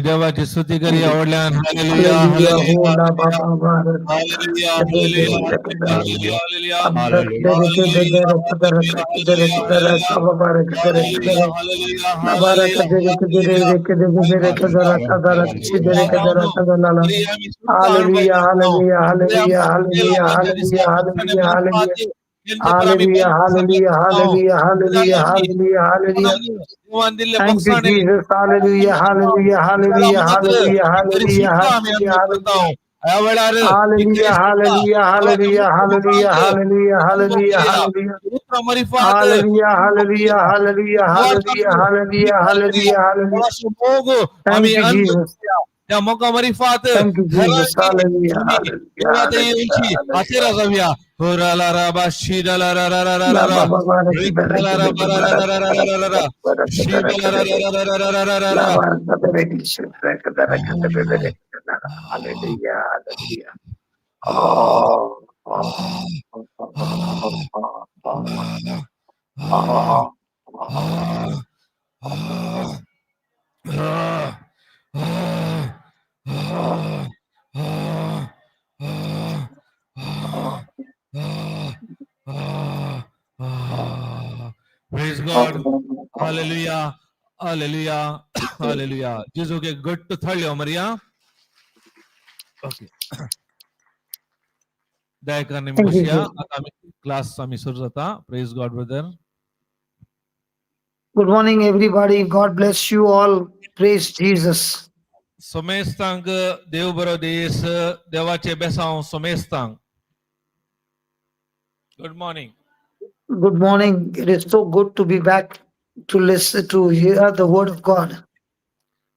देवाची स्तुती करूया व्हडल्यान. Hallelujah. Hallelujah. Hallelujah. Hola, Baba, Bharat. Hallelujah. Hallelujah. Hallelujah. Hallelujah, hallelujah, hallelujah, hallelujah, hallelujah, hallelujah, hallelujah. Hallelujah, hallelujah, hallelujah, hallelujah, hallelujah, hallelujah. Thank you, Jesus. Hallelujah, hallelujah, hallelujah, hallelujah, hallelujah, hallelujah, hallelujah. Hallelujah, hallelujah, hallelujah, hallelujah, hallelujah, hallelujah, hallelujah. Hallelujah, hallelujah, hallelujah, hallelujah, hallelujah, hallelujah, hallelujah. Thank you, Jesus. त्या मोगा मरिफात Thank you, Jesus. Hallelujah, hallelujah, hallelujah. हातेरा जाऊया. होराला रा बा शिदाला रा रा रा रा रा रा ला रा बा रा रा रा रा रा रा रा शिबाला रा रा रा रा रा रा रा रा. Hallelujah, hallelujah. Oh, oh, oh, oh, oh, oh, oh. Praise God. Hallelujah. Hallelujah. Hallelujah. जेजूके घट्ट थळ्यो मरिया. ओके. दयाकरांनी Thank you, बसया. Jesus. आता आमी क्लास आमी सुरू जाता. Praise God brother. Good morning, everybody. God bless you all. Praise Jesus. समेस्तांक देव बरो दीस. देवाचे बेसांव समेस्तांक. Good morning. Good morning. It is so good to be back to listen to hear the word of God.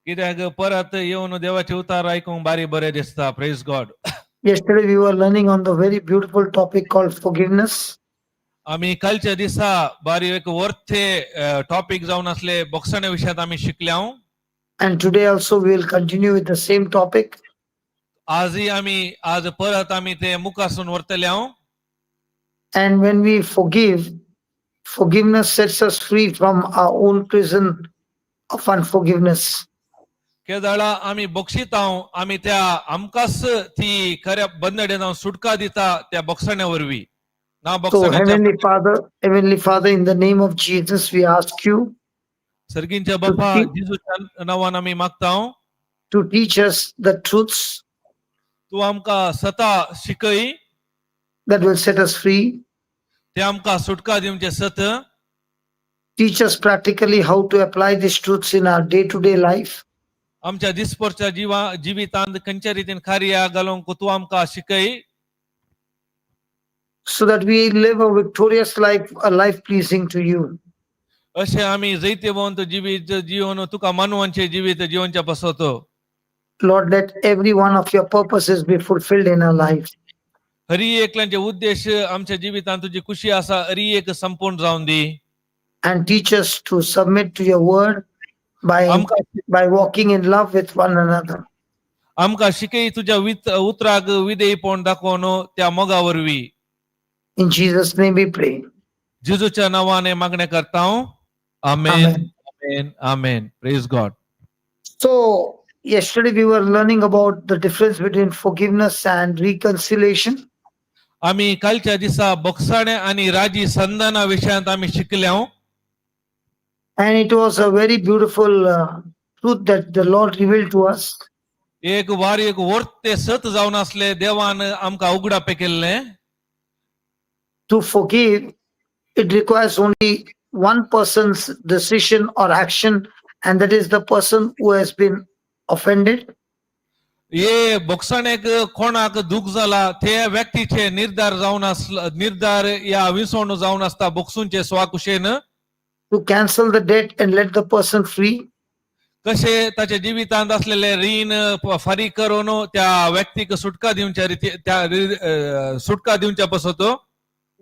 कित्याक परत येवन देवाचे उतार आयकूंक बारी बरें दिसता. Praise God. Yesterday we were learning on the very beautiful topic called forgiveness. आमी कालच्या दिसा बारी एक वर्थे टॉपिक जावन आसले बोक्साणे विशयात आमी शिकल्या. And today also we will continue with the same topic. आजही आमी आज परत आमी ते मुखासून व्हरतले. And when we forgive, forgiveness sets us free from our own prison of unforgiveness. केदळा आमी बक्षिताव आमी त्या आमकांच ती खऱ्या बंदडे जावन सुटका दिता त्या बोक्साण्या वरवीं ना. So, बोक्साण्याच्या Heavenly Father, Heavenly Father, in the name of Jesus, we ask you सर्गींच्या बापा, जेजूच्या नांवान आमी मागता to teach us the truths तूं आमकां सता शिकय that will set us free. ते आमकां सुटका दिवचें सत. Teach us practically how to apply these truths in our day to day life. आमच्या दिसभरच्या जिवा जिवितांत खंयच्या रितीन कार्या घालूंक तूं आमकां शिकय so that we live a victorious life, a life pleasing to you. अशें आमी जैतिवंत जिवीत जिवन तुका मानवांचे जिवीत जिवनच्या पासत. Lord, let every one of your purposes be fulfilled in our life. Hari एकल्यांचे उद्देश आमच्या जिवितांत तुजी खुशी आसा हरी एक संपूर्ण जावन दी. And teach us to submit to your word by, आमकां by walking in love with one another. आमकां शिकय तुज्या उतराक विधेयपण दाखोवन त्या मोगा वरवीं. In Jesus' name we pray. जेजूच्या नांवाने मागणें करता. आमेन. Amen. Amen. Amen. Praise God. So, yesterday we were learning about the difference between forgiveness and reconciliation. आमी कालच्या दिसा बोगसाणे आनी राजी संधाना विशयांत आमी शिकले. And it was a very beautiful truth that the Lord revealed to us. एक वार एक वर्ते सत जावन आसले देवान आमकां उगडापे केल्लें. To forgive, it requires only one person's decision or action, and that is the person who has been offended. हे बोगसाणेक कोणाक दूख जाला ते व्यक्तीचे निर्धार जावन आसला निर्धार या विसवण जावन आसता बोगसूंचे स्वाकुशेन To cancel the debt and let the person free. कशे ताच्या जिवितांत असलेले रीण फारीक करून त्या व्यक्तीक सुटका दिवच्या रिती त्या सुटका दिवच्या पासत.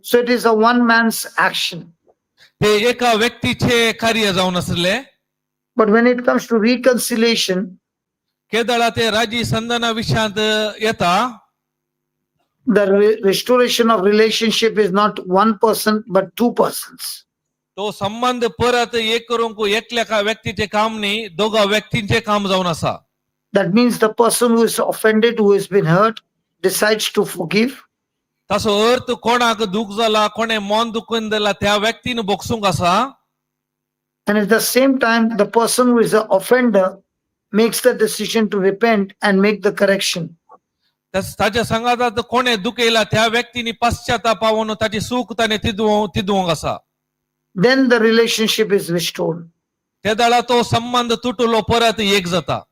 So it is a one man's action. ते एका व्यक्तीचे कार्य जावन आसले. But when it comes to reconciliation, केदळा ते राजी संधाना विशयांत येता the restoration of relationship is not one person but two persons. तो संबंध परत एक करूंक एकल्या का व्यक्तीचे काम न्ही, दोगा व्यक्तींचे काम जावन आसा. That means the person who is offended, who has been hurt, decides to forgive. ताचो अर्थ कोणाक दूख जाला कोणे मन दुखून दिला त्या व्यक्तीन बोगसूंक आसा. And at the same time, the person who is the offender makes the decision to repent and make the correction. ताच्या सांगात कोणे दुखयला त्या व्यक्तीनी पश्चाताप पावून ताची चूक ताणें तिदवंक आसा. Then the relationship is restored. ते दाडा तो संबंद तुटलो परत एक जाता.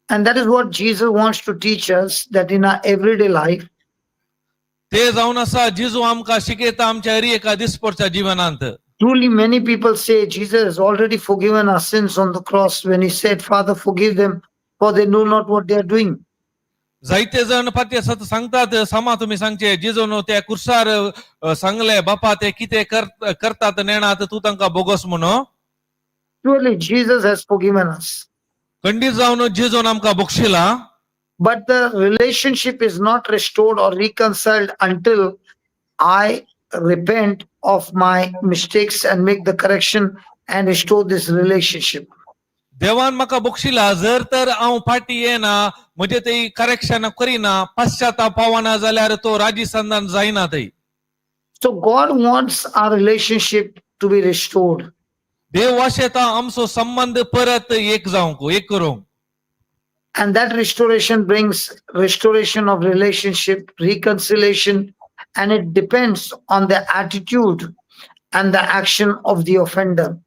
And that is what Jesus wants to teach us, that in our everyday life, ते जावन आसा जिजू आमकां शिकयता आमच्या हरी एका दिसपडच्या जिवनांत. Truly many people say Jesus has already forgiven our sins on the cross when he said, "Father, forgive them, for they know not what they are doing." जायते जण फाटी आसात सांगतात सामा तुमी सांगचे जिजून त्या कुर्सार सांगले बापा ते कितें करतात नेणात तूं तांकां बोगस म्हणून. Truly, Jesus has forgiven us. खंडीत जावन जिजून आमकां बक्षिला. But the relationship is not restored or reconciled until I repent of my mistakes and make the correction and restore this relationship. देवान म्हाका बक्षिला जर तर हांव फाटी येना म्हजें ते करेक्शन करिना पश्चाताप पावना जाल्यार तो राजी संदान जायना थंय. So God wants our relationship to be restored. देव वाशेता आमचो संबंद परत एक जावंक एक करूंक. And that restoration brings restoration of relationship, reconciliation, and it depends on the attitude and the action of the offender.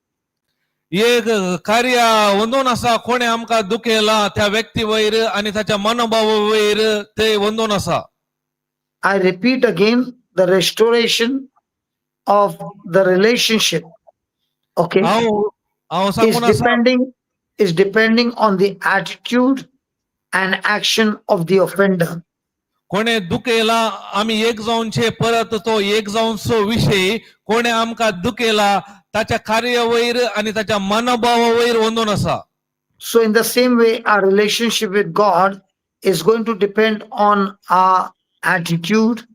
एक कार्य वंदोन आसा कोणे आमकां दुखेला त्या व्यक्ती वयर आनी ताच्या मनोभावा वयर ते वंदोन आसा. I repeat again, the restoration of the relationship, okay, हांव हांव is सांगून आसा depending on the attitude and action of the offender. कोणे दुखेला आमी एक जावचे परत तो एक जावचो विशय कोणे आमकां दुखेला ताच्या कार्य वयर आनी ताच्या मनोभावा वयर वंदोन आसा. So in the same way, our relationship with God is going to depend on our attitude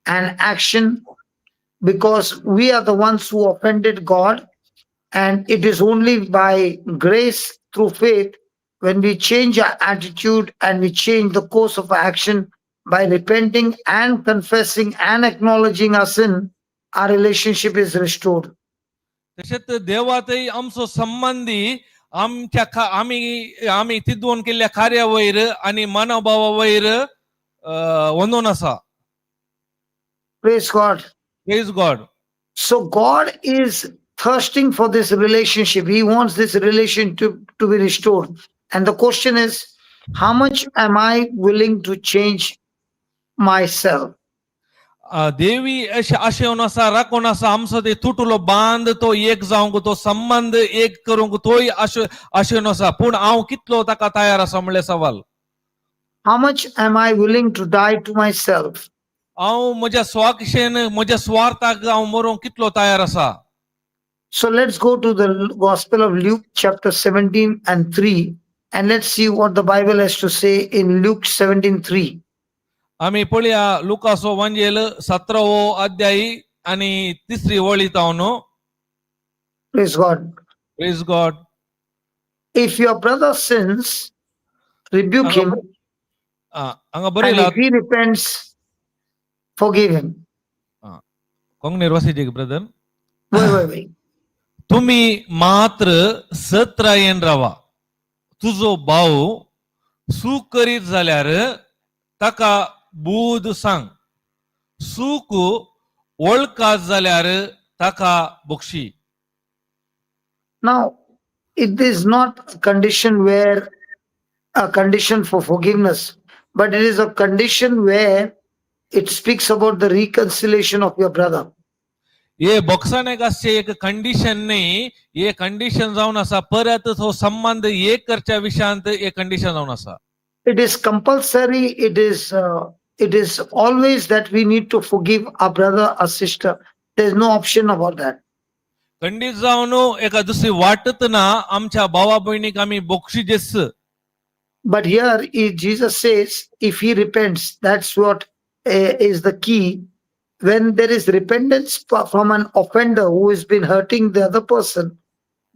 and action, because we are the ones who offended God, and it is only by grace through faith, when we change our attitude and we change the course of our action by repenting and confessing and acknowledging our sin, our relationship is restored. तशेंच देवातय आमचो संबंदी आमच्या आमी आमी तिद्वोन केल्ल्या कार्या वयर आनी मनोभावा वयर वंदोन आसा. Praise God. Praise God. So God is thirsting for this relationship. He wants this relation to be restored. And the question is, how much am I willing to change myself? देवी अशें आशेवन आसा राखून आसा आमचो ते तुटलो बांद तो एक जावंक तो संबंद एक करूंक तोय आशेवन आसा पूण हांव कितलो ताका तयार आसा म्हणलें सवाल. How much am I willing to die to myself? हांव म्हज्या स्वाक्षेन म्हज्या स्वार्थाक हांव मरूंक कितलो तयार आसा. So let's go to the Gospel of Luke chapter 17 and 3, and let's see what the Bible has to say in Luke 17:3. आमी पळया लुकासो वांजेल सतरावो अध्यायी आनी तिसरी वळी तावन. Praise God. Praise God. If your brother sins, rebuke him, हांगा and बरयला if he repents, forgive him. Konkani वासीजे brother. Wait, wait, wait. तुम्ही मात्र सत्रायेन रावा तुजो भाव चूक करीत जाल्यार ताका बूद सांग चूक वळखात जाल्यार ताका Bakshi. Now, it is not a condition where a condition for forgiveness, but it is a condition where it speaks about the reconciliation of your brother. हे बोक्साणेक आसचें एक कंडिशन न्ही हे कंडिशन जावन आसा परत तो संबंध एक करच्या विशयांत एक कंडिशन जावन आसा. It is compulsory, it is always that we need to forgive our brother or sister. There is no option about that. खंडीत जावन एका दुसरी वाटत ना आमच्या भावा भयणीक आमी बक्षिजेस. But here Jesus says, if he repents, that's what is the key. When there is repentance from an offender who has been hurting the other person,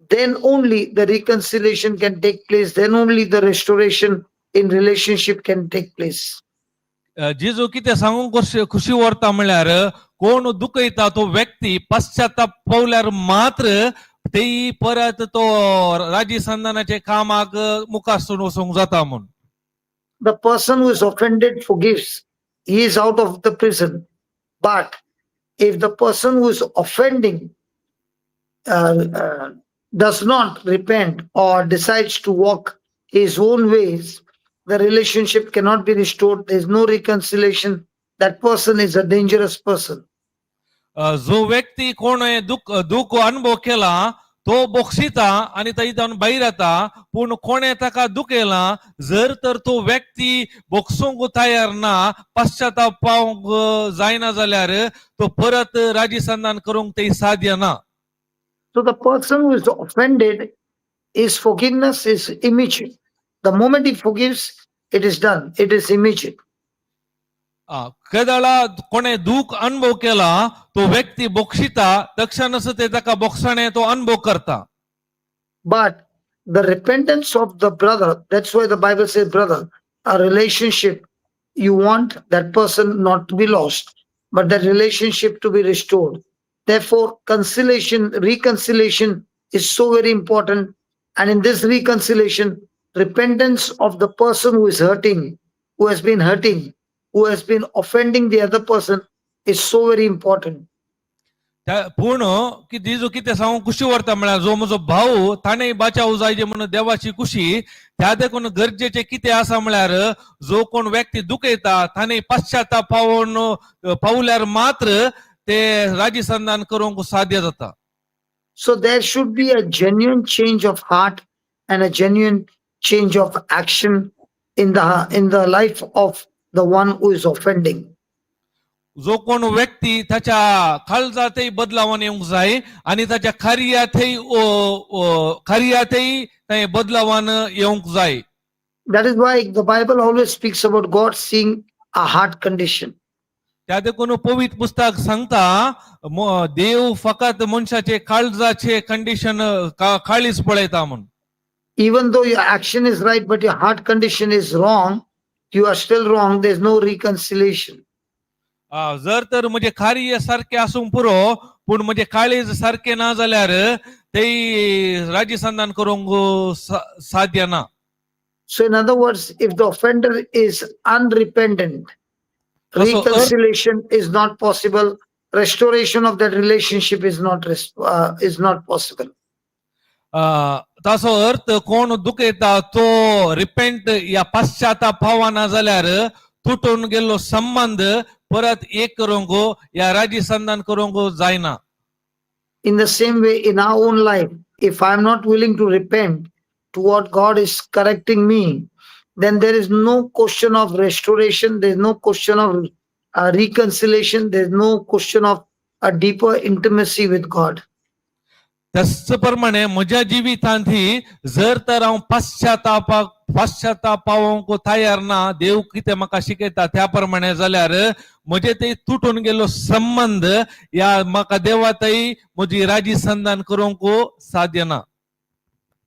then only the reconciliation can take place, then only the restoration in relationship can take place. जेजू कितें सांगूंक खुशी व्हरता म्हळ्यार कोण दुखयता तो व्यक्ती पश्चाताप पावल्यार मात्र तेई परत तो राजी संधानाचे कामाक मुखार वचूंक जाता म्हूण. The person who is offended forgives, he is out of the prison. But if the person who is offending does not repent or decides to walk his own ways, the relationship cannot be restored. There is no reconciliation. That person is a dangerous person. जो व्यक्ती कोण दुख दुख अनुभव केला तो बोक्षिता आणि थंय जावन भायर येता, पूण कोणे ताका दुखयला जर तर तो व्यक्ती बोक्षूंक तयार ना, पश्चाताप पावंक जायना जाल्यार तो परत राजीसंधान करूंक ते साध्य ना. So the person who is offended, his forgiveness is immediate. The moment he forgives, it is done. It is immediate. केदळा कोणे दुख अनुभव केला तो व्यक्ती बोक्षिता तक्षणच ते ताका बोक्षणे तो अनुभव करता. But the repentance of the brother, that's why the Bible says, brother, a relationship, you want that person not to be lost, but that relationship to be restored. Therefore, conciliation, reconciliation is so very important. And in this reconciliation, repentance of the person who is hurting, who has been hurting, who has been offending the other person is so very important. त्या पूण की जेजू कितें सांगूंक खुशी व्हरता म्हळ्यार जो म्हजो भाऊ ताणें बाचाव जायचे म्हणून देवाची खुशी त्या देखून गरजेचें कितें आसा म्हळ्यार जो कोण व्यक्ती दुखयता ताणें पश्चाताप पावोवन पावल्यार मात्र ते राजीसंधान करूंक साध्य जाता. So there should be a genuine change of heart and a genuine change of action in the life of the one who is offending. जो कोण व्यक्ती त्याच्या काळजातही बदलावान येवंक जाय आणि ताच्या कार्यातही कार्यातही ते बदलावान येवंक जाय. That is why the Bible always speaks about God seeing a heart condition. त्या देखून पवित्र पुस्तक सांगता देव फकत मनशाचे काळजाचे कंडिशन काळीज पळयता म्हूण. Even though your action is right, but your heart condition is wrong, you are still wrong. There's no reconciliation. जर तर म्हणजे कार्य सारखे आसूंक पुरो पूण म्हणजे काळीज सारखे ना जाल्यार ते राजीसंधान करूंक साध्य ना. So, in other words, if the offender is unrepentant, reconciliation is not possible. Restoration of that relationship is not possible. ताचो अर्थ कोण दुखयता तो रिपेंट या पश्चाताप पावना जाल्यार तुटून गेल्लो संबंध परत एक करूंक या राजीसंधान करूंक जायना. In the same way, in our own life, if I am not willing to repent to what God is correcting me, then there is no question of restoration, there is no question of reconciliation, there is no question of a deeper intimacy with God. त्याच प्रमाणे म्हज्या जिवितांत ही जर तर हांव पश्चातापाक पश्चाताप पावोवंक तयार ना देव कितें म्हाका शिकयता त्या प्रमाणे जाल्यार म्हजे ते तुटून गेल्लो संबंध या म्हाका देवातय म्हजी राजी संधान करूंक साध्य ना.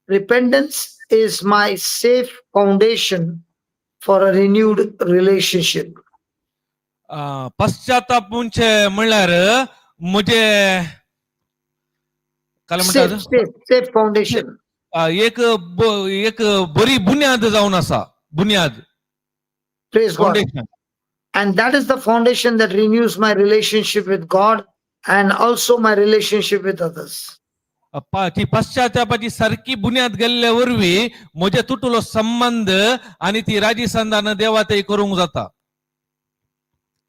Repentance is my safe foundation for a renewed relationship. पश्चाताप म्हणजे म्हणल्यार म्हजे काय म्हणटात? Safe, safe, safe foundation. एक बरी बुन्याद जावन आसा, बुन्याद. Praise God. Foundation. And that is the foundation that renews my relationship with God and also my relationship with others. ती पश्चातापाची सारकी बुन्याद गेल्ले वरवीं म्हजे तुटलो संबंध आणि ती राजी संधान देवातय करूंक जाता.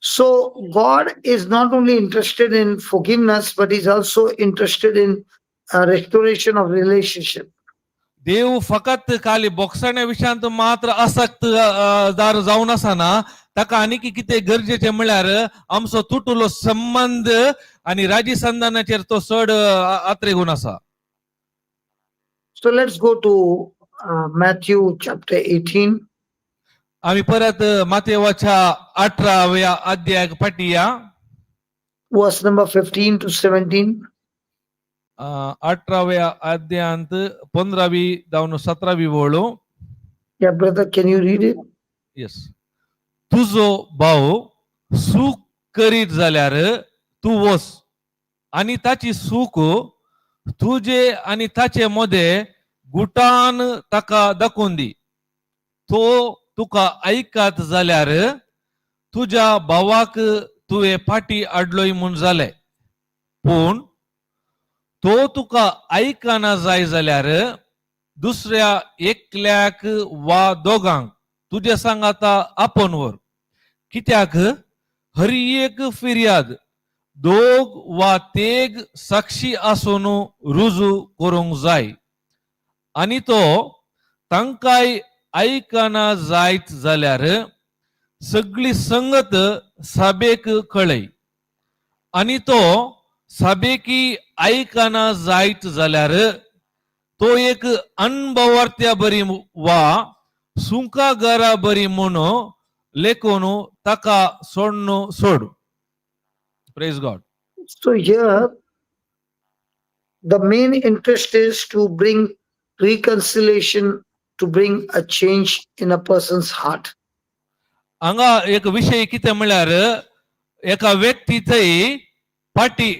So God is not only interested in forgiveness, but He's also interested in a restoration of relationship. देव फकत खाली बोगसण्या विशयांत मात्र आसक्त दार जावन आसना, ताका आनीक कितें गरजेचें म्हणल्यार आमचो तुटलो संबंध आणि राजी संधानाचेर तो चड आत्रेगून आसा. So let's go to Matthew chapter 18. आमी परत मातेवाच्या 18व्या अध्यायाक फाटी या. Verse number 15 to 17. 18व्या अध्यायांत 15वी जावन 17वी वळू. Yeah, brother, can you read it? Yes. तुजो भाव सूक करीत जाल्यार तूं वच आनी ताची सूक तुजे आनी ताचे मदें गुटान ताका दाखोवन दी. तो तुका आयकत जाल्यार तुज्या भावाक तुवें फाटी हाडलोय म्हूण जालें. पूण तो तुका आयकना जाय जाल्यार दुसऱ्या एकल्याक वा दोगांक तुजे सांगाता आपोवन व्हर, कित्याक हर एक फिर्याद दोग वा तेग साक्षी आसून रुजू करूंक जाय. आनी तो तांकांय आयकना जायत जाल्यार सगळी संगत साबेक कळय. आनी तो साबेकी आयकना जायत जाल्यार तो एक अनभवार्थ्या बरी वा सुंकागारा बरी म्हूण लेखून ताका सोडून सोड. Praise God. So here, the main interest is to bring reconciliation, to bring a change in a person's heart. हांगा एक विशय कितें म्हळ्यार एका व्यक्ती थंय फाटी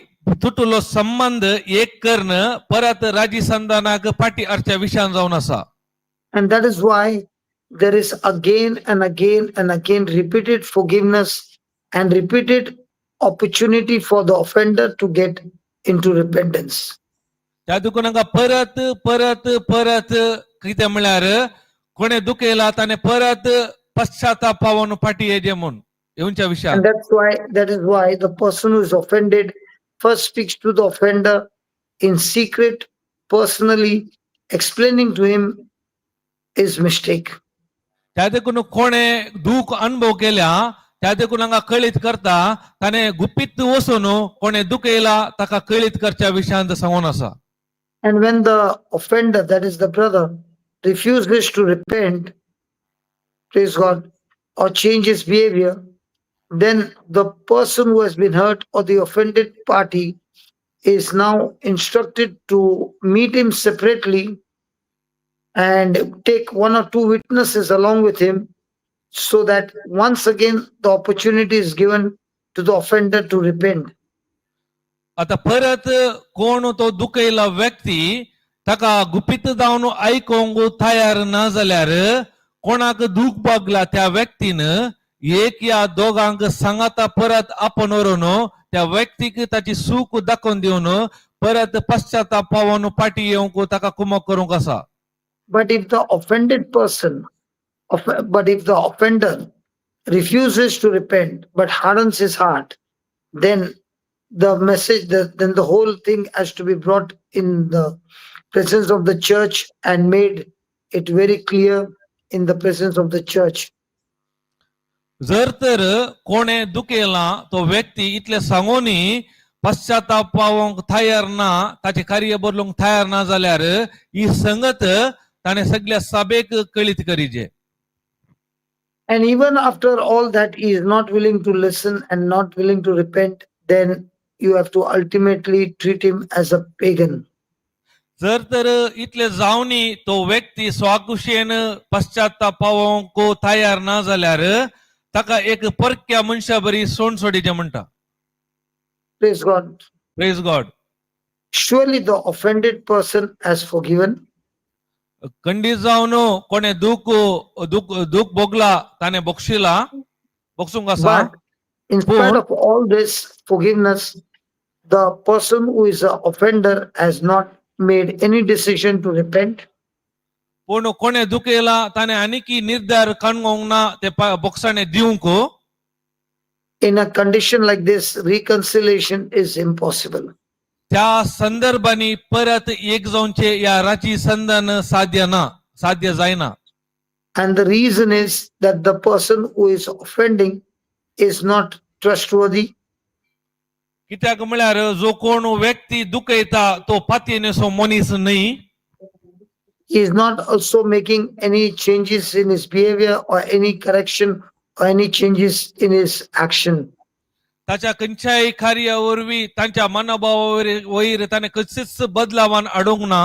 तुटलो संबंद एक करून परत राजी संधानाक फाटी हाडच्या विशयान जावन आसा. And that is why there is again and again and again repeated forgiveness and repeated opportunity for the offender to get into repentance. त्या देखून हांगा परत परत परत कितें म्हळ्यार कोणें दुखयला ताणें परत पश्चाताप पावोवन फाटी येजे म्हूण येवच्या विशयान. And that is why the person who is offended first speaks to the offender in secret, personally, explaining to him his mistake. त्या देखून कोणें दूख अनुभव केल्या त्या देखून हांगा कळीत करता ताणें गुपीत वचून कोणें दुखयला ताका कळीत करच्या विशयांत सांगून आसा. And when the offender, that is the brother, refuses to repent, praise God, or change his behavior, then the person who has been hurt or the offended party is now instructed to meet him separately and take one or two witnesses along with him so that once again the opportunity is given to the offender to repent. आता परत कोण तो दुखयला व्यक्ती ताका गुपीत जावन आयकोंक तयार ना जाल्यार कोणाक दूख बागला त्या व्यक्तीन एक या दोगांक सांगाता परत आपोवन व्हरून त्या व्यक्तीक ताची चूक दाखोवन दिवन परत पश्चाताप पावोवन फाटी येवंक ताका कुमक करूंक आसा. But if the offended person, but if the offender refuses to repent but hardens his heart, then the message, then the whole thing has to be brought in the presence of the church and made it very clear in the presence of the church. जर तर कोणे दुखेला तो व्यक्ती इतले सांगूनय पश्चाताप पावोवंक तयार ना, ताचे कार्य बदलूंक तयार ना जाल्यार ही संगत ताणें सगळ्या सभेक कळीत करीचे. And even after all that, he is not willing to listen and not willing to repent, then you have to ultimately treat him as a pagan. जर तर इतले जावनी तो व्यक्ती स्वाकुशेन पश्चाताप पावोवंक तयार ना जाल्यार ताका एक परक्या मनशा बरी सोड सोडीचें म्हणटा. Praise God. Praise God. Surely the offended person has forgiven. खंडीत जावन कोणे दूख दूख दूख भोगला ताणें बक्षिला बक्षूंक आसा. But in spite of all this forgiveness, the person who is an offender has not made any decision to repent. पूण कोणे दुखयला ताणें आनीकी निर्धार काणकोंक ना ते बक्षाणे दिवंक. In a condition like this, reconciliation is impossible. त्या संदर्भांनी परत एक जावचे या राची संधान साध्य ना, साध्य जायना. And the reason is that the person who is offending is not trustworthy. कित्याक म्हळ्यार जो कोण व्यक्ती दुखयता तो पातयेनेसो मनीस न्हय. He is not also making any changes in his behavior or any correction or any changes in his action. ताच्या खंयच्याय कार्या वरवीं तांच्या मनोभावा वयर ताणें कसलीच बदलावान हाडूंक ना.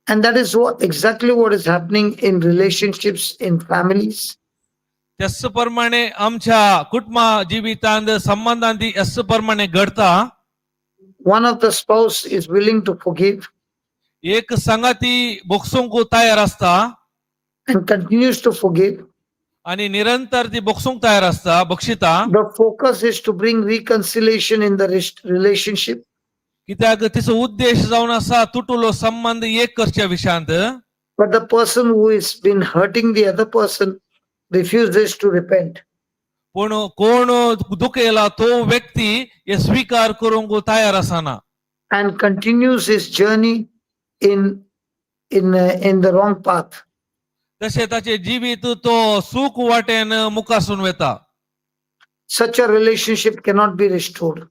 And that is what exactly what is happening in relationships, in families. त्याच प्रमाणे आमच्या कुटुंबा जिवितांत संबंधांत याच प्रमाणे घडता. One of the spouse is willing to forgive एक संगाती बोगसूंक तयार आसता and continues to forgive. आणि निरंतर ती बोगसूंक तयार आसता, बक्षिता. The focus is to bring reconciliation in the relationship. कित्याक तिचो उद्देश जावन आसा तुटुलो संबंद एक करच्या विशयांत. But the person who has been hurting the other person refuses to repent. पूण कोण दुखयला तो व्यक्ती हे स्वीकार करूंक तयार आसना and continues his journey in the wrong path. तशें ताचें जिवीत तो सूख वाटेन मुखासून वता. Such a relationship cannot be restored.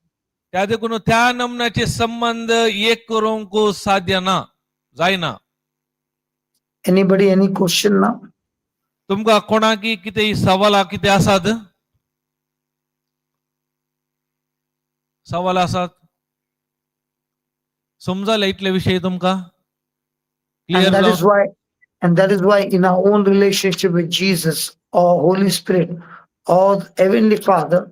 त्या देखून त्या नमुन्याचे संबंध एक करूंक साध्य ना, जायना. Anybody, any question now? तुमकां कोणाकी कितें सवालां कितें आसात? सवाल आसात? समजले इतले विशय तुमकां? And clear? that is why, and that is why in our own relationship with Jesus or Holy Spirit or Heavenly Father,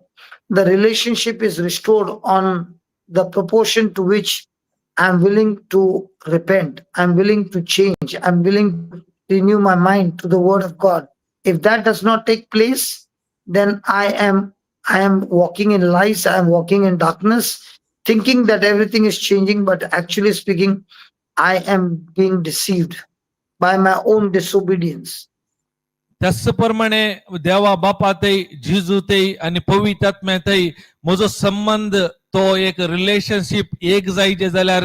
the relationship is restored on the proportion to which I'm willing to repent, I'm willing to change, I'm willing to renew my mind to the Word of God. If that does not take place, then I am walking in lies, I am walking in darkness, thinking that everything is changing, but actually speaking, I am being deceived by my own disobedience. त्याच प्रमाणे देवा बापातय, जिजूतय आनी पवित्र आत्म्यातय म्हजो संबंद तो एक relationship एक जायचे जाल्यार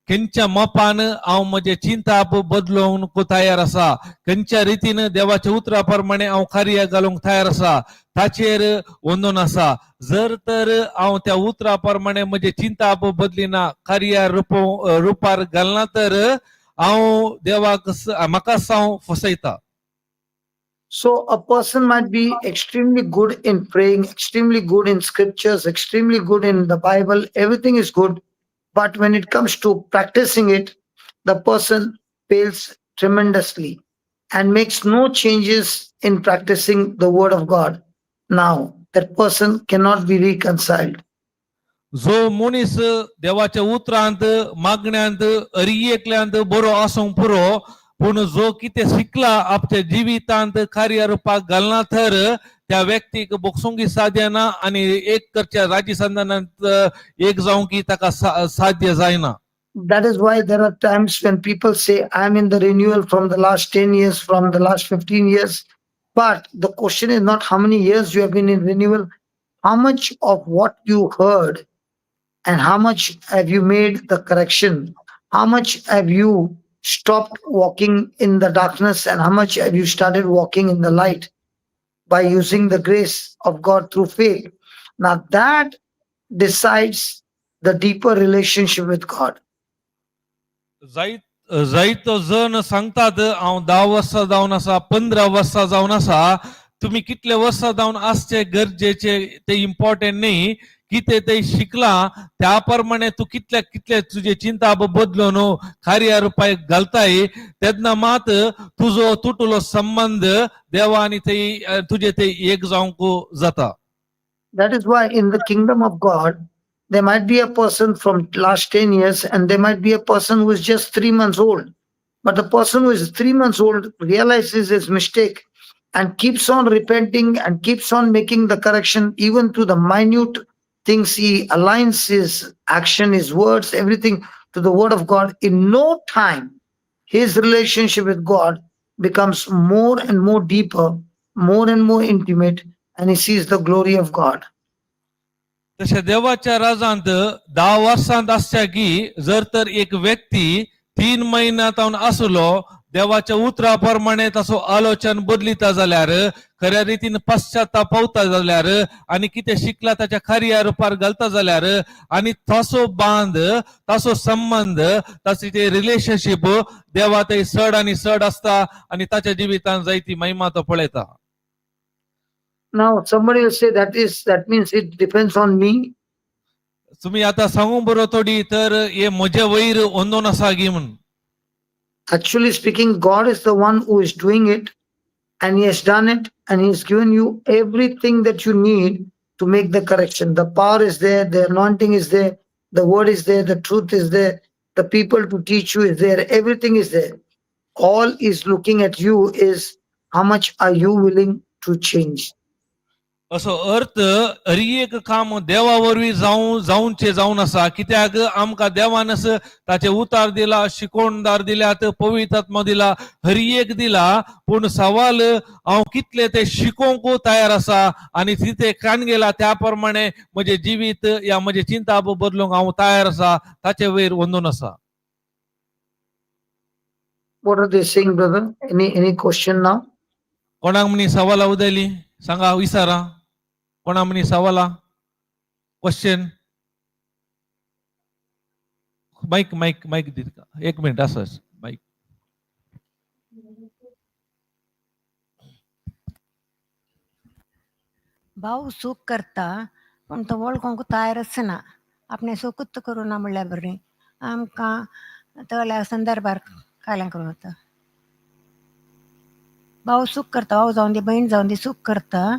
खंयच्या मोपान हांव म्हजें चिंताप बदलोवंक तयार आसा, खंयच्या रितीन देवाच्या उतरा प्रमाणे हांव कार्य घालूंक तयार आसा ताचेर वंदून आसा. जर तर हांव त्या उतरा प्रमाणे म्हजें चिंताप बदलिना, कार्य रुपार घालना तर हांव देवाक म्हाकाच हांव फसयता. So a person might be extremely good in praying, extremely good in scriptures, extremely good in the Bible, everything is good. But when it comes to practicing it, the person fails tremendously and makes no changes in practicing the word of God. Now, that person cannot be reconciled. जो मनीस देवाच्या उतरांत, मागण्यांत, अरियेकल्यांत बरो आसूंक पुरो, पूण जो कितें शिकला आपच्या जिवितांत कार्य रुपाक घालना तर त्या व्यक्तीक बोगसूंक साध्य ना आनी एक करच्या राजी संधानांत एक जावंक ताका साध्य जायना. That is why there are times when people say, I'm in the renewal from the last 10 years, from the last 15 years. But the question is not how many years you have been in renewal, how much of what you heard and how much have you made the correction? How much have you stopped walking in the darkness and how much have you started walking in the light by using the grace of God through faith? Now that decides the deeper relationship with God. जायत जायतो जण सांगतात हांव 10 वर्सां जावन आसा, 15 वर्सां जावन आसा. तुमी कितले वर्सां जावन आसचे गरजेचे ते इम्पॉर्टंट न्ही. कितें ते शिकला त्या प्रमाणे तूं कितले कितले तुजे चिंता बदलून कार्य रुपाय घालताय तेन्ना मात तुजो तुटलो संबंद देवा आनी ते तुजे ते एक जावंक जाता. That is why in the kingdom of God, there might be a person from last 10 years and there might be a person who is just 3 months old. But the person who is 3 months old realizes his mistake and keeps on repenting and keeps on making the correction, even to the minute things. He aligns his action, his words, everything to the word of God. In no time, his relationship with God becomes more and more deeper, more and more intimate, and he sees the glory of God. तशें देवाच्या राजांत 10 वर्सांत आसच्या की जर तर एक व्यक्ती 3 म्हयन्या तावन आसलो, देवाच्या उतरा प्रमाणे ताचो आलोचन बदलिता जाल्यार, खऱ्या रितीन पश्चाताप पावता जाल्यार आनी कितें शिकला ताच्या कार्या रुपार घालता जाल्यार आनी ताचो बांद, ताचो संबंद, ताचे ते रिलेशनशीप देवा ते चड आनी चड आसता आनी ताच्या जिवितान जायती महिमा तो पळयता. Now, somebody will say that means it depends on me. तुमी आतां सांगूंक बरो थोडी तर हे म्हजे वयर अंदोन आसा गी म्हूण. Actually speaking, God is the one who is doing it, and He has done it, and He's given you everything that you need to make the correction. The power is there, the anointing is there, the word is there, the truth is there, the people to teach you is there, everything is there. All is looking at you is how much are you willing to change. असो अर्थ हर एक काम देवा वरवीं जावं जावचे जावन आसा. कित्याक आमकां देवान असो ताचे उतार दिला, शिकोवणदार दिल्यात, पवित्र आत्मो दिला, हर एक दिला. पूण सवाल हांव कितले ते शिकोवंक तयार आसा आनी तिथे कान गेला त्या प्रमाणे म्हजें जिवीत या म्हजें चिंताप बदलूंक हांव तयार आसा ताचे वयर वंदून आसा. What are they saying, brother? Any question now? कोणाक म्हणी सवाला उदयली सांगा, विचारा कोणा म्हणी सवाला. क्वेश्चन. माईक माईक माईक दित का? एक मिनिट असंच माईक. भाव चूक करता पूण तो वळखोंक तयारच ना, आपणें चुकूच करूं ना म्हणल्यार बरें आमकां तल्या संदर्भार काल्यां करूं वता. भाव चूक करता, भाव जावन दी भयण जावन दी, चूक करता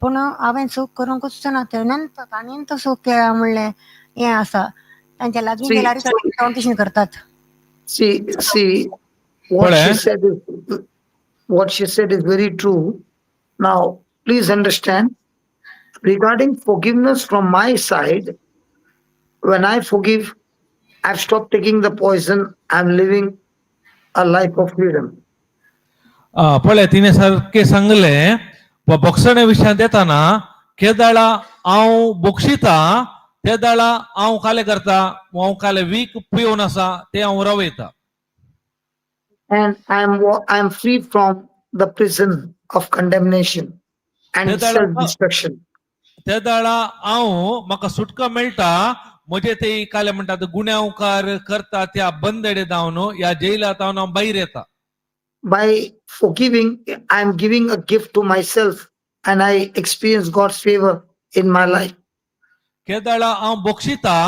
पूण हांवें चूक करूंकूच ना, तेणेन ताणेन तो चूक केला म्हणलें हें आसा तांच्या लागीं गेल्यार तशें करतात. See, what What, she eh? Said is what she said is very true. Now, please understand, regarding forgiveness from my side, when I forgive, I've stopped taking the poison. I'm living a life of freedom. पळय, तिणें सारकें सांगलें, बोगसणे विशयांत येताना केदाळा हांव बक्षिता तेदाळा हांव कालें करता, हांव कालें वीक पिवन आसा तें हांव रावयता. And I'm free from the prison of condemnation and self-destruction. तेदाळा हांव म्हाका सुटका मेळटा, म्हजे ते काले म्हणटात गुन्यांवकार करता त्या बंदडे जावन ह्या जेलांत हांव भायर येता. By forgiving, I'm giving a gift to myself and I experience God's favor in my life. केदाळा हांव बक्षिता,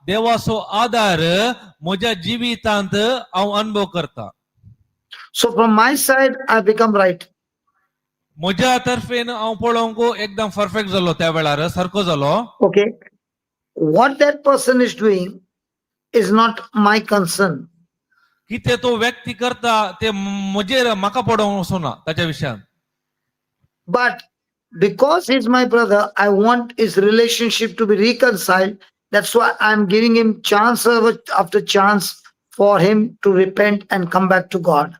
देवाचो आदार म्हज्या जिवितांत हांव अनुभव करता. So from my side, I become right. म्हज्या तर्फेन हांव पळोवंक एकदम परफेक्ट जालो, त्या वेळार सारको जालो. Okay. What that person is doing is not my concern. कितें तो व्यक्ती करता ते म्हजेर म्हाका पडोवंक वचना ताच्या विशयान. But because he's my brother, I want his relationship to be reconciled. That's why I'm giving him chance after chance for him to repent and come back to God.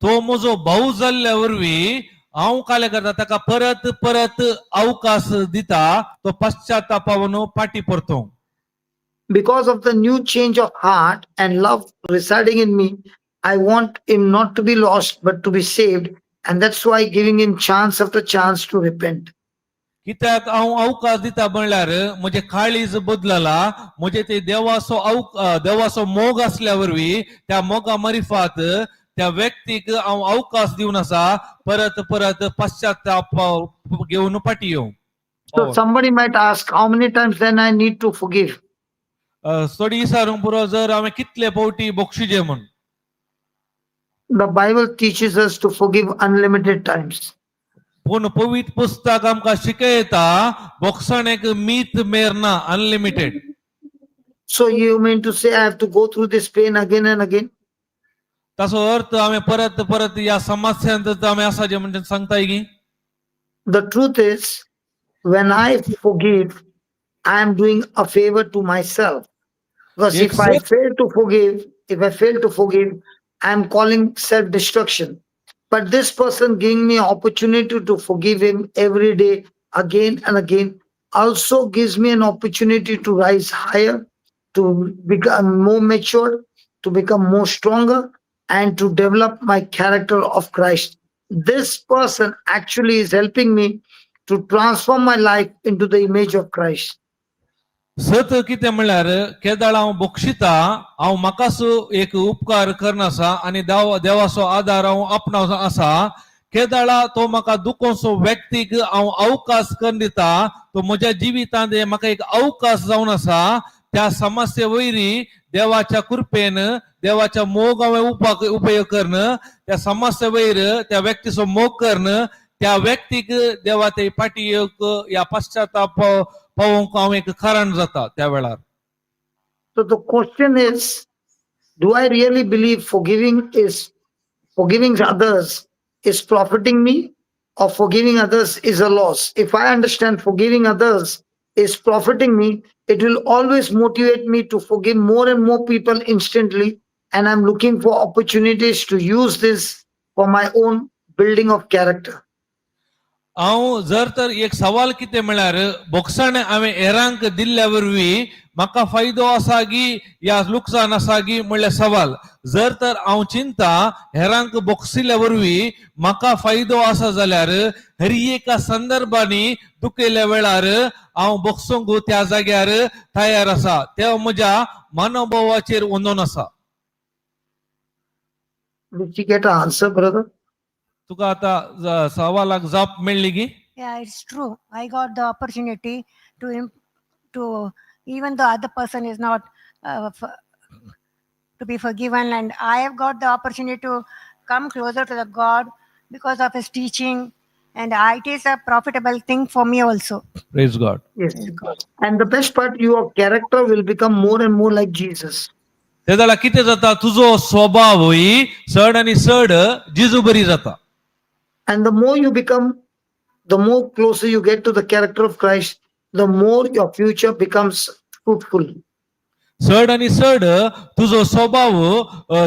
तो म्हजो भाऊ जाल्ल्या वरवीं हांव कालें करता, ताका परत परत अवकाश दिता तो पश्चातापावन फाटी परतूंक. Because of the new change of heart and love residing in me, I want him not to be lost, but to be saved. And that's why giving him chance after chance to repent. कित्याक हांव अवकाश दिता म्हणल्यार म्हजें काळीज बदलला, म्हजें ते देवाचो अव देवाचो मोग आसल्या वरवीं त्या मोगा मारिफात त्या व्यक्तीक हांव अवकाश दिवन आसा परत परत पश्चाताप घेवन फाटी येवंक. So somebody might ask, how many times then I need to forgive? थोडी विचारूंक पुरो जर हांवें कितले फावटी बक्षिजे म्हूण. The Bible teaches us to forgive unlimited times. पूण पवित्र पुस्तक आमकां शिकयता बोगसणेक मीत मेर ना, unlimited. So you mean to say I have to go through this pain again and again? ताचो अर्थ हांवें परत परत ह्या समस्यांत आमी आसा जे म्हणजे सांगताय की? The truth is, when I forgive, I am doing a favor to myself. Because if I fail to forgive, if I fail to forgive, I am calling self-destruction. But this person giving me opportunity to forgive him every day, again and again, also gives me an opportunity to rise higher, to become more mature, to become more stronger, and to develop my character of Christ. This person actually is helping me to transform my life into the image of Christ. सत कितें म्हणल्यार केदाळ हांव बक्षिता, हांव म्हाकाच एक उपकार करना आसा आनी देव देवाचो आदार हांव आपणाव आसा. केदाळा तो म्हाका दुखोसो व्यक्तीक हांव अवकाश करून दिता, तो म्हज्या जिवितांत हे म्हाका एक अवकाश जावन आसा त्या समस्ये वयरी देवाच्या कृपेन देवाच्या मोग हांवें उपयोग करून त्या समस्या वयर त्या व्यक्तीचो मोग करून त्या व्यक्तीक देवा ते फाटी येवंक या पश्चाताप पावोवंक हांव एक कारण जाता त्या वेळार. So the question is, do I really believe forgiving others is profiting me, or forgiving others is a loss? If I understand forgiving others is profiting me, it will always motivate me to forgive more and more people instantly. And I'm looking for opportunities to use this for my own building of character. हांव जर तर एक सवाल कितें म्हळ्यार बोगसाणें हांवें हेरांक दिल्ल्या वरवीं म्हाका फायदो आसा गी या लुकसाण आसा गी म्हणल्यार सवाल. जर तर हांव चिंता हेरांक बोगसिल्ल्या वरवीं म्हाका फायदो आसा जाल्यार हर एका संदर्भांनी दुखयल्ल्या वेळार हांव बोगसूंक त्या जाग्यार तयार आसा. ते म्हज्या मनोभावाचेर वंदोन आसा. Did you get an answer, brother? तुका आतां सवालाक जाप मेळ्ळी गी? Yeah, it's true. I got the opportunity to even though other person is not to be forgiven, and I have got the opportunity to come closer to the God because of His teaching, and it is a profitable thing for me also. Praise God. Yes. And the best part, your character will become more and more like Jesus. ते जाल्यार कितें जाता, तुजो स्वभावूय चड आनी चड जिजू बरी जाता. And the more you become, the more closer you get to the character of Christ, the more your future becomes fruitful. चड आनी चड तुजो स्वभाव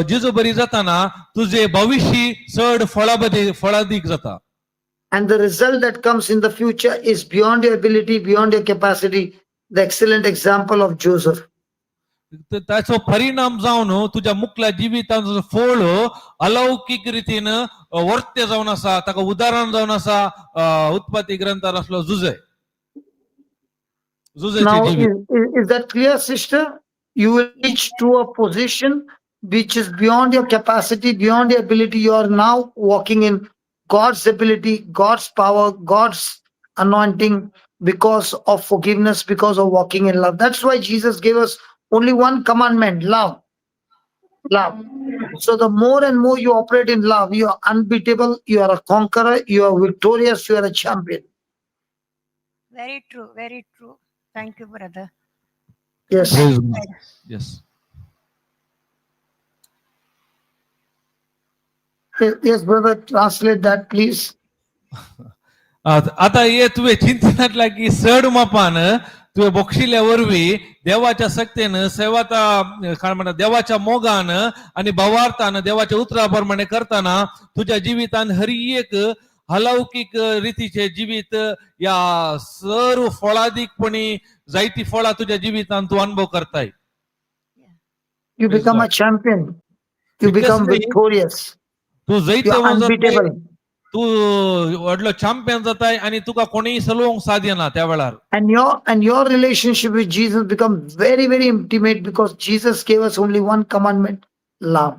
जिजू बरी जाताना तुजे भविश्य चड फळाबदी फळादीक जाता. And the result that comes in the future is beyond your ability, beyond your capacity. The excellent example of Joseph. ताचो परिणाम जावन तुज्या मुखल्या जिवितांचो फळ अलौकीक रितीन वर्ते जावन आसा. ताका उदाहरण जावन आसा उत्पत्ती ग्रंथार आसलो जुजे जुजेचें Now, जिवीत. is that clear, sister? You will reach to a position which is beyond your capacity, beyond your ability. You are now walking in God's ability, God's power, God's anointing because of forgiveness, because of walking in love. That's why Jesus gave us only one commandment, love. Love. So the more and more you operate in love, you are unbeatable, you are a conqueror, you are victorious, you are a champion. Very true, very true. Thank you, brother. Yes. Praise God. Yes. Yes, brother, translate that, please. आतां हे तुवें चिंतनातल्या की चड मापान तुवें बक्षिल्ल्या वरवीं देवाच्या शक्तीन सेवाता काय म्हणटा देवाच्या मोगान आनी भावार्थान देवाच्या उतरा प्रमाणे करतना तुज्या जिवितान हर एक अलौकीक रितीचे जिवीत या सर्व फळादीकपणी जायती फळां तुज्या जिवितान तूं अनुभव करताय. You Praise become God. a champion. You Because become we- victorious. तूं You are जैतवंत जाताय, unbeatable. तूं व्हडलो चॅम्पियन जाताय आनी तुका कोणीय सलोवंक साध्य ना त्या वेळार. And your relationship with Jesus becomes very, very intimate because Jesus gave us only one commandment, love.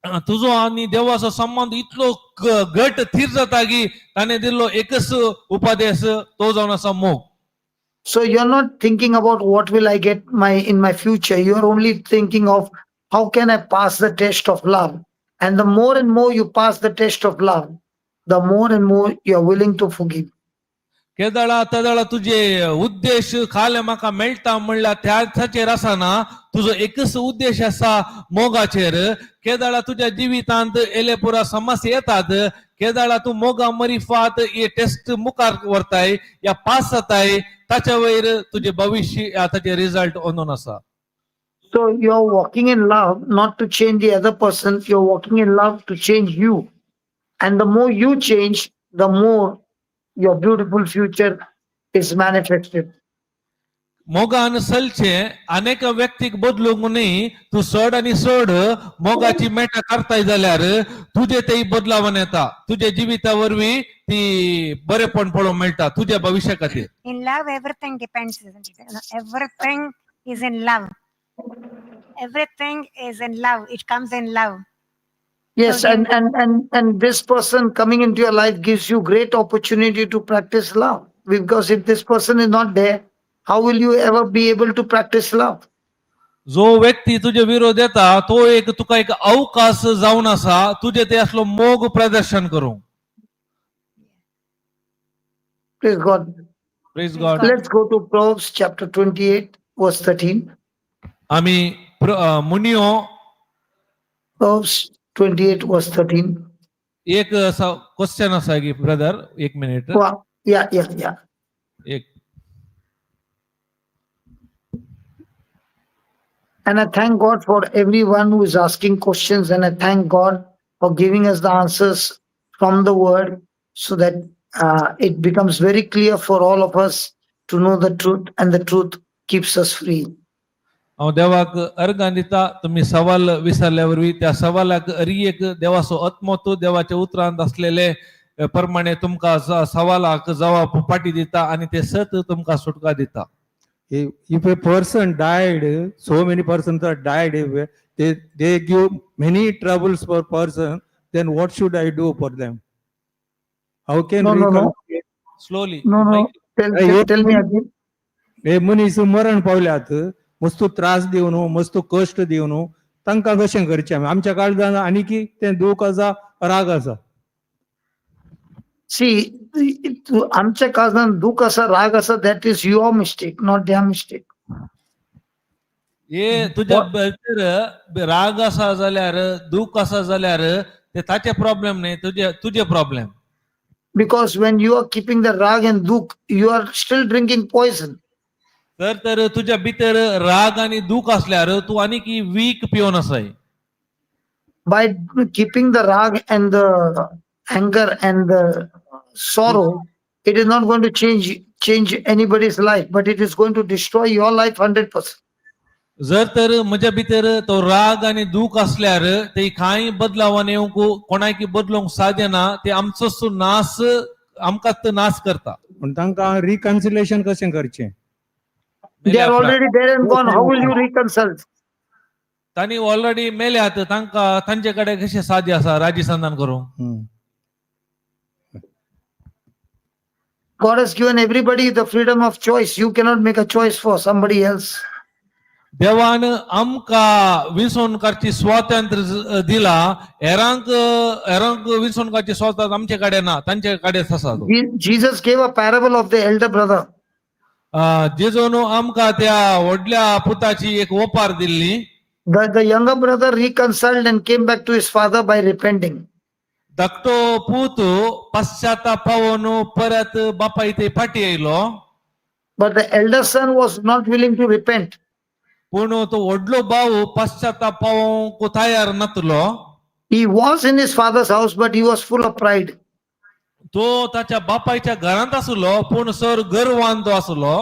तुजो आनी देवाचो संबंद इतलो घट थीर जाता की ताणें दिल्लो एकच उपदेश तो जावन आसा मोग. So you're not thinking about what will I get in my future. You're only thinking of how can I pass the test of love. And the more and more you pass the test of love, the more and more you're willing to forgive. केदळा तेदळा तुजे उद्देश खाले म्हाका मेळटा म्हणल्यार त्याचेर आसना, तुजो एकच उद्देश आसा मोगाचेर. केदळा तुज्या जिवितांत येले पुरा समस्या येतात, केदळा तूं मोगा मरिफात हे टेस्ट मुखार व्हरताय या पास जाताय, ताच्या वयर तुजें भविश्य या ताचे रिजल्ट अंदून आसा. So you're walking in love, not to change the other person. You're walking in love to change you. And the more you change, the more your beautiful future is manifested. मोगान चलचें अनेक व्यक्तीक बदलूंक न्ही, तूं चड आनी चड मोगाची मेटां करताय जाल्यार तुजे तेय बदलावन येता, तुज्या जिविता वरवीं ती बरेपण पळोवंक मेळटा तुज्या भविश्या खातीर. In love, everything depends, isn't it? Everything is in love. Everything is in love. It comes in love. Yes, So and this person coming into your life gives you great opportunity to practice love. Because if this person is not there, how will you ever be able to practice love? जो व्यक्ती तुजे विरोध येता तो एक तुका एक अवकाश जावन आसा तुजे ते असलो मोग प्रदर्शन करूंक. Praise God. Praise God. Let's go to Proverbs chapter 28, verse 13. आमी मुनियो Proverbs 28, verse 13. एक क्वेश्चन आसा की ब्रदर, एक मिनिट. Wow. Yeah. एक. And I thank God for everyone who is asking questions, and I thank God for giving us the answers from the word so that it becomes very clear for all of us to know the truth, and the truth keeps us free. हांव देवाक अर्गां दिता तुमी सवाल विचारल्या वरवीं त्या सवालाक अरी एक देवाचो आत्मोत देवाच्या उतरांत आसलेले प्रमाणे तुमकां सवालाक जवाब पाटी दिता आनी ते सत तुमकां सुटका दिता. If a person died, so many persons are died, if they give many troubles for person, then what should I do for them? How can No, no, no. reconcile? Slowly. No. Tell me again. हे मनीस मरण पावल्यात, मस्त त्रास दिवन, मस्त कश्ट दिवन, तांकां कशें करचें आमी? आमच्या काळजान आनीकी तें दूख आसा, राग आसा. See, आमच्या काळजान दुःख आसा, राग आसा, that is your mistake, not their mistake. हे तुज्या भितर राग आसा जाल्यार, दूख आसा जाल्यार ते ताचे प्रॉब्लेम न्ही, तुजे problem. Because when you are keeping the rag and dukh, you are still drinking poison. तर तर तुज्या भितर राग आनी दूख आसल्यार तूं आनीक वीक पिवन आसाय. By keeping the rag and the anger and the sorrow, it is not going to change anybody's life, but it is going to destroy your life 100%. जर तर म्हज्या भितर तो राग आनी दूख आसल्यार ते कांय बदलावान येवंक कोणाकी बदलोवंक साध्य ना, ते आमचोच नाश, आमकांच नाश करता. पूण तांकां रिकन्सिलेशन कशें करचें? They are already dead and gone. How will you reconcile? तांणी ऑलरेडी मेल्यात, तांकां तांचे कडेन कशें साध्य आसा राजीसंधान करूंक? हम्म. God has given everybody the freedom of choice. You cannot make a choice for somebody else. देवान आमकां विसोवन काडची स्वातंत्र्य दिला, हेरांक हेरांक विसोवन काडची स्वातंत्र्य आमचे कडेन ना, तांचे कडेन आसा तो. Jesus gave a parable of the elder brother. जेजून आमकां त्या व्हडल्या पुताची एक ओपार दिल्ली. The younger brother reconciled and came back to his father by repenting. धाकटो पूत पश्चाताप पावोन परत बापाय ते फाटी आयलो. But the elder son was not willing to repent. पूण तो व्हडलो भाव पश्चाताप पावोवंक तयार नातलो. He was in his father's house, but he was full of pride. तो ताच्या बापायच्या घरांत आसलो, पूण सर गर्वान तो आसलो.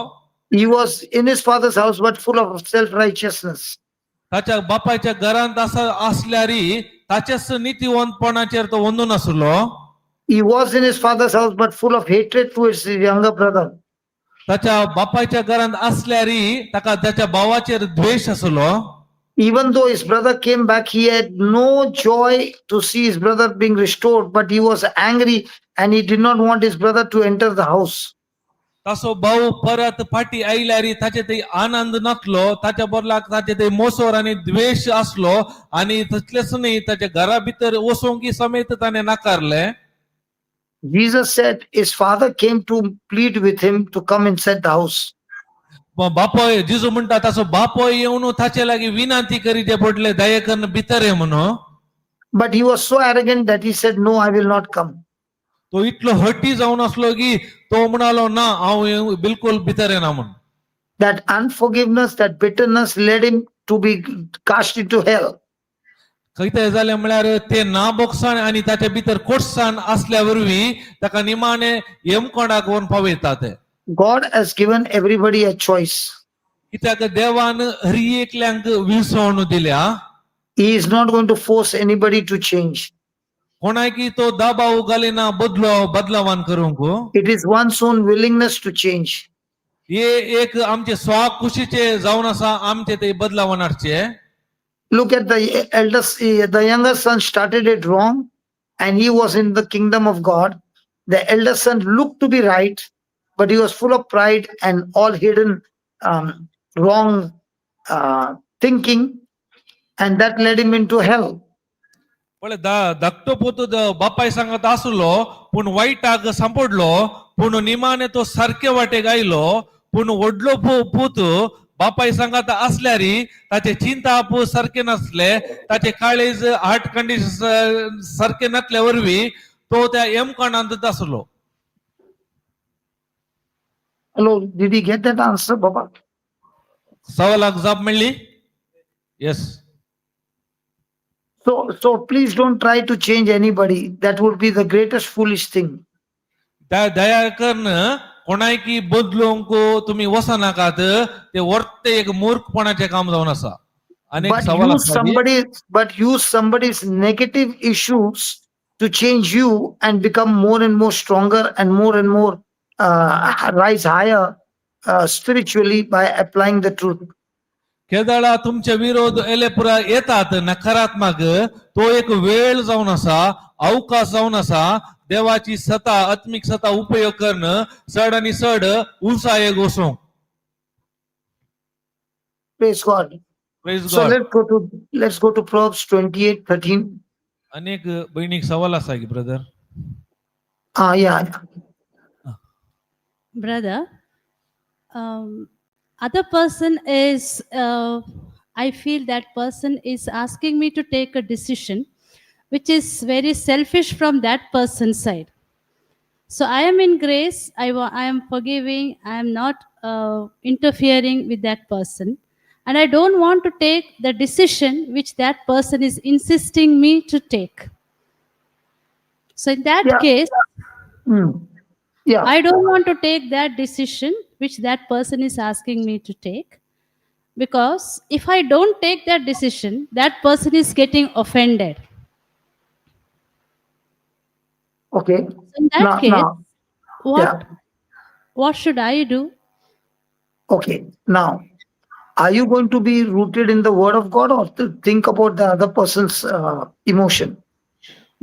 He was in his father's house, but full of self righteousness. ताच्या बापायच्या घरांत आसा आसल्यारी ताचेच नितीवंतपणाचेर तो वंदून आसलो. He was in his father's house, but full of hatred towards his younger brother. ताच्या बापायच्या घरांत आसल्यारी ताका ताच्या भावाचेर द्वेश आसलो. Even though his brother came back, he had no joy to see his brother being restored, but he was angry and he did not want his brother to enter the house. तासो भाव परत फाटी आयल्यारी ताचे ते आनंद नासलो, ताच्या बदलाक ताचे ते मोसोर आनी द्वेश आसलो आनी तसलेच न्ही, ताच्या घरा भितर वचोंक समेत ताणें नाकारले. Jesus said his father came to plead with him to come inside the house. बापोय जिजू म्हणटा ताचो बापोय येवन ताचे लागीं विनंती करीत पडले, दया करून भितर ये म्हणून. But he was so arrogant that he said, "No, I will not come." तो इतलो हटी जावन आसलो की तो म्हणालो, ना, हांव बिलकुल भितर येना म्हूण. That unforgiveness, that bitterness led him to be cast into hell. कितें जालें म्हळ्यार ते ना बोगसाण आनी ताचे भितर कोटसाण आसल्या वरवीं ताका निमाणे यमकोंडाक व्हरून पावयता ते. God has given everybody a choice. कित्याक देवान हर एकल्यांक विसवण दिल्या. He is not going to force anybody to change. कोणाकी तो दबाव घालिना बदलो बदलावान करूंक. It is one's own willingness to change. हे एक आमचे स्वकुशीचे जावन आसा आमचे ते बदलावान हाडचे. Look at the eldest, the younger son started it wrong and he was in the kingdom of God. The elder son looked to be right, but he was full of pride and all hidden wrong thinking, and that led him into hell. पळय धाकटो पूत बापाय सांगत आसलो पूण वायटाक सांपडलो पूण निमाणे तो सारके वाटेक आयलो पूण व्हडलो पूत बापाय सांगात असल्यारी ताचे चिंताप सारके नासले ताचे काळीज हार्ट कंडिशन सारके नासल्या वरवीं तो त्या यमकणांत आसलो. Hello, did he get that answer, Baba? सवालाक जाप मेळ्ळी? Yes. So please don't try to change anybody. That would be the greatest foolish thing. त्या दया करून कोणायकी बदलूंक तुमी वचनाकात ते वर्ते एक मूर्खपणाचें काम जावन आसा. आनी एक But सवाल use आसा की, somebody, but use somebody's negative issues to change you and become more and more stronger and more rise higher spiritually by applying the truth. केदळा तुमचे विरोध येले पुरा येतात नकारात्मक तो एक वेळ जावन आसा अवकाश जावन आसा देवाची सता आत्मीक सता उपयोग करून चड आनी चड उंचायेक वचूंक. Praise God. Praise So God. let's go to Proverbs 28:13. आनी एक भयणीक सवाल आसा की brother. Ah, yeah. Brother, other person is, I feel that person is asking me to take a decision which is very selfish from that person's side. So I am in grace, I am forgiving, I am not interfering with that person. And I don't want to take the decision which that person is insisting me to take. So in that case, I don't want to take that decision which that person is asking me to take, because if I don't take that decision, that person is getting offended. So in that case, what should I do? Okay. Now, are you going to be rooted in the word of God or to think about the other person's emotion?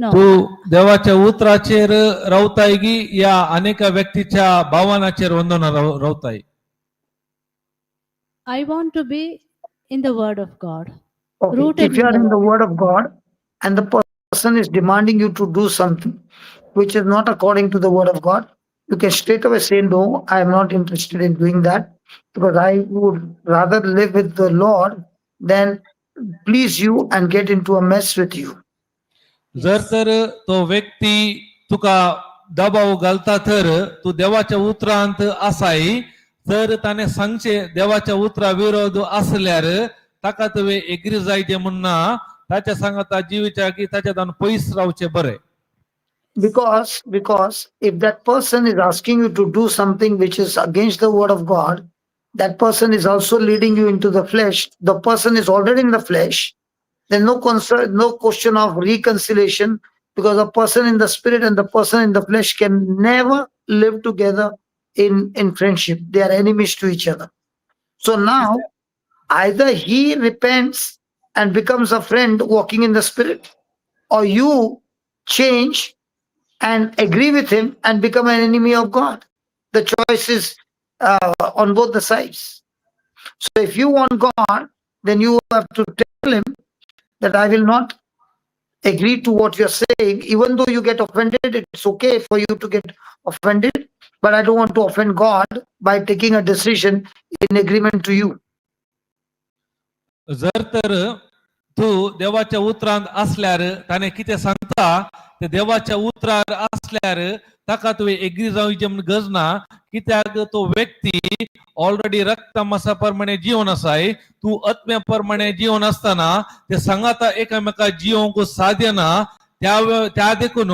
No. तूं देवाच्या उतराचेर रावताय की या अनेका व्यक्तीच्या भावनाचेर वंदन रावताय? I want to be in the word of God. Okay. Rooted If you in are the in the word of God and the person is demanding you to do something which is not according to the word of God, you can straight away say, no, I am not interested in doing that, because I would rather live with the Lord than please you and get into a mess with you. जर तर तो व्यक्ती तुका दबाव घालता तर तूं देवाच्या उतरांत आसाय तर ताणें सांगचें देवाच्या उतरा विरोध आसल्यार ताका तुवें एग्री जायचें म्हूण ना ताच्या सांगाता जिवीच्या की ताच्या तावन पयस रावचें बरें. Because if that person is asking you to do something which is against the word of God, that person is also leading you into the flesh. The person is already in the flesh. Then no concern, no question of reconciliation, because a person in the spirit and the person in the flesh can never live together in friendship. They are enemies to each other. So now, either he repents and becomes a friend walking in the spirit, or you change and agree with him and become an enemy of God. The choice is on both the sides. So if you want God, then you have to tell him that I will not agree to what you're saying. Even though you get offended, it's okay for you to get offended, but I don't want to offend God by taking a decision in agreement to you. जर तर तूं देवाच्या उतरांत आसल्यार ताणें कितें सांगता ते देवाच्या उतरार आसल्यार ताका तुवें एग्री जावची म्हूण गरज ना कित्याक तो व्यक्ती ऑलरेडी रक्त मासा प्रमाणे जिवन आसाय तूं आत्म्या प्रमाणे जिवन आसतना ते सांगाता एकामेका जिवंक साध्य ना त्या देखून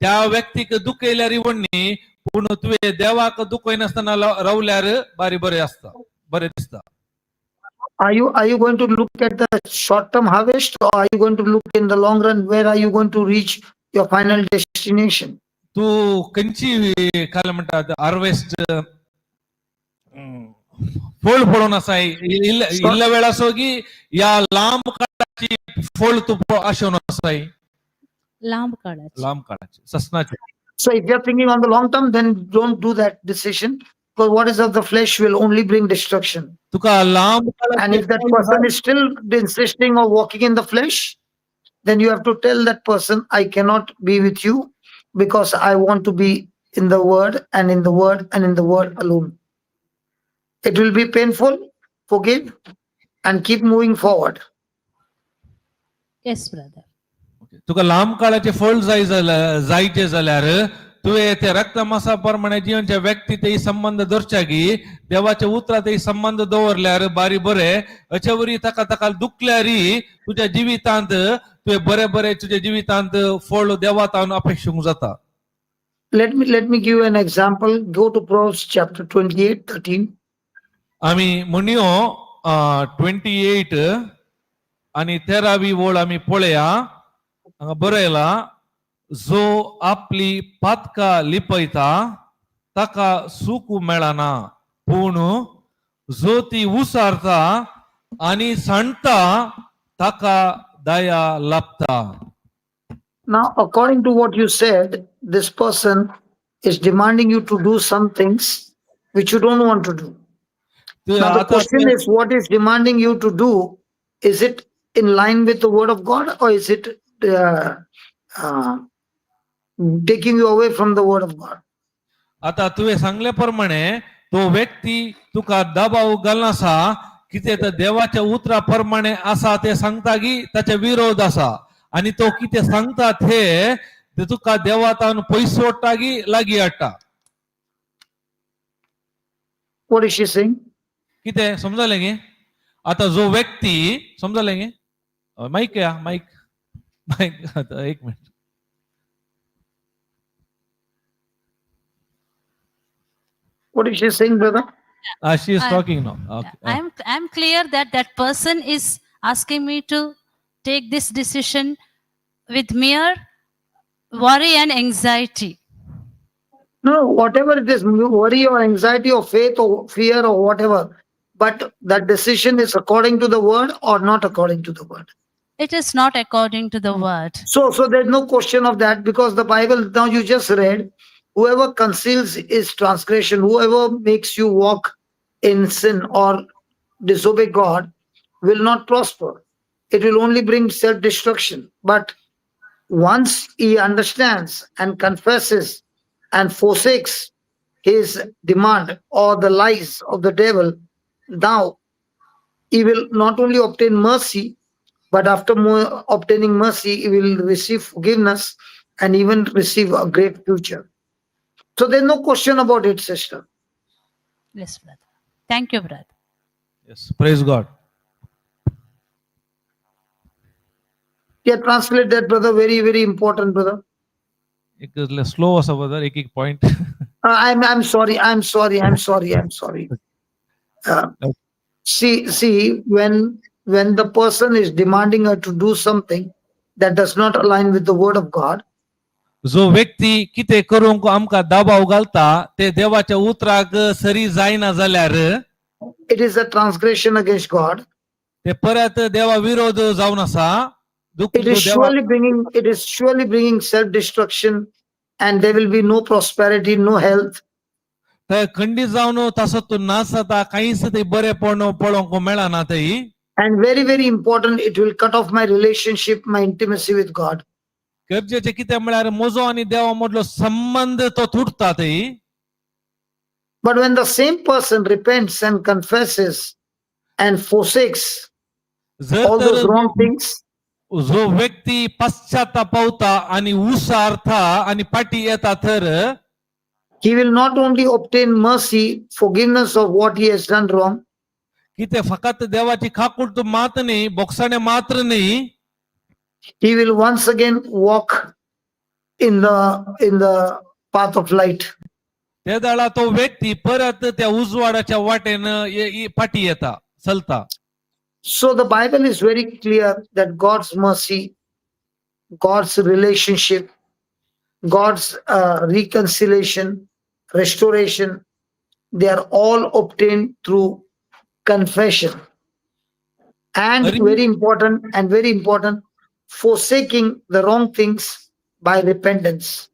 त्या व्यक्तीक दुखयल्यार वण्णी पूण तुवें देवाक दुखयनासतना रावल्यार बारी बरें आसता बरें दिसता. Are you going to look at the short-term harvest, or are you going to look in the long run? Where are you going to reach your final destination? तूं खंयची काय म्हणटात हार्वेस्ट फळ पळोवन आसाय इल्ल्या वेळासो की या लांब काळाची फळ तूं आशेवन आसाय? लांब काळाची. लांब काळाची ससनाची. So if you're thinking on the long term, then don't do that decision. Because what is of the flesh will only bring destruction. तुका लांब And if that person is still insisting or walking in the flesh, then you have to tell that person, I cannot be with you because I want to be in the word and in the word and in the word alone. It will be painful, forgive, and keep moving forward. Yes, brother. तुका लांब काळाचे फळ जाय जाल्यार जायचे जाल्यार तुवें ते रक्तमासा प्रमाणे जिवनच्या व्यक्ती ते संबंध दवरच्या की देवाच्या उतरा ते संबंध दवरल्यार बारी बरे अशे वरी ताका ताका दुखल्यार तुज्या जिवितांत तुवें बरे बरे तुज्या जिवितांत फळ देवातावन अपेक्षूंक जाता. Let me give you an example. Go to Proverbs chapter 28, 13. आमी म्हणयो 28 आनी 13वी ओळ आमी पळया. हांगा बरयला, जो आपली पातकां लिपयता ताका सूख मेळना, पूण जो ती उसारता आनी सांडता ताका दया लाभता. Now, according to what you said, this person is demanding you to do some things which you don't want to do. ते Now, the आतां question is, what is demanding you to do? Is it in line with the word of God, or is it taking you away from the word of God? आता तुवें सांगले प्रमाणे तो व्यक्ती तुका दबाव घालना आसा, कितें तर देवाच्या उतरा प्रमाणे आसा ते सांगता की ताचे विरोध आसा, आनी तो कितें सांगता ते ते तुका देवातान पयस ओडटा की लागीं हाडटा? What is she saying? कितें समजलें गे? आता जो व्यक्ती समजलें गे? मायक या मायक मायक, आता एक minute. What is she saying, brother? She is talking now. I'm clear that that person is asking me to take this decision with mere worry and anxiety. No, whatever it is, worry or anxiety or faith or fear or whatever, but that decision is according to the word or not according to the word. It is not according to the word. So there's no question of that, because the Bible, now you just read, whoever conceals his transgression, whoever makes you walk in sin or disobey God will not prosper. It will only bring self-destruction. But once he understands and confesses and forsakes his demand or the lies of the devil, now he will not only obtain mercy, but after obtaining mercy, he will receive forgiveness and even receive a great future. So there's no question about it, sister. Yes, brother. Thank you, brother. Yes, praise God. Yeah, translate that, brother. Very, very important, brother. एक slow आसा brother, एक एक point. I'm sorry. I'm sorry. I'm sorry. I'm sorry. See, when the person is demanding her to do something that does not align with the word of God, जो व्यक्ती कितें करूंक आमकां दबाव घालता ते देवाच्या उतराक सरी जायना जाल्यार it is a transgression against God. ते परत देवा विरोध जावन आसा. It is surely bringing self-destruction, and there will be no prosperity, no health. ते खंडीत जावन तसो तूं नाच जाता, कांयच ते बरेपण पळोवंक मेळना थंय. And very, very important, it will cut off my relationship, my intimacy with God. गरजेचें कितें म्हळ्यार म्हजो आनी देवा मदलो संबंद तो तुटता थंय. But when the same person repents and confesses and forsakes जर all those तर wrong things, जो व्यक्ती पश्चाताप पावता आनी उसारता आनी फाटी येता तर he will not only obtain mercy, forgiveness of what he has done wrong, कितें फकत देवाची काकूट मात न्ही, बोगसाणें मात्र न्ही, he will once again walk in the path of light. ते वेळा तो व्यक्ती परत त्या उजवाडाच्या वाटेन फाटी येता चलता. So the Bible is very clear that God's mercy, God's relationship, God's reconciliation, restoration, they are all obtained through confession. And very important, forsaking the wrong things by repentance.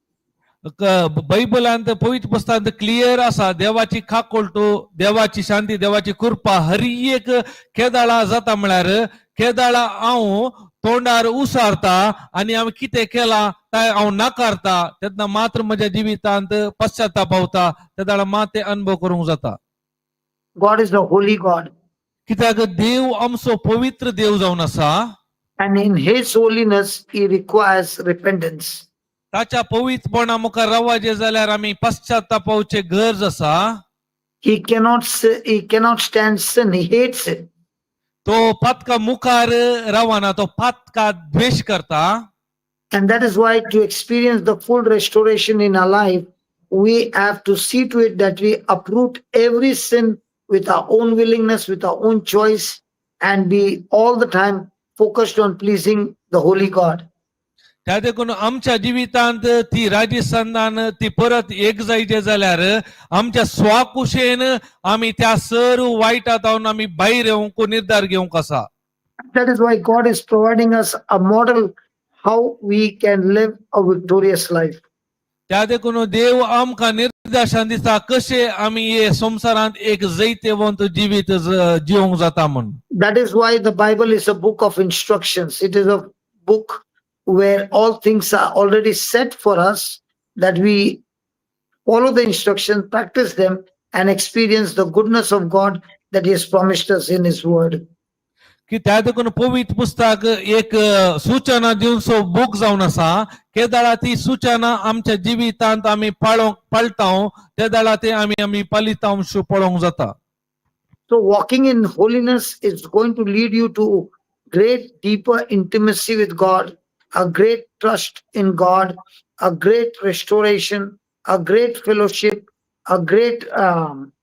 बायबलांत पवित्र पुस्तकांत क्लियर आसा देवाची काकुळटू, देवाची शांती, देवाची कृपा हर एक केदाळा जाता म्हळ्यार केदाळा हांव तोंडार उसारता आनी हांवें कितें केलां तें हांव नाकारता तेन्ना मात्र म्हज्या जिवितांत पश्चाताप पावता तेदाळा मात ते अनुभव करूंक जाता. God is the holy God. कित्याक देव आमचो पवित्र देव जावन आसा. And in his holiness, he requires repentance. ताच्या पवित्रपणा मुखार रावपाचें जाल्यार आमी पश्चातापावचे गरज आसा. He cannot stand sin. He hates it. तो पातका मुखार रावना, तो पातका द्वेश करता. And that is why, to experience the full restoration in our life, we have to see to it that we uproot every sin with our own willingness, with our own choice, and be all the time focused on pleasing the holy God. त्या देखून आमच्या जिवितांत ती राजस्थानान ती परत एक जायचे जाल्यार आमच्या स्वाकुशेन आमी त्या सर्व वायटा जावन आमी भायर येवंक निर्धार घेवंक आसा. That is why God is providing us a model how we can live a victorious life. त्या देखून देव आमकां निर्देशन दिता कशें आमी हे संवसारांत एक जैतवंत जिवीत जिवंक जाता म्हूण. That is why the Bible is a book of instructions. It is a book where all things are already set for us, that we follow the instructions, practice them, and experience the goodness of God that He has promised us in His Word. की त्या देखून पवित्र पुस्तक एक सूचना दिवचो book जावन आसा. केदाळा ती सूचना आमच्या जिवितांत आमी पाळोवंक पाळटा तेदाळा ते आमी आमी पालितांश पळोवंक जाता. So, walking in holiness is going to lead you to great, deeper intimacy with God, a great trust in God, a great restoration, a great fellowship, a great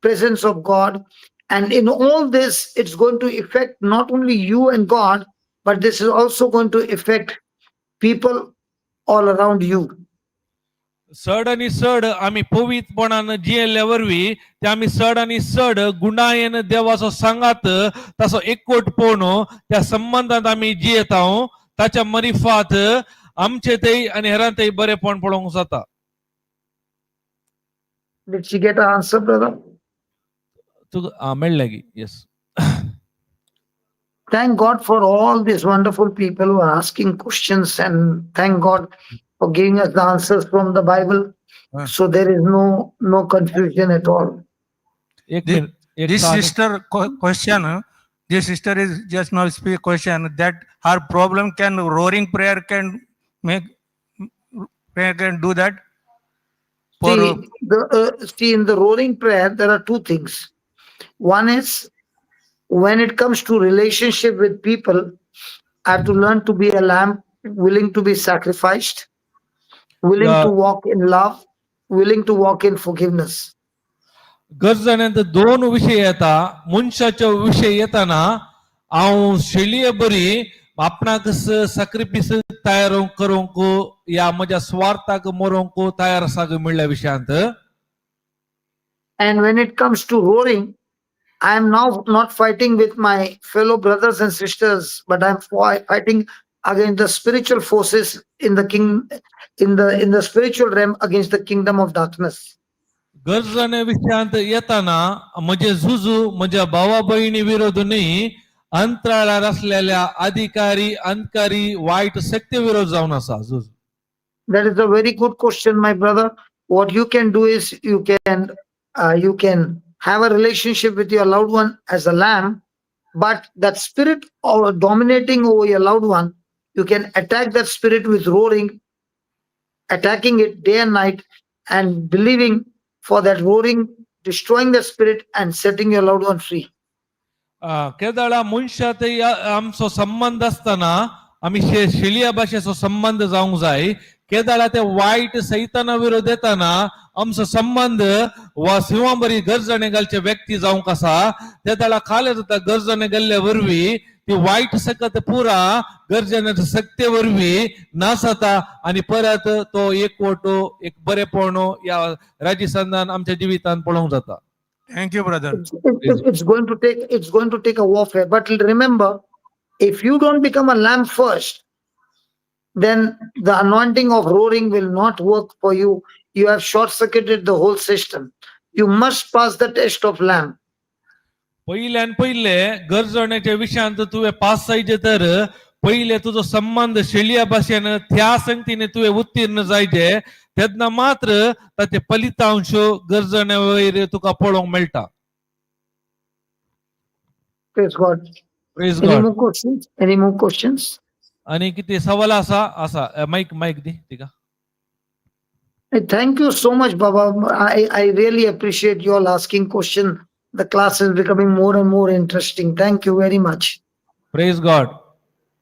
presence of God. And in all this, it's going to affect not only you and God, but this is also going to affect people all around you. चड आनी चड आमी पवित्रपणान जियेल्ल्या वरवीं ते आमी चड आनी चड गुणायेन देवाचो सांगात ताचो एकवट पळोवन त्या संबंदांत आमी जियेता. ताच्या मरिफात आमचे थंय आनी हेरां थंय बरेपण पळोवंक जाता. Did she get an answer, brother? तुका मेळ्ळें की yes. Thank God for all these wonderful people who are asking questions, and thank God for giving us the answers from the Bible. So there is no confusion at all. एक This- एक This sister question, this sister is just now speak question that her problem can roaring prayer can make prayer can do that. For See, in the roaring prayer, there are two things. One is, when it comes to relationship with people, I have to learn to be a lamb, willing to be sacrificed, willing to walk in love, willing to walk in forgiveness. गरजण्यांत दोन विशय येता. मनशाचो विशय येताना हांव शेळये बरी आपणाक sacrifice तयार करूंक या म्हज्या स्वार्थाक मरोंक तयार आसा म्हणल्या विशयांत. And when it comes to roaring, I am now not fighting with my fellow brothers and sisters, but I'm fighting against the spiritual forces in the king, in the spiritual realm against the kingdom of darkness. गरजण्या विशयांत येताना म्हजे झुजू म्हज्या भावा भयणी विरोध न्ही, अंतराळार असलेल्या अधिकारी अंधकारी वायट शक्ती विरोध जावन आसा झूज. That is a very good question, my brother. What you can do is you can have a relationship with your loved one as a lamb, but that spirit or dominating over your loved one, you can attack that spirit with roaring, attacking it day and night, and believing for that roaring, destroying the spirit and setting your loved one free. केदळा मनशा ते आमचो संबंद आसतना आमी शेळया भाशेचो संबंद जावंक जाय. केदळा ते वायट सैताना विरोध येताना आमचो संबंद वा सिंहा बरी गरजणे घालचे व्यक्ती जावंक आसा. तेदळा खाले जाता गरजणे गेल्ले वरवीं ती वायट सकत पुरा गरजण्याच्या शक्ते वरवीं नासता आनी परत तो एकवटो एक बरेपण या राजस्थानान आमच्या जिवितान पळोवंक जाता. Thank you, brother. It's going to take a warfare. But remember, if you don't become a lamb first, then the anointing of roaring will not work for you. you have short circuited the whole system. You must pass the test of lamb. पयल्यान पयले गरजण्याच्या विशयांत तुवें pass जायचे तर पयले तुजो संबंध शेळया भाशेन त्या संगतीने तुवें उत्तीर्ण जायचे तेन्ना मात्र ताचे फलितांश गरजण्या वयर तुका पळोवंक मेळटा. Praise God. Praise Any God. more questions? Any more questions? आणि किती सवाल आसा आसा मायक मायक दी तिका. Hey, thank you so much, Baba. I really appreciate you all asking question. The class is becoming more and more interesting. Thank you very much. Praise God.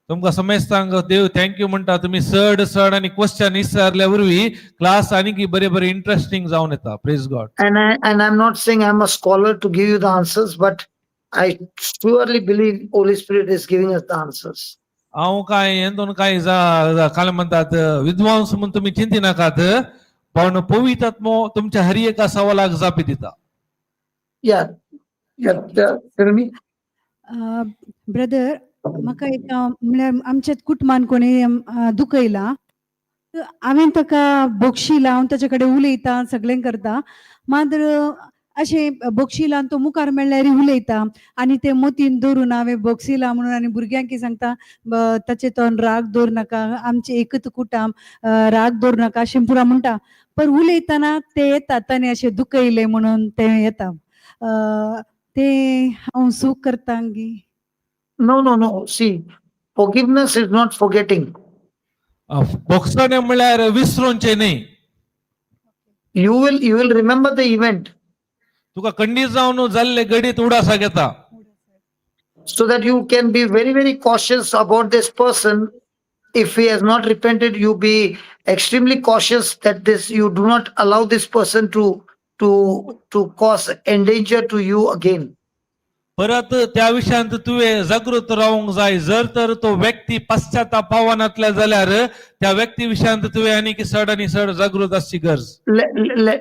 तुमकां समेस्तांक देव thank you म्हणटा. तुमी चड चड आनी क्वेश्चन विचारल्या वरवीं क्लास आनीक बरे बरे इंट्रस्टींग जावन येता. Praise God. And I'm not saying I'm a scholar to give you the answers, but I surely believe Holy Spirit is giving us the answers. हांव काय हेंतून काय काय म्हणतात विद्वांस म्हणून तुमी चिंती नाकात, पण पवित्र आत्मो तुमच्या हर एका सवालाक जापी दिता. Yeah, tell me. Brother, म्हाका एक म्हळ्यार आमच्या कुटुंबान कोणी दुखयला, हांवें ताका बक्षिला, हांव ताचे कडेन उलयता, सगळें करता, मात्र अशें बक्षिला तो मुखार मेळ्ळ्यार उलयता आनी ते मतीन दवरून हांवें बक्षिला म्हणून आनी भुरग्यांक सांगता, ताचे तोंड राग दवर नाका, आमचें एकच कुटाम, राग दवर नाका अशें पुरा म्हणटा, पर उलयतना ते येता ताणें अशें दुखयलें म्हणून ते येता, ते हांव चूक करता गी? No. See, forgiveness is not forgetting. बोगसणें म्हणल्यार विसरूनचें न्ही. You will remember the event तुका खंडीत जावन जाल्ले घडीत उडासाक येता. So that you can be very, very cautious about this person. If he has not repented, you be extremely cautious that this you do not allow this person to cause endanger to you again. परत त्या विशयांत तुवें जागृत रावंक जाय. जर तर तो व्यक्ती पश्चाताप पावनातल्या जाल्यार त्या व्यक्ती विशयांत तुवें आनीक चड आनी चड जागृत आसची गरज.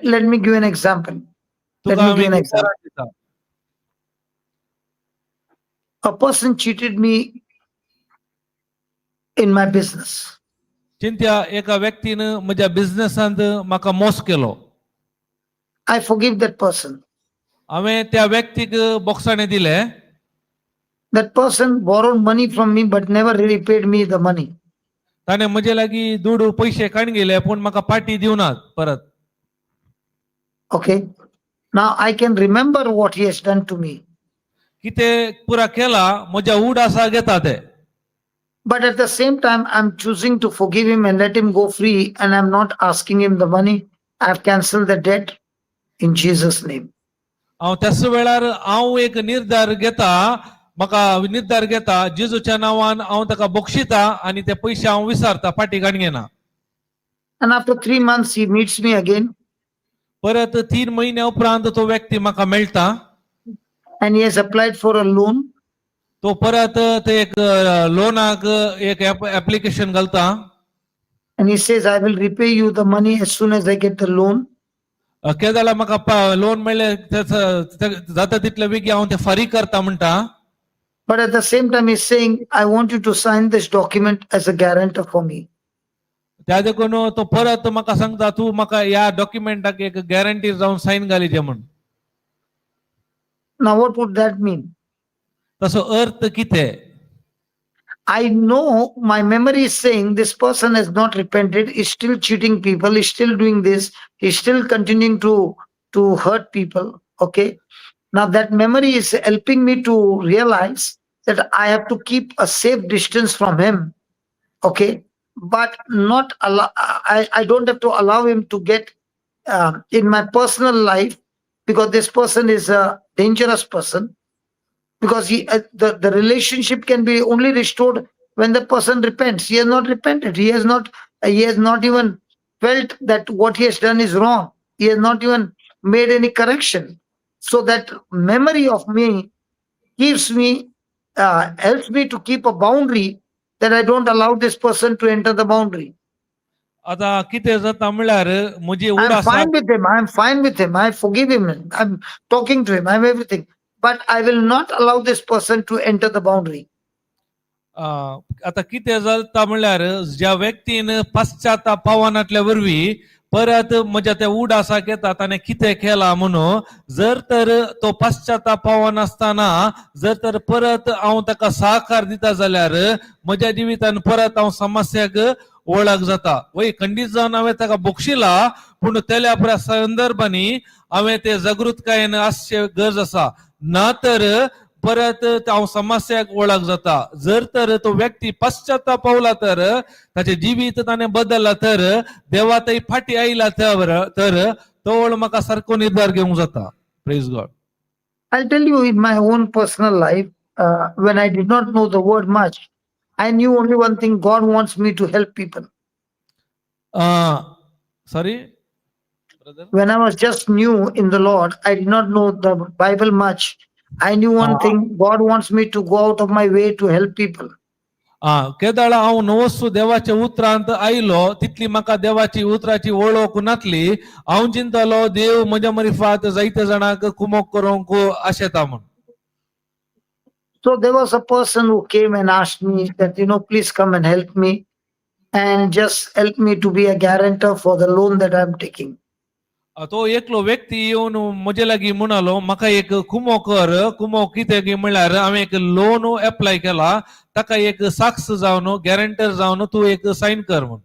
Let me give an example. Let तुका me give आमी an example. उदाहरण दिता. A person cheated me in my business. चिंत्या, एका व्यक्तीन म्हज्या बिझनेसांत म्हाका मोस केलो. I forgive that person. हांवें त्या व्यक्तीक बोगसाणें दिलें. That person borrowed money from me but never repaid me the money. ताणें म्हजे लागीं दुडू पयशे काडून गेले पूण म्हाका पाटी दिवनात परत. Okay. Now I can remember what he has done to me. कितें पुरा केला म्हज्या उडासाक येता ते. But at the same time, I'm choosing to forgive him and let him go free, and I'm not asking him the money. I've cancelled the debt in Jesus' name. हांव त्याच वेळार हांव एक निर्धार घेता, म्हाका निर्धार घेता, जेजूच्या नांवान हांव ताका बक्षिता आनी ते पयशे हांव विसारता, फाटी काडून घेना. And after 3 months, he meets me again परत 3 म्हयन्या उपरांत तो व्यक्ती म्हाका मेळटा. And he has applied for a loan. तो परत ते एक लोनाक एक एप्लिकेशन घालता. And he says, "I will repay you the money as soon as I get the loan." केदाळा म्हाका लोन मेळ्ळें जाता तितले बेगीन हांव ते फारीक करता म्हणटा. But at the same time, he's saying, "I want you to sign this document as a guarantor for me." त्या देखून तो परत म्हाका सांगता, तूं म्हाका ह्या डॉक्युमेंटाक एक गॅरंटी जावन सायन घालीचे म्हण. Now, what would that mean? तसो अर्थ कितें? I know my memory is saying this person has not repented, is still cheating people, is still doing this, is still continuing to hurt people. Okay. Now that memory is helping me to realize that I have to keep a safe distance from him. Okay. But not allow, I don't have to allow him to get in my personal life because this person is a dangerous person, because the relationship can be only restored when the person repents. He has not repented. He has not even felt that what he has done is wrong. He has not even made any correction. So that memory of me keeps me helps me to keep a boundary that I don't allow this person to enter the boundary. आतां कितें जाता म्हणल्यार म्हजी I'm उडास fine with him. I'm fine with him. I forgive him. I'm talking to him. I'm everything, but I will not allow this person to enter the boundary. आतां कितें जाता म्हणल्यार ज्या व्यक्तीन पश्चाताप पावनातल्या वरवीं परत म्हज्या त्या उडासाक येता ताणें कितें केलां म्हणून. जर तर तो पश्चाताप पावनासतना जर तर परत हांव ताका सहकार दिता जाल्यार म्हज्या जिवितान परत हांव समस्याक वळख जाता. वय, खंडीत जावन हांवें ताका बक्षिला, पूण तेल्या पुऱ्या संदर्भांनी हांवें ते जागृतकायेन आसचे गरज आसा, ना तर परत हांव समस्याक वळख जाता. जर तर तो व्यक्ती पश्चाताप पावला तर, ताचें जिवीत ताणें बदलला तर, देवा थंय फाटी आयला तर तो म्हाका सारको निर्धार घेवंक जाता. Praise God. I'll tell you, in my own personal life, when I did not know the word much, I knew only one thing: God wants me to help people. Sorry. When I was just new in the Lord, I did not know the Bible much. I knew one thing: God wants me to go out of my way to help people. आ केदाळा हांव नवस्सू देवाच्या उतरांत आयलो, तितली म्हाका देवाची उतराची वळख नातली. हांव चिंतलो देव म्हज्या मरिफात जायते जाणांक कुमोक करूंक आशेता म्हूण. So there was a person who came and asked me that, please come and help me and just help me to be a guarantor for the loan that I'm taking. तो एकलो व्यक्ती येवन म्हजे लागीं म्हणालो, म्हाका एक कुमो कर. कुमो कितें की म्हणल्यार हांवें एक लोन एप्लाय केला, ताका एक साक्ष जावन, गॅरंटर जावन तूं एक सायन कर म्हूण.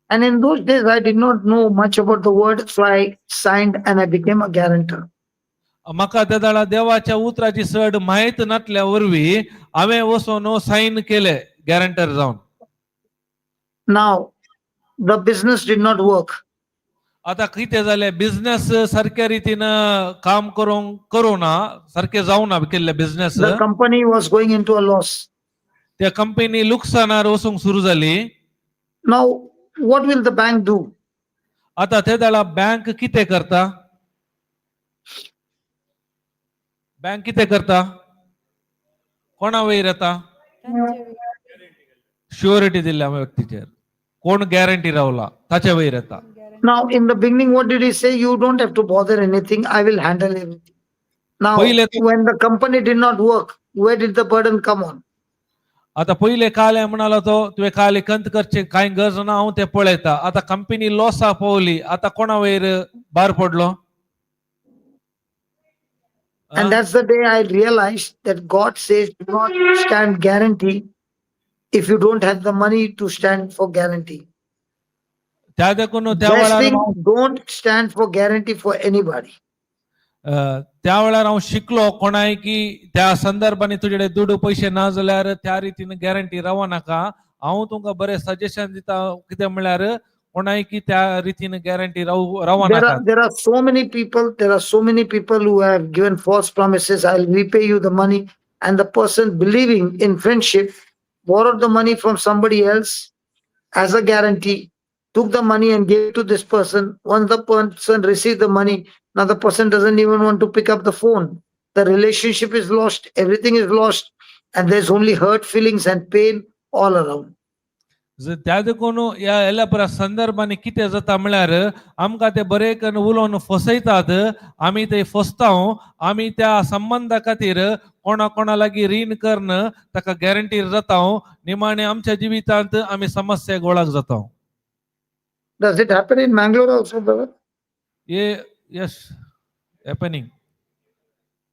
And in those days, I did not know much about the word, so I signed and I became a guarantor. म्हाका त्या वेळार देवाच्या उतराची चड म्हायत नातल्या वरवीं हांवें वचोन सायन केले गॅरंटर जावन. Now, the business did not work. आता कितें जालें, बिझनेस सारक्या रितीन काम करूंक करूं ना, सारकें जावना केल्ले business. The company was going into a loss. त्या कंपनी लुकसाणार वचूंक सुरू जाली. Now, what will the bank do? आता ते वेळार बँक कितें करता? बँक कितें करता? कोणा वयर येता? शुअरिटी दिल्ल्या व्यक्तीचेर कोण गॅरंटी रावला ताच्या वयर येता. Now, in the beginning, what did he say? You don't have to bother anything. I will handle everything. Now, पहिले when the company did not work, where did the burden come on? आता पहिले काले म्हणालो तो, तुवें काले कंत करचे कांय गरज ना, हांव तें पळयता. आता कंपनी लॉसा पावली, आता कोणा वयर भार पडलो? And that's the day I realized that God says, do not stand guarantee if you don't have the money to stand for guarantee. त्या देखून त्या Best वेळार thing, don't stand for guarantee for anybody. त्या वेळार हांव शिकलो कोणाय की त्या संदर्भांनी तुजे कडेन दुडू पयशे ना जाल्यार त्या रितीन गॅरंटी रावो नाका. हांव तुमकां बरें सजेशन दिता, कितें म्हणल्यार कोणाय की त्या रितीन गॅरंटी रावू रावो There नाका. are, there are so many people, there are so many people who have given false promises, "I'll repay you the money." And the person, believing in friendship, borrowed the money from somebody else as a guarantee, took the money and gave to this person. Once the person received the money, now the person doesn't even want to pick up the phone. The relationship is lost, everything is lost, and there's only hurt feelings and pain all around. त्या देखून ह्या ह्या पुऱ्या संदर्भांनी कितें जाता म्हळ्यार आमकां ते बरे करून उलोवन फसयतात, आमी ते फसता. आमी त्या संबंदा खातीर कोणा कोणा लागीं रीण करून ताका गॅरंटी जाता. निमाणे आमच्या जिवितांत आमी समस्या गोळाक जाता. Does it happen in Mangalore also, brother? ये yes, happening.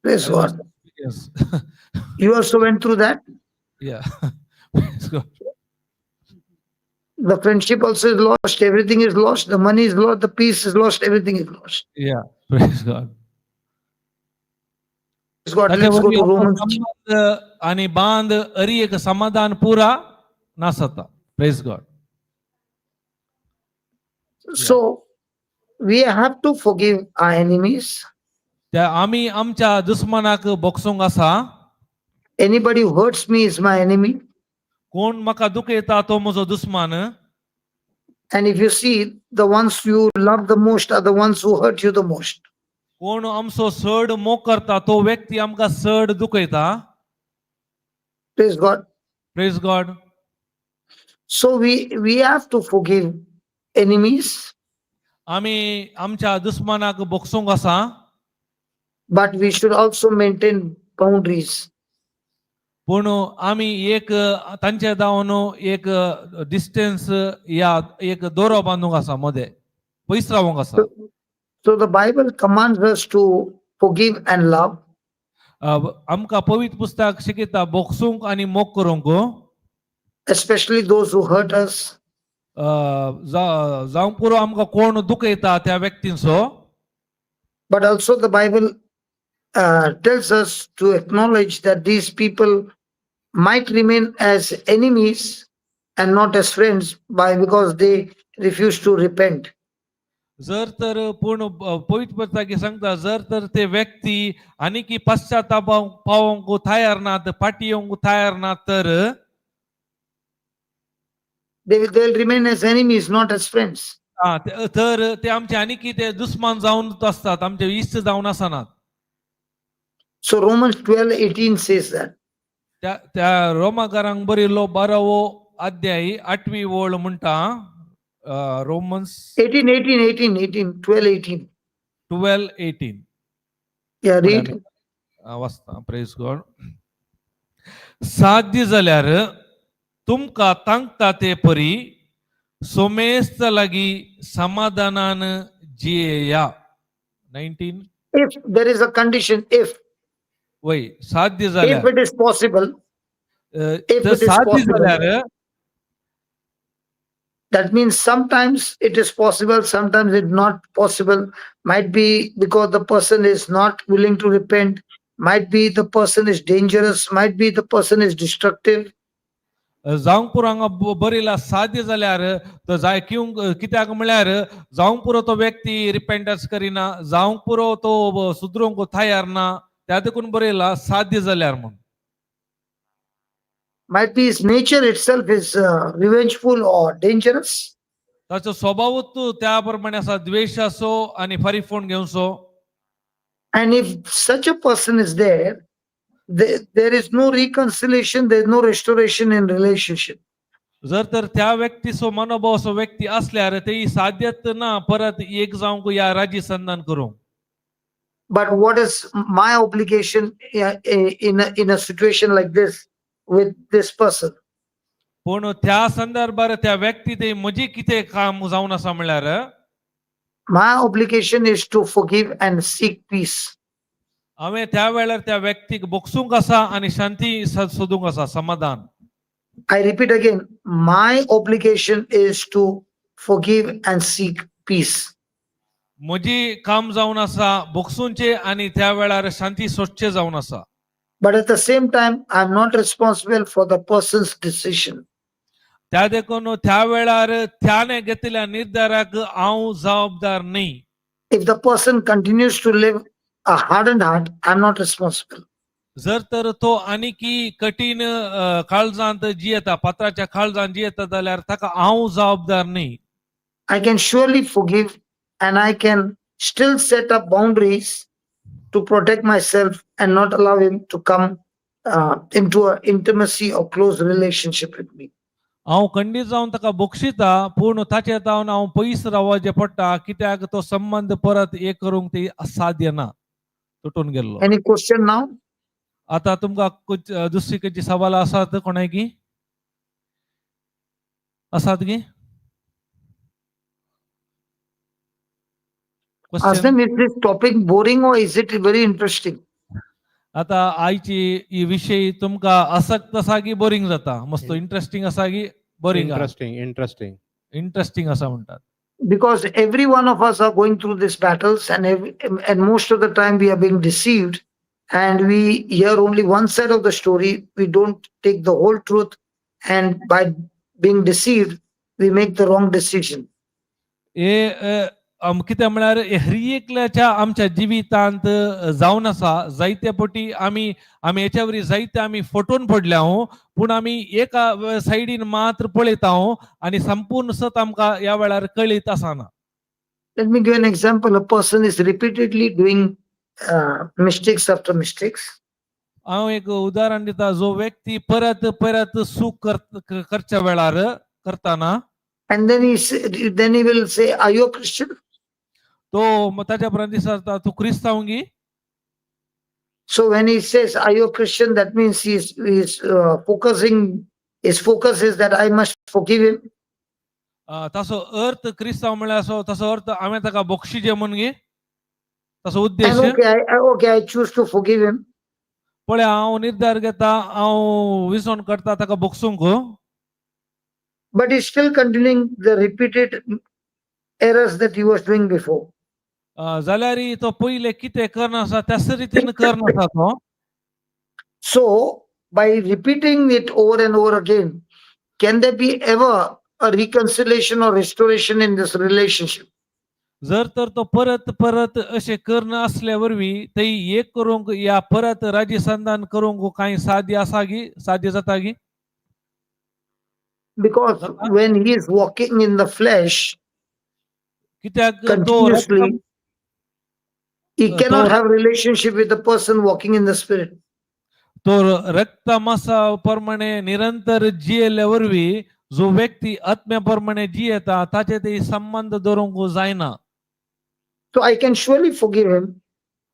Praise God. Yes. You also went through that? Yeah. The friendship also is lost, everything is lost, the money is lost, the peace is lost, everything is lost. Yeah, praise God. Praise God. ताचे Let's go वरवीं to आमचो Romans. संबंद आनी बांद अरी एक समाधान पुरा नासता. Praise God. So we have to forgive our enemies. त्या आमी आमच्या दुस्मनाक बोगसूंक आसा. Anybody who hurts me is my enemy. कोण म्हाका दुखयता तो म्हजो दुस्मान. And if you see, the ones you love the most are the ones who hurt you the most. कोण आमचो चड मोग करता तो व्यक्ती आमकां चड दुखयता. Praise God. Praise God. So we have to forgive enemies, आमी आमच्या दुस्मनाक बोगसूंक आसा. but we should also maintain boundaries. पूण आमी एक तांचे जावन एक डिस्टन्स या एक दोरो बांदूंक आसा मदें. पयस रावंक आसा. So the Bible commands us to forgive and love. आमकां पवित्र पुस्तक शिकयता बोगसूंक आनी मोग करूंक. Especially those who hurt us. जावंक पुरो आमकां कोण दुखयता त्या व्यक्तींचो. But also the Bible tells us to acknowledge that these people might remain as enemies and not as friends by because they refuse to repent. जर तर पूण पवित्र पुस्तक सांगता जर तर ते व्यक्ती आनी की पश्चाताप पावोवंक तयार नात, फाटी येवंक तयार ना तर They will remain as enemies, not as friends. तर ते आमचे आनी की ते दुस्मान जावन आसतात, आमचे इश्ट जावन आसनात. So Romans 12:18 says that. त्या त्या रोमाकारांक बरयल्लो बारावो अध्याय आठवी ओळ म्हणटा, Romans 18, 18, 18, 18, 12, 18. 12:18. Yeah, read. वाचता, प्रेज गॉड. साध्य जाल्यार तुमकां तांकता ते परी सोमेस्त लागीं समाधानान जियेया. 19. If there is a condition, if वय साध्य if जाल्यार it is possible, if तर it is साध्य possible. जाल्यार. That means sometimes it is possible, sometimes it's not possible. Might be because the person is not willing to repent, might be the person is dangerous, might be the person is destructive. जावंक पुरो हांगा बरयला साध्य जाल्यार तो जाय किंव कित्याक म्हळ्यार जावंक पुरो तो व्यक्ती रिपेंटन्स करिना, जावंक पुरो तो सुदरूंक तयार ना, त्या देखून बरयला साध्य जाल्यार म्हूण. Might be his nature itself is revengeful or dangerous. ताचो स्वभावूच त्या प्रमाणे आसा, द्वेश आसो आनी फारीफोण घेवचो. And if such a person is there, there is no reconciliation, there is no restoration in relationship. जर तर त्या व्यक्तीचो मनोभाव असो व्यक्ती असल्यार तेही साध्यत ना परत एक जावंक या राजी संधान करूंक. But what is my obligation in a situation like this with this person? पूण त्या संदर्भार त्या व्यक्ती ते म्हजी कितें काम जावन आसा म्हणल्यार My obligation is to forgive and seek peace. हांवें त्या वेळार त्या व्यक्तीक बोगसूंक आसा आनी शांती सोदूंक आसा, समाधान. I repeat again, my obligation is to forgive and seek peace. म्हजी काम जावन आसा बोगसूंचे आनी त्या वेळार शांती सोदचे जावन आसा. But at the same time, I'm not responsible for the person's decision. त्या देखून त्या वेळार त्याने घेतलेल्या निर्धाराक हांव जबाबदार न्ही. If the person continues to live a hardened heart, I'm not responsible. जर तर तो आनीकी कठीण काळजांत जियेता, पात्राच्या काळजांत जियेता जाल्यार ताका हांव जबाबदार न्ही. I can surely forgive and I can still set up boundaries to protect myself and not allow him to come into an intimacy or close relationship with me. हांव खंडीत जावन ताका बक्षिता, पूण ताचे जावन हांव पयस रावचें पडटा, कित्याक तो संबंद परत एक करूंक ती असाध्य ना, तुटून गेल्लो. Any question now? आता तुमकां दुसरी खंयची सवाल आसात कोणाकी आसात की? Ask Question? Them, is this topic boring or is it very interesting? आता आयची ही विशय तुमकां आसक्त आसा की बोरींग जाता, मस्त इंटरेस्टिंग आसा की बोरींग? Interesting, interesting. Interesting आसा म्हणटात. Because every one of us are going through these battles and most of the time we are being deceived and we hear only one side of the story. We don't take the whole truth, and by being deceived, we make the wrong decision. हे कितें म्हळ्यार हर एकल्याच्या आमच्या जिवितांत जावन आसा. जायते पटी आमी आमी हेच्या वरी जायते आमी फटोवन पडल्या, पूण आमी एका सायडीन मात्र पळयता आनी संपूर्ण सत आमकां ह्या वेळार कळीत आसना. Let me give an example. A person is repeatedly doing mistakes after mistakes. हांव एक उदाहरण दिता, जो व्यक्ती परत परत चूक करच्या वेळार करताना And then he will say, "Are you a Christian?" तो ताच्या उपरांत दिसता, तूं क्रिस्तांव गी? So when he says, "Are you a Christian?" that means he is focusing, his focus is that I must forgive him. ताचो अर्थ क्रिस्तांव म्हळ्यार असो ताचो अर्थ हांवें ताका बक्षिजे म्हूण गे ताचो उद्देश. And okay, okay, I choose to forgive him. पळय हांव निर्धार घेता हांव विसवण करता ताका बक्षूंक. But he's still continuing the repeated errors that he was doing before. जाल्यार तो पयले कितें करनासा त्याच रितीन करनासा तो. So, by repeating it over and over again, can there be ever a reconciliation or restoration in this relationship? जर तर तो परत परत अशें करना आसल्या वरवीं थंय एक करूंक या परत राजीसंधान करूंक कांय साध्य आसा गी साध्य जाता गी? Because when he is walking in the flesh कित्याक तो continuously, he cannot have relationship with the person walking in the spirit. तो रक्त मासा प्रमाणे निरंतर जियेल्ल्या वरवीं जो व्यक्ती आत्म्या प्रमाणे जियेता ताचे ते संबंध दवरूंक जायना. So I can surely forgive him.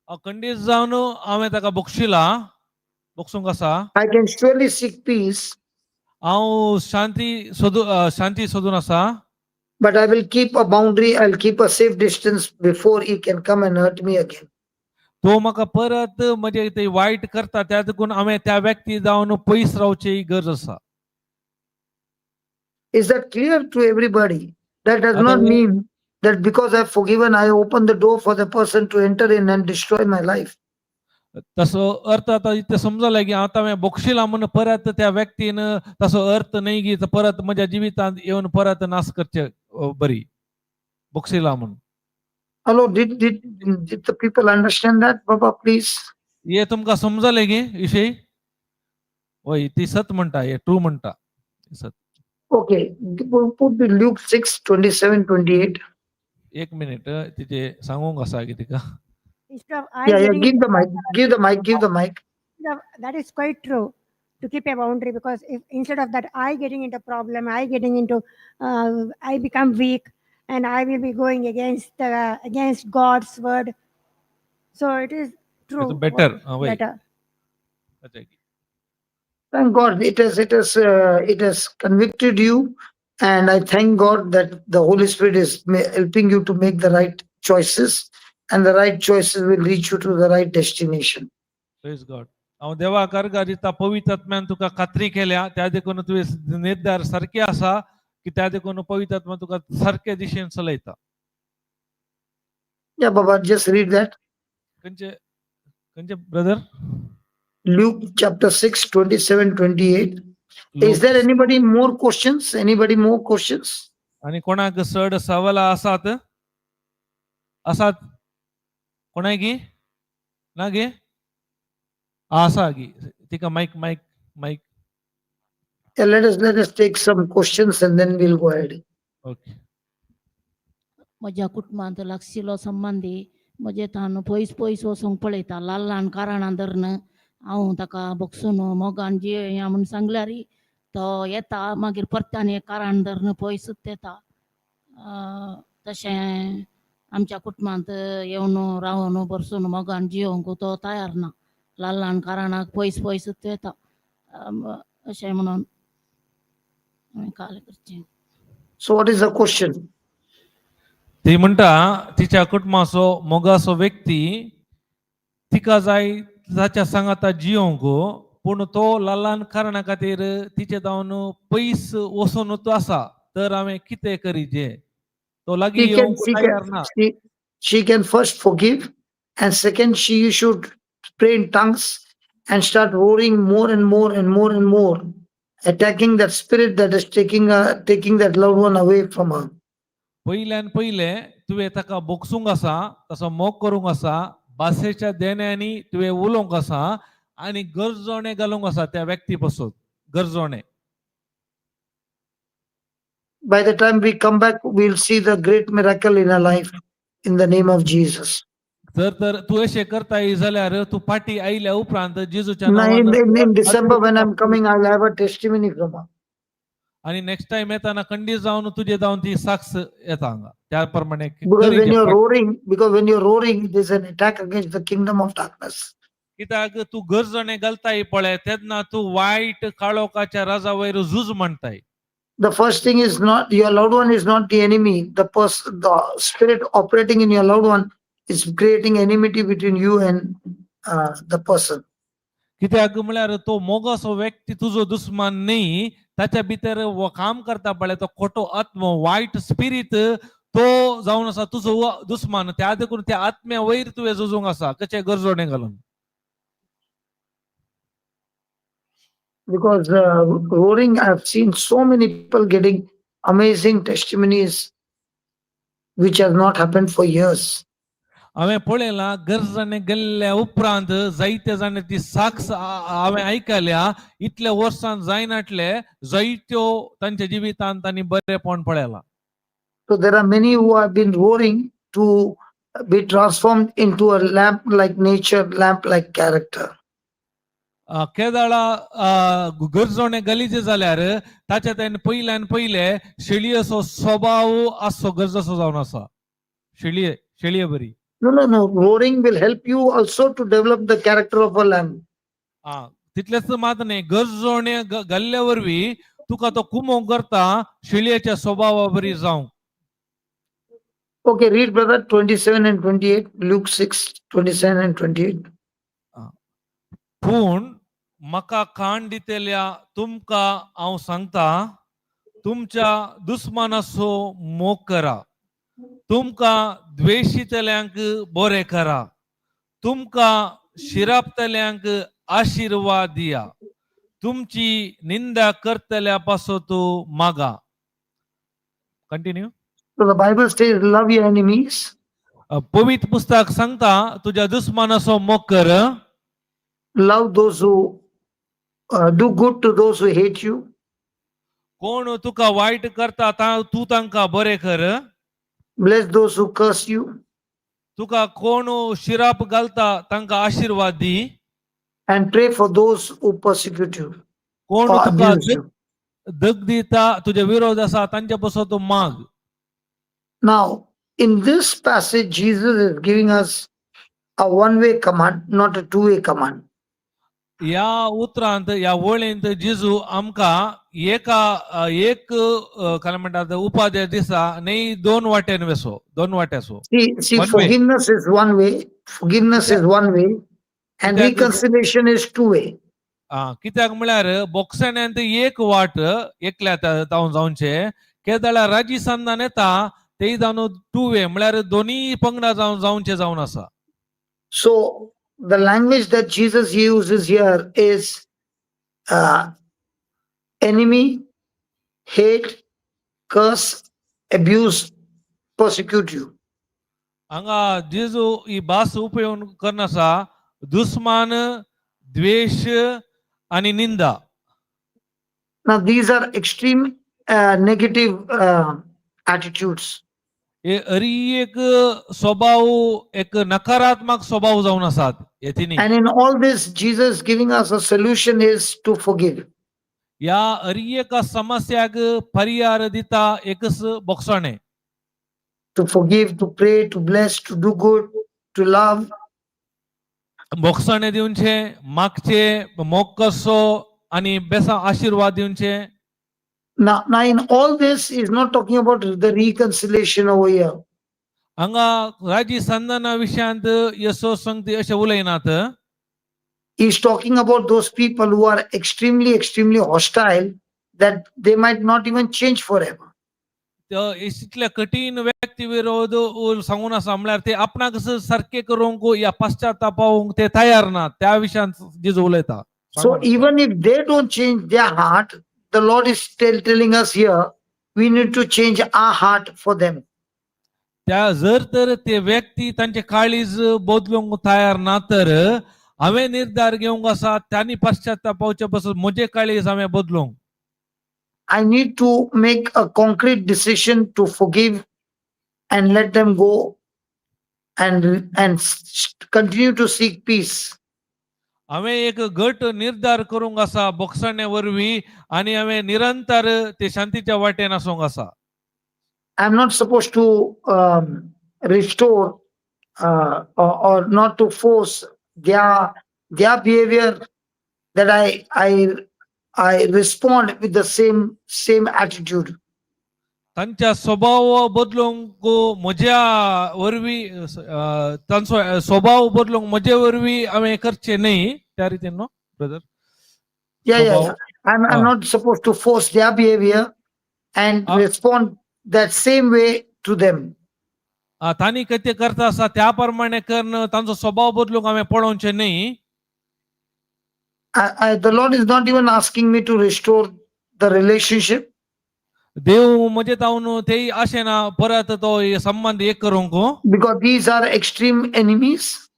हांव खंडीत जावन हांवें ताका बक्षिला बक्षूंक आसा. I can surely seek peace, हांव शांती सोदू शांती सोदून आसा. but I will keep a boundary. I'll keep a safe distance before he can come and hurt me again. तो म्हाका परत म्हणजे ते वायट करता त्या देखून हांवें त्या व्यक्ती जावन पयस रावची गरज आसा. Is that clear to everybody? That does not Otherwise- mean that because I've forgiven, I open the door for the person to enter in and destroy my life. तसो अर्थ आतां इतलें समजलें की आतां हांवें बक्षिला म्हूण परत त्या व्यक्तीन तसो अर्थ न्हय की परत म्हज्या जिवितांत येवन परत नाश करचे बरी बक्षिला म्हूण. Hello, did the people understand that? Baba, please. हे तुमकां समजलें की विशय? वय ती सत म्हणटा हे ट्रू म्हणटा सत. Okay, put the Luke 6, 27, 28. एक मिनिट तिचे सांगूंक आसा की तिका. Instead of I Yeah, getting give the mic, give the mic, give the mic. That is quite true, to keep a boundary, because if instead of that I getting into problem, I getting into I become weak and I will be going against God's word. So it is true. Better वय Better. Thank God, it has convicted you, and I thank God that the Holy Spirit is helping you to make the right choices, and the right choices will reach you to the right destination. Praise God. हांव देवाक अर्गां दिता पवित्र आत्म्यान तुका खात्री केल्या त्या देखून तुवें निर्धार सारके आसा की त्या देखून पवित्र आत्मा तुका सारके दिशेन चलयता. Yeah, Baba, just read that. खंयचे खंयचे brother? Luke chapter 6, 27, 28. Is there anybody more questions? Anybody more questions? आनी कोणाक चड सवालां आसात आसात कोणाक गी ना गे आसा गी तिका mic mic mic. Yeah, let us take some questions and then we'll go ahead. Okay. म्हज्या कुटुंबांत लागशिल्लो संबंदी म्हजे थावन पयस पयस वचूंक पळयता ल्हान ल्हान कारणां धरून हांव ताका बगसून मोगान जियोया म्हूण सांगल्यार तो येता मागीर परत्यान एक कारण धरून पयसूच येता. तशें आमच्या कुटुंबांत येवन रावन बरसून मोगान जियोवंक तो तयार ना ल्हान ल्हान कारणाक पयस पयसूच येता. अशें म्हणून हांवें काल करचें. So what is the question? ती म्हणटा तिच्या कुटुंबाचो मोगाचो व्यक्ती तिका जाय ताच्या सांगाता जियोंक पूण तो ल्हान ल्हान कारणा खातीर तिचे जावन पयस वचून तो आसा तर हांवें कितें करीजे तो लागीं She can, येवंक she तयार can, ना. she can first forgive, and second, she should pray in tongues and start roaring more and more and more and more, attacking that spirit that is taking that loved one away from her. पयल्यान पयलें तुवें ताका बोगसूंक आसा ताचो मोग करूंक आसा भाशेच्या देण्यांनी तुवें उलोवंक आसा आनी गरजोणें घालूंक आसा त्या व्यक्ती पसून गरजोणें. By the time we come back, we'll see the great miracle in her life in the name of Jesus. जर तर तूं अशें करताय जाल्यार तूं फाटीं आयल्या उपरांत जेजूच्या Now, in, नांवान in December, when I'm coming, I'll have a testimony from her. आनी नेक्स्ट टायम येताना खंडीत जावन तुजे जावन ती साक्ष येता हांगा त्या प्रमाणे Because when you're roaring, because when you're roaring, it is an attack against the kingdom of darkness. कित्याक तूं गरजणे घालताय पळय तेन्ना तूं वायट काळोखाच्या राजा वयर झूज म्हणताय. The first thing is, not your loved one is not the enemy. The person, the spirit operating in your loved one is creating enmity between you and the person. कित्याक म्हळ्यार तो मोगासो व्यक्ती तुजो दुस्मान न्ही, ताच्या भितर काम करता पळय तो खोटो आत्मो, वायट स्पिरीत, तो जावन आसा तुजो दुस्मान. त्या देखून त्या आत्म्या वयर तुवें झुजूंक आसा कशें गरजोणे घालून. Because roaring, I've seen so many people getting amazing testimonies which has not happened for years. हांवें पळयलां गरजाणे गेल्ल्या उपरांत जायते जाणां ती साक्ष हांवें आयकल्या, इतल्या वर्सां जायनाटले जायत्यो तांच्या जिवितांत तांणी बरेपण पळयलां. So there are many who have been roaring to be transformed into a lamb like nature, lamb like character. केदाळा गरजोणे गलीचे जाल्यार ताच्या तेन पयल्यान पयले शेळयेचो स्वभाव आसचो गरजसो जावन आसा, शेळये शेळये बरी. No. Roaring will help you also to develop the character of a lamb. आ, तितलेच मात न्ही, गरजोणे घाल्ल्या वरवीं तुका तो कुमोक करता शेळयेच्या स्वभावा बरी जावंक. Okay, read, brother, 27 and 28, Luke 6, 27 and 28. पूण म्हाका खाण दितल्या तुमकां हांव सांगता, तुमच्या दुस्मानाचो मोग करा, तुमकां द्वेशितल्यांक बरें करा, तुमकां शिरापतल्यांक आशिर्वाद दिया, तुमची निंदा करतल्या पासत मागा. Continue. So the Bible says, love your enemies, पवित्र पुस्तक सांगता तुज्या दुस्मानाचो मोग कर, love those who do good to those who hate you, कोण तुका वायट करता तूं तांकां बरें कर, bless those who curse you, तुका कोण शिराप घालता तांकां आशिर्वाद दी, and pray for those who persecute you कोण or तुका abuse you. दग दिता, तुजे विरोध आसा तांचे पासत तूं माग. Now, in this passage, Jesus is giving us a one way command, not a two way command. ह्या उतरांत, ह्या वळींत जेजू आमकां एका एक काय म्हणटात उपाध्याय दिसा न्ही, दोन वाट्यान वेसो, दोन वाट्याचो. See, One way. Forgiveness is one way, forgiveness is one way, and Exactly. reconciliation is two way. आ, कित्याक म्हळ्यार बोक्सण्यांत एक वाट एकल्या तावन जावचे केदळा राजी संदान येता तेय जावन टू वे, म्हळ्यार दोनीय पंगडा जावन जावचे जावन आसा. So the language that Jesus uses here is enemy, hate, curse, abuse, persecute you. हांगा जेजू ही भास उपयोग करना आसा, दुस्मान, द्वेश आनी निंदा. Now these are extreme negative attitudes. हे हरी एक स्वभाव एक नकारात्मक स्वभाव जावन आसात हे तिनी. And in all this, Jesus giving us a solution is to forgive. ह्या हरी एका समस्याक परिहार दिता एकच बोगसणें. To forgive, to pray, to bless, to do good, to love. बोगसणें दिवचें, मागचें, मोग करचो आनी बेसा आशिर्वाद दिवचे. Now in all this, he's not talking about the reconciliation over here. हांगा राजी संदना विशयांत येसो संगती अशें उलयनात. He's talking about those people who are extremely, extremely hostile that they might not even change forever. इतल्या कठीण व्यक्ती विरोध सांगून आसा, म्हळ्यार ते आपणाक सारकें करूंक या पश्चातापावंक ते तयार ना, त्या विशयांत जेजू उलयता. So even if they don't change their heart, the Lord is still telling us here, we need to change our heart for them. त्या जर तर ते व्यक्ती तांचे काळीज बदलूंक तयार ना तर हांवें निर्धार घेवंक आसा तांणी पश्चातापावचे पासून म्हजें काळीज हांवें बदलूंक. I need to make a concrete decision to forgive and let them go and continue to seek peace. हांवें एक घट निर्धार करूंक आसा बोगसणे वरवीं आनी हांवें निरंतर ते शांतीच्या वाटेन आसूंक आसा. I'm not supposed to restore or not to force their behavior that I I respond with the same attitude. तांच्या स्वभाव बदलूंक म्हज्या वरवीं तांचो स्वभाव बदलूंक म्हजे वरवीं हांवें करचें न्ही त्या रितीन न्हू brother. Yeah. Swabhav. I'm Ah. not supposed to force their behavior and Ah. respond that same way to them. तांणी कितें करता आसा त्या प्रमाणे करून तांचो स्वभाव बदलूंक हांवें पळोवचें न्ही. The Lord is not even asking me to restore the relationship. देव म्हजे तावन तेय आशें ना परत तो संबंद एक करूंक, Because these are extreme enemies.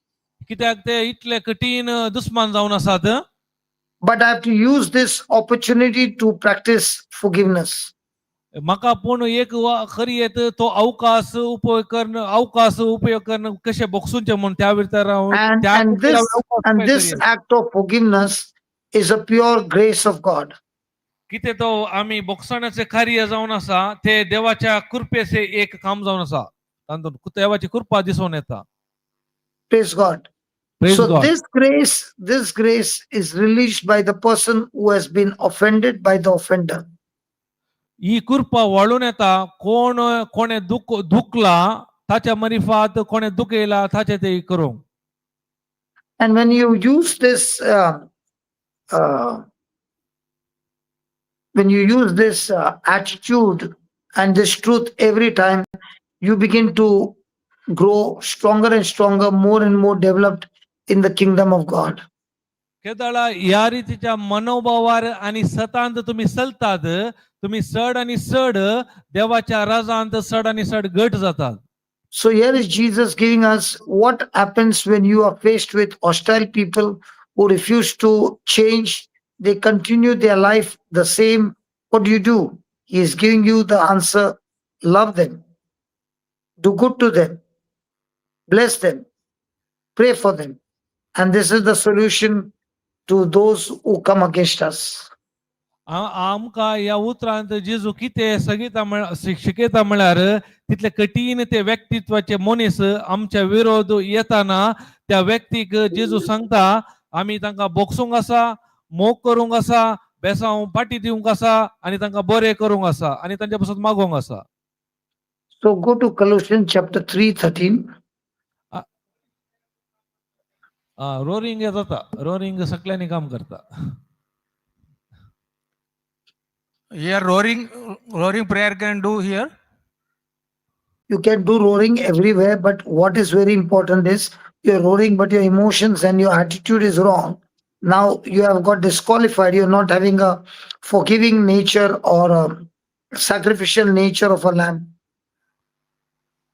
कित्याक ते इतले कठीण दुस्मान जावन आसात. But I have to use this opportunity to practice forgiveness. म्हाका पूण एक खरी येत तो अवकाश उपयोग करून अवकाश उपयोग करून कशें बोगसूचें म्हूण त्या विचार हांव त्या खातीर हांवें अवकाश And उपयोग this करूया. act of forgiveness is a pure grace of God. कितें तो आमी बोगसण्याचें कार्य जावन आसा ते देवाच्या कृपेचें एक काम जावन आसा, तातूंत देवाची कृपा दिसून येता. Praise God. Praise So God. this grace is released by the person who has been offended by the offender. ही कृपा वाळून येता कोण कोणे दुख दुखला ताच्या मरिफात कोणे दुखयला ताचे ते करूंक. And when you use this, attitude and this truth every time, you begin to grow stronger and stronger, more and more developed in the kingdom of God. केदळा ह्या रितीच्या मनोभावार आनी सतांत तुमी चलतात, तुमी चड आनी चड देवाच्या राजांत चड आनी चड घट जातात. So here is Jesus giving us what happens when you are faced with hostile people who refuse to change. They continue their life the same. What do you do? He is giving you the answer. Love them. Do good to them. Bless them. Pray for them. And this is the solution to those who come against us. आमकां ह्या उतरांत जेजू कितें सगिता शिकयता म्हळ्यार तितले कठीण ते व्यक्तित्वाचे मनीस आमच्या विरोध येताना त्या व्यक्तीक जेजू सांगता आमी तांकां बोगसूंक आसा, मोग करूंक आसा, बेसांव पाटी दिवंक आसा आनी तांकां बरें करूंक आसा आनी तांच्या पासून मागोवंक आसा. So go to Colossians chapter 3:13. Roaring जाता, रोरिंग सगळ्यांनी काम करता. Here roaring prayer can do here. You can do roaring everywhere, but what is very important is you're roaring, but your emotions and your attitude is wrong. Now you have got disqualified. You're not having a forgiving nature or a sacrificial nature of a lamb.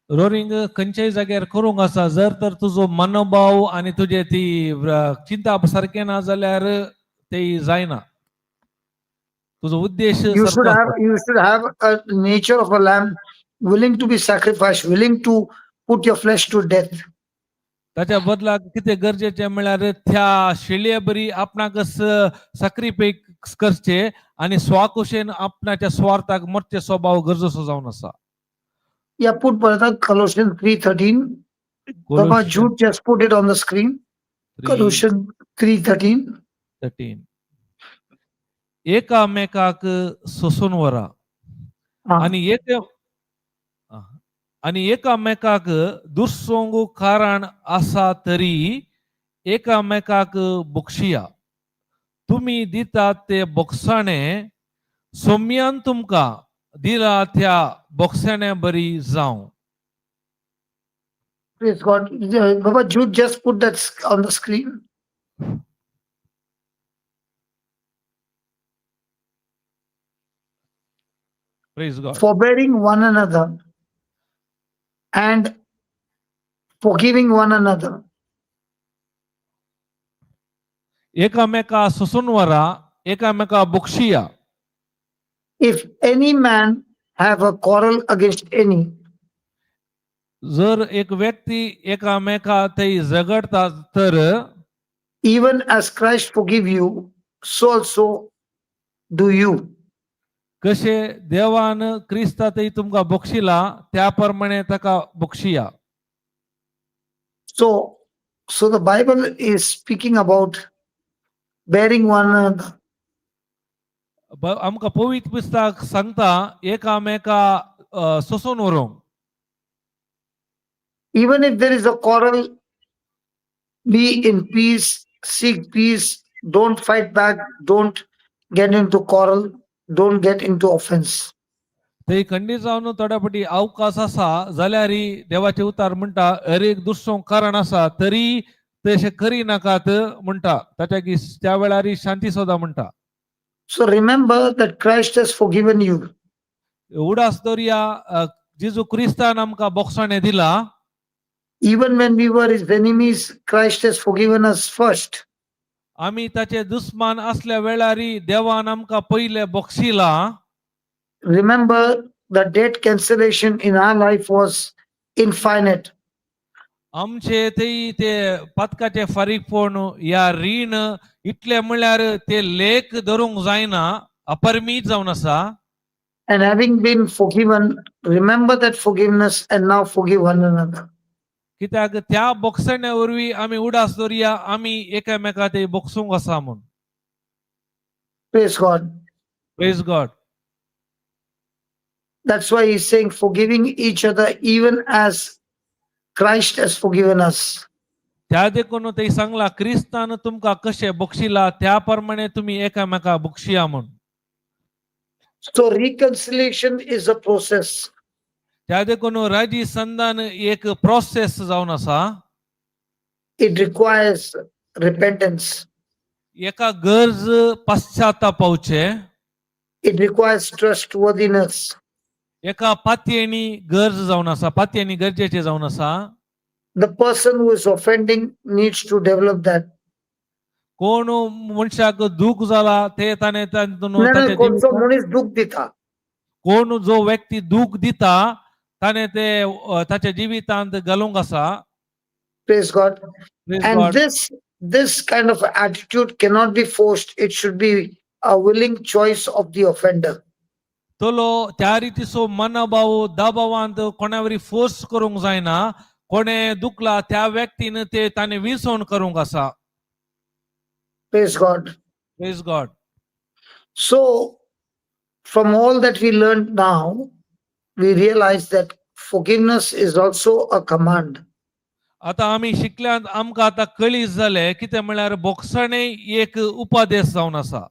Roaring खंयच्याय जाग्यार करूंक आसा, जर तर तुजो मनोभाव आनी तुजे ती चिंतप सारकें ना जाल्यार ते जायना, तुजो उद्देश You should सारको have आसता. You should have a nature of a lamb, willing to be sacrificed, willing to put your flesh to death. ताच्या बदलाक कितें गरजेचें म्हळ्यार त्या शेळये बरी आपणाक साक्रिफायस करचें आनी स्वाकुशेन आपणाच्या स्वार्थाक मरचे स्वभाव गरजेचो जावन आसा. Yeah, put brother Colossians 3:13. Baba Jude, just put it on the screen. Colossians 3:13. 13. एकामेकाक सोसून व्हरा आनी एकामेकाक दुसरोंक कारण आसा तरी एकामेकाक बक्षिया, तुमी दितात ते बोगसाणे सोम्यान तुमकां दिला त्या बोगसाण्या बरी जावं. Praise God. Baba Jude, just put that on the screen. Praise God. Forbearing one another and forgiving one another. एकामेका सोसून व्हरा, एकामेका बक्षिया. If any man have a quarrel against any, जर एक व्यक्ती एकामेका ते झगडता तर, even as Christ forgive you, so also do you. कशे देवान क्रिस्ता ते तुमकां बक्षिला त्या प्रमाणे ताका बक्षिया. So the Bible is speaking about bearing one another. आमकां पवित्र पुस्तक सांगता एकामेका सोसून व्हरूंक. Even if there is a quarrel, be in peace, seek peace, don't fight back, don't get into quarrel, don't get into offense. ते खंडीत जावन थोड्या फावटी अवकाश आसा जाल्यार देवाचे उतार म्हणटा हर एक दुसरो कारण आसा तरी तशें करी नाकात म्हणटा ताच्या की त्या वेळार शांती सोदा म्हणटा. So remember that Christ has forgiven you. उडास दवरया जेजू क्रिस्तान आमकां बोगसाणें दिला. Even when we were his enemies, Christ has forgiven us first. आमी ताचे दुस्मान असल्या वेळार देवान आमकां पयले बोगशिला. Remember, the debt cancellation in our life was infinite. आमचे ते ते पातकाचे फारीकपण या रीण इतले म्हणल्यार ते लेख धरूंक जायना अपरमीत जावन आसा. And having been forgiven, remember that forgiveness and now forgive one another. कित्याक त्या बोगसण्या वरवीं आमी उडास दवरया आमी एकामेका ते बोगसूंक आसा म्हूण. Praise God. Praise God. That's why he's saying forgiving each other even as Christ has forgiven us. त्या देखून ते सांगला क्रिस्तान तुमकां कशें बक्षिला त्या प्रमाणे तुमी एकामेका बक्षिया म्हूण. So reconciliation is a process. त्या देखून राजी संधान एक प्रोसेस जावन आसा. It requires repentance. एका गरज पश्चाताप पावचे. It requires trustworthiness. एका पातयेणी गरज जावन आसा पातयेणी गरजेचे जावन आसा. The person who is offending needs to develop that. कोण मनशाक दूख जाला ते ताणें तातूंत नाही, ताच्या कोणतो जिवितांत मनीस दुःख दिता. कोण जो व्यक्ती दूख दिता ताणें ते ताच्या जिवितांत घालूंक आसा. Praise God. Praise And God. this kind of attitude cannot be forced. It should be a willing choice of the offender. तलो त्या रितीचो मनोभाव दबावांत कोणा वरी फोर्स करूंक जायना कोणे दुखला त्या व्यक्तीन ते ताणें विसवण करूंक आसा. Praise God. Praise God. So, from all that we learned now, we realize that forgiveness is also a command. आता आमी शिकल्यात आमकां आतां कळीत जालें कितें म्हणल्यार बोगसणें एक उपदेश जावन आसा.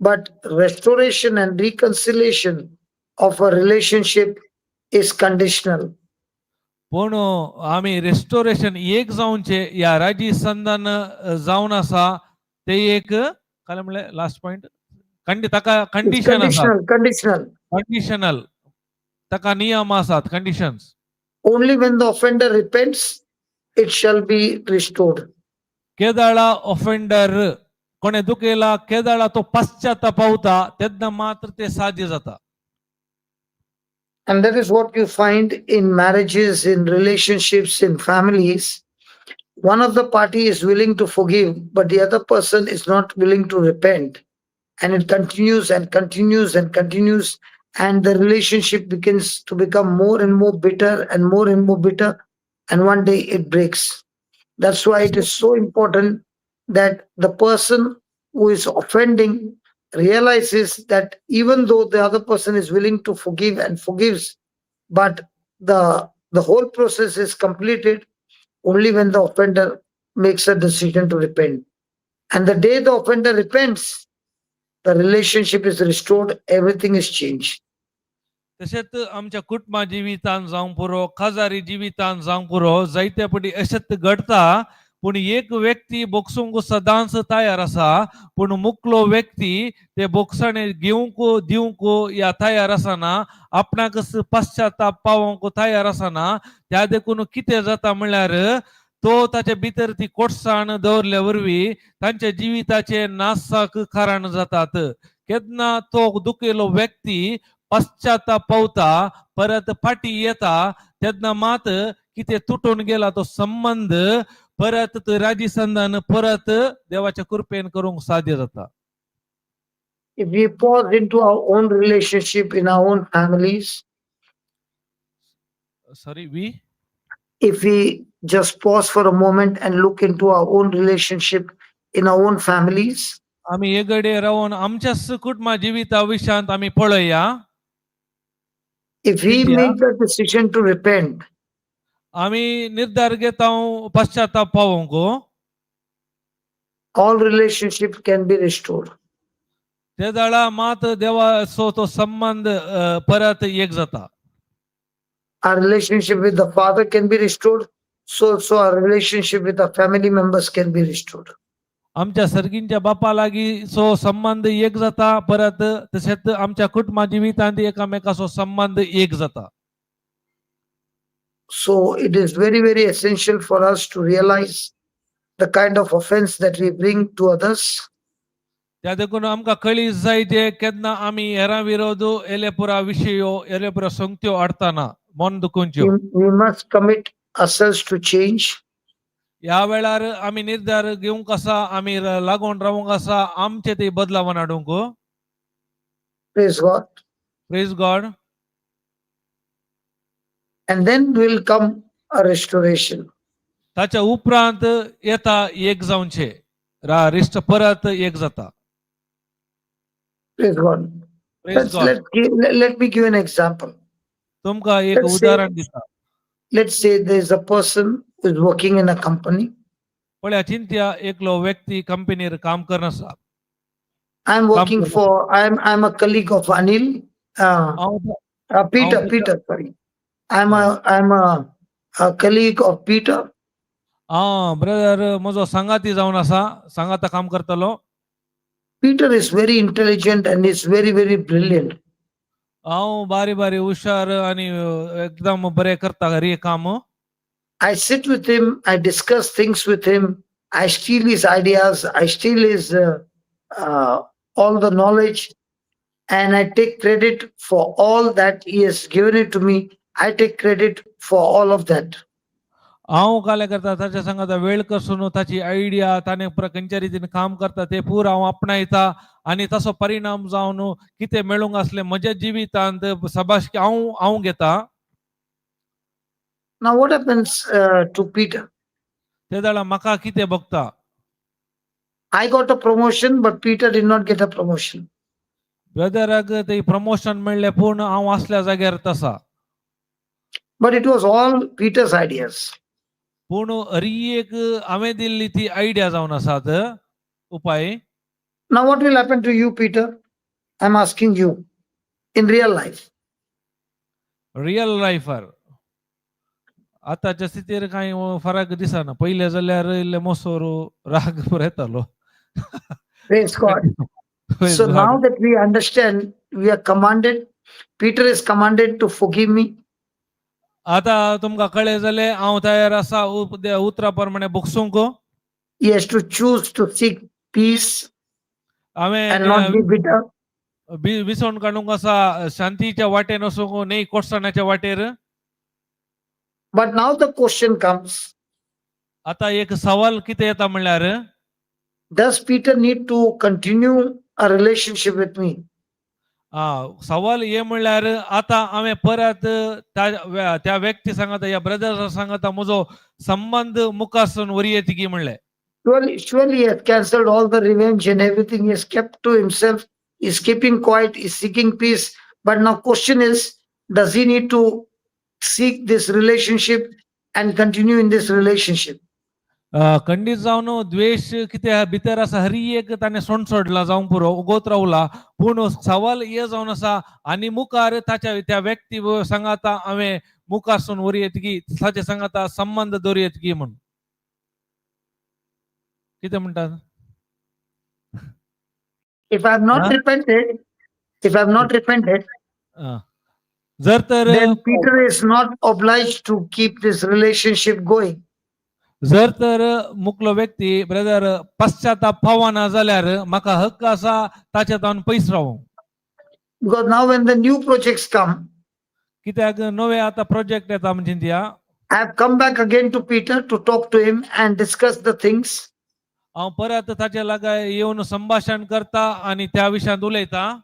But restoration and reconciliation of a relationship is conditional. पूण आमी रेस्टोरेशन एक जावचे या राजी संधान जावन आसा ते एक काय म्हणलें लास्ट पॉयंट कंडी ताका It's condition आसा. conditional, conditional. Conditional ताका नियम आसात conditions. Only when the offender repents, it shall be restored. केदाळा offender कोणे दुखयला केदाळा तो पश्चाताप पावता तेन्ना मात्र ते साध्य जाता. And that is what you find in marriages, in relationships, in families. One of the party is willing to forgive, but the other person is not willing to repent. And it continues and continues and continues. And the relationship begins to become more and more bitter and more and more bitter. And one day it breaks. That's why it is so important that the person who is offending realizes that even though the other person is willing to forgive and forgives, but the whole process is completed only when the offender makes a decision to repent. And the day the offender repents, the relationship is restored, everything is changed. तशेंच आमच्या कुटुंबा जिवितान जावंक पुरो काजारी जिवितान जावंक पुरो जायते फावटी अशेंच घडटा पूण एक व्यक्ती बोगसूंक सदांच तयार आसा पूण मुकलो व्यक्ती ते बोगसणे घेवंक दिवंक या तयार आसना आपणाक पश्चाताप पावोवंक तयार आसना त्या देखून कितें जाता म्हणल्यार तो ताचे भितर ती कोटसाण दवरल्या वरवीं तांच्या जिविताचे नासाक कारण जातात. केन्ना तो दुखेलो व्यक्ती पश्चाताप पावता परत फाटी येता तेन्ना मात कितें तुटून गेला तो संबंद परत तो राजीसंधान परत देवाच्या कृपेन करूंक साध्य जाता. If we pause into our own relationship in our own families, sorry we if we just pause for a moment and look into our own relationship in our own families, आमी हे घडये रावन आमच्याच कुटुंबा जिविता विशयांत आमी पळया. If he Yeah. made the decision to repent, आमी निर्धार घेता पश्चाताप पावोवंक, all relationship can be restored. ते जाळा मात देवाचो तो संबंद परत एक जाता. Our relationship with the Father can be restored. So our relationship with our family members can be restored. आमच्या सर्गींच्या बापा लागींचो संबंद एक जाता, परत तशेंच आमच्या कुटुंबा जिवितांत एकामेकाचो संबंद एक जाता. So it is very, very essential for us to realize the kind of offense that we bring to others. त्या देखून आमकां कळी जाय जे केन्ना आमी हेरां विरोध एलेपुरा विशयो एलेपुरा संगत्यो हाडटना मन दुखोवच्यो. We must commit ourselves to change. ह्या वेळार आमी निर्धार घेवंक आसा, आमी लागून रावूंक आसा आमचे ते बदलावन हाडूंक. Praise God. Praise God. And then will come a restoration. ताच्या उपरांत येता एक जावचे रिश्ट परत एक जाता. Praise God. Praise Let's, God. let me give an example. तुमकां एक Let's say- उदाहरण दिता. Let's say there's a person who is working in a company. पळया चिंत्या एकलो व्यक्ती कंपनीर काम करना आसा. I'm working Company. for, I'm a colleague of Anil, हांव Peter, Peter. Peter, sorry. I'm a colleague of Peter. आं ब्रदर म्हजो सांगाती जावन आसा, सांगाता काम करतलो. Peter is very intelligent and is very, very brilliant. हांव बारी बारी हुशार आनी एकदम बरें करता रे काम. I sit with him, I discuss things with him, I steal his ideas, I steal his all the knowledge, and I take credit for all that he has given it to me. I take credit for all of that. हांव कालें करता ताच्या सांगाता वेळ कसून ताची idea ताणें खंयच्या रितीन काम करता ते पूर हांव आपणायता आनी ताचो परिणाम जावन कितें मेळूंक आसलें म्हज्या जिवितांत सभाश हांव हांव घेता. Now, what happens to Peter? ते जाल्यार म्हाका कितें भोगता? I got a promotion, but Peter did not get a promotion. ब्रदराक ते प्रमोशन मेळ्ळें पूण हांव आसल्या जाग्यार तसा. But it was all Peter's ideas. पूण हरी एक हांवें दिल्ली ती आयडिया जावन आसात उपाय. Now, what will happen to you, Peter? I'm asking you in real life. Real लायफार आतांच्या स्थितीर कांय फरक दिसना. पयलें जाल्यार इल्लें मोसोर राग पुरो येतालो. Praise God. Praise So God. now that we understand, we are commanded, Peter is commanded to forgive me. आतां तुमकां कळ्ळें जालें हांव तयार आसा उतरा प्रमाणे भोगसूंक. He has to choose to seek peace and not हांवें be bitter. विसवण काडूंक आसा, शांतीच्या वाटेन वचूंक न्ही कोटसाणाच्या वाटेर. But now the question comes, आतां एक सवाल कितें येता म्हणल्यार, does Peter need to continue a relationship with me? सवाल हे म्हणल्यार आतां हांवें परत त्या व्यक्ती सांगता ह्या ब्रदर्सा सांगता म्हजो संबंद मुखासून वरी येत की म्हणलें. Surely, surely he has cancelled all the revenge and everything. He has kept to himself. He's keeping quiet. He's seeking peace. But now question is, does he need to seek this relationship and continue in this relationship? खंडीत जावन द्वेश कितें भितर आसा हरी एक ताणें सोंड सोडला जावंक पुरो उगोत रावला, पूण सवाल हे जावन आसा आनी मुखार ताच्या त्या व्यक्ती सांगाता हांवें मुखारसून वरी येत की ताचे सांगाता संबंद दवर येत की म्हूण कितें म्हणटात? If I have not Huh? repented, if I have not repented, जर तर then Peter is not obliged to keep this relationship going. जर तर मुकलो व्यक्ती ब्रदर पश्चाताप पावना जाल्यार म्हाका हक्क आसा ताच्या तावन पयस रावूंक. Because now when the new projects come, कित्याक नवे आतां प्रोजेक्ट येता म्हणजे त्या I have come back again to Peter to talk to him and discuss the things. हांव परत ताचे लागीं येवन संभाशण करता आनी त्या विशयांत उलयता.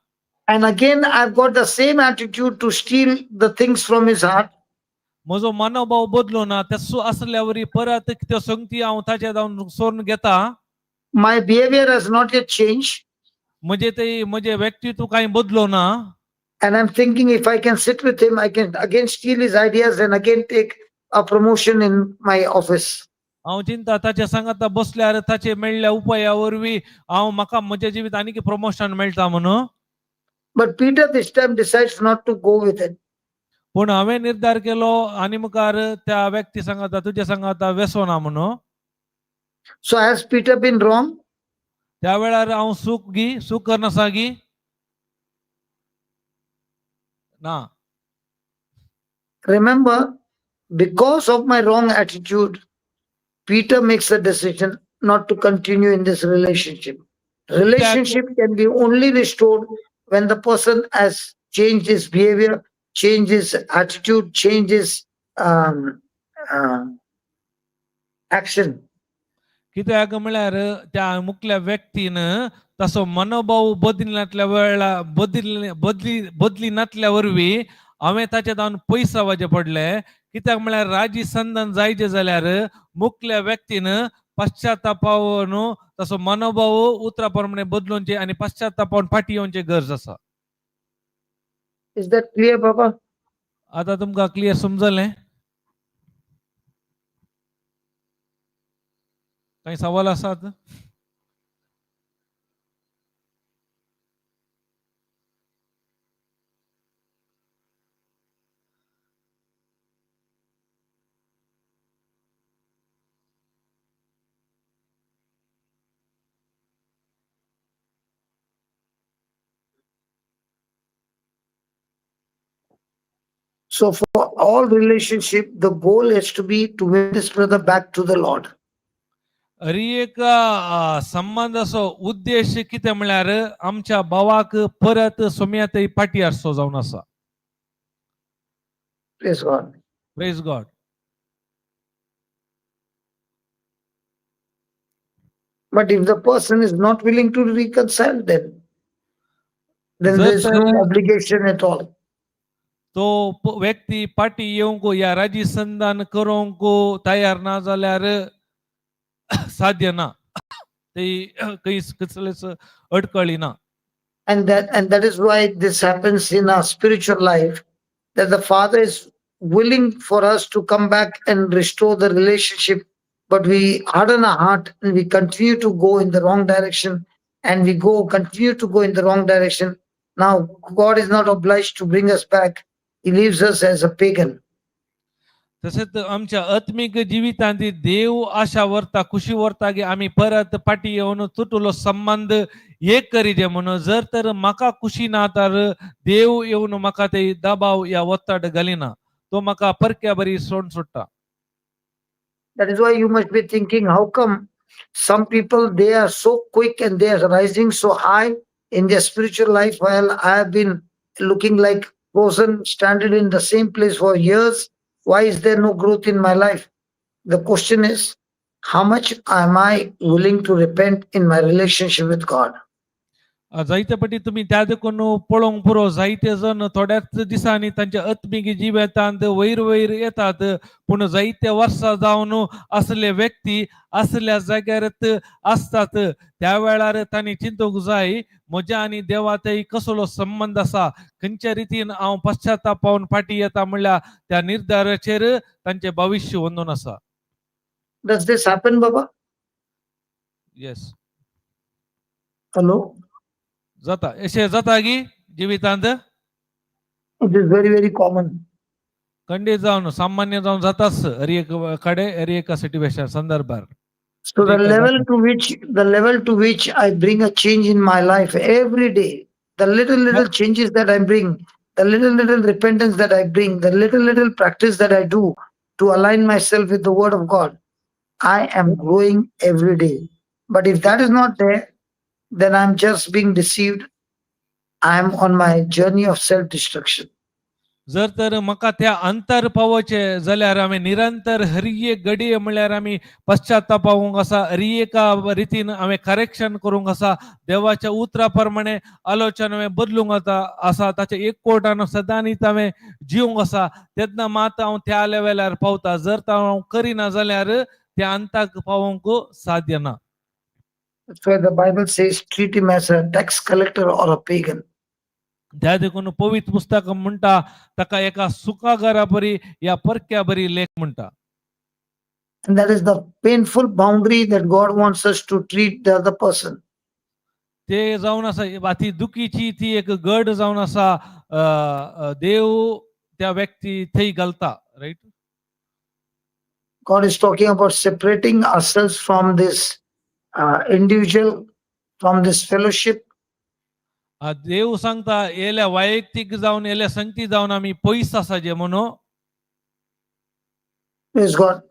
And again, I've got the same attitude to steal the things from his heart. म्हजो मनोभाव बदलू ना तसो असल्या वरी परत त्यो संगती हांव ताच्या जावन सोडून घेता. My behavior has not yet changed. म्हजे ते म्हजे व्यक्तित्व कांय बदलो ना. And I'm thinking if I can sit with him, I can again steal his ideas and again take a promotion in my office. हांव चिंता ताच्या सांगाता बसल्यार ताचे मेळ्ळ्या उपाया वरवीं हांव म्हाका म्हज्या जिवीत आनीक प्रमोशन मेळटा म्हणून. But Peter this time decides not to go with it. पूण हांवें निर्धार केलो आनी मुखार त्या व्यक्ती सांगाता तुज्या सांगाता वेसोना म्हणून. So has Peter been wrong? त्या वेळार हांव चूक गी चूक करनासा गी ना. Remember, because of my wrong attitude, Peter makes a decision not to continue in this relationship. Relationship can be only restored when the person has changed his behavior, changed his attitude, changed his action. कित्याक म्हळ्यार त्या मुखल्या व्यक्तीन तसो मनोभाव बदली वेळा बदली बदली बदली नातल्या वरवीं हांवें ताचे जावन पयस रावचें पडलें. कित्याक म्हळ्यार राजी संदन जायचे जाल्यार मुखल्या व्यक्तीन पश्चातापावन तसो मनोभाव उतरा प्रमाणे बदलूनचे आनी पश्चातापावन फाटी येवचे गरज आसा. Is that clear, Baba? आतां तुमकां क्लियर समजलें? कांय सवाल आसात? So for all relationship, the goal has to be to win this brother back to the Lord. हर एक संबंदाचो उद्देश कितें म्हळ्यार आमच्या भावाक परत सोम्यातय पाटी आसचो जावन आसा. Praise God. Praise God. But if the person is not willing to reconcile, then जर there is no तर obligation at all. तो व्यक्ती पाटी येवंक या राजी संधान करूंक तयार ना जाल्यार साध्य ना, ते खंय कसलेच अडकळी ना. And that is why this happens in our spiritual life, that the Father is willing for us to come back and restore the relationship, but we harden our heart and we continue to go in the wrong direction, and we go continue to go in the wrong direction. Now God is not obliged to bring us back. He leaves us as a pagan. तशेंच आमच्या आत्मीक जिवितांत देव आशा व्हरता खुशी व्हरता की आमी परत फाटी येवन तुटलो संबंद एक करीजे म्हणून. जर तर म्हाका खुशी ना तर देव येवन म्हाका ते दबाव या ಒತ್ತಡ घालिना, तो म्हाका परक्या बरी सोड सोडटा. That is why you must be thinking, how come some people, they are so quick and they are rising so high in their spiritual life, while I have been looking like frozen, stranded in the same place for years. Why is there no growth in my life? The question is, how much am I willing to repent in my relationship with God? जायते पटी तुमी त्या देखून पळोवंक पुरो, जायते जण थोड्याच दिसांनी तांच्या आत्मीक जिवितांत वयर वयर येतात, पूण जायते वर्सां जावन असले व्यक्ती असल्या जाग्यार आसतात. त्या वेळार तांणी चिंतूंक जाय म्हज्या आनी देवा थंय कसलो संबंद आसा, खंयच्या रितीन हांव पश्चातापावन फाटी येता म्हणल्यार त्या निर्धाराचेर तांचें भविश्य वंदून आसा. Does this happen, Baba? Yes. Hello? जाता, अशें जाता की जिवितांत? It is very, very common. खंडीत जावन सामान्य जावन जाताच हर एक कडेन हर एका situation संदर्भार. So the Because level to which I bring a change in my life every day, the little little changes that I bring, the little little repentance that I bring, the little little practice that I do to align myself with the word of God, I am growing every day. But if that is not there, then I'm just being deceived. I am on my journey of self-destruction. जर तर म्हाका त्या अंतर पावोवचें जाल्यार आमी निरंतर हर एक घडये म्हणल्यार आमी पश्चाताप पावूंक आसा, हर एका रितीन हांवें करेक्शन करूंक आसा, देवाच्या उतरा प्रमाणे आलोचन हांवें बदलूंक आसा आसा, ताच्या एकवटान सदांनीच हांवें जिवंक आसा, तेन्ना मात हांव त्या लेवलार पावता. जर तर हांव करिना जाल्यार त्या अंताक पावोवंक साध्य ना. That's why the Bible says treat him as a tax collector or a pagan. त्या देखून पवित्र पुस्तक म्हणटा ताका एका सुकागारा बरी या परक्या बरी लेख म्हणटा. And that is the painful boundary that God wants us to treat the other person. ते जावन आसा ती दुखीची ती एक गड जावन आसा अ, अ, देव त्या व्यक्ती थंय घालता, right. God is talking about separating ourselves from this individual, from this fellowship, देव सांगता येल्या वैयक्तीक जावन येल्या संगती जावन आमी पयस आसा जे म्हणून. Praise God.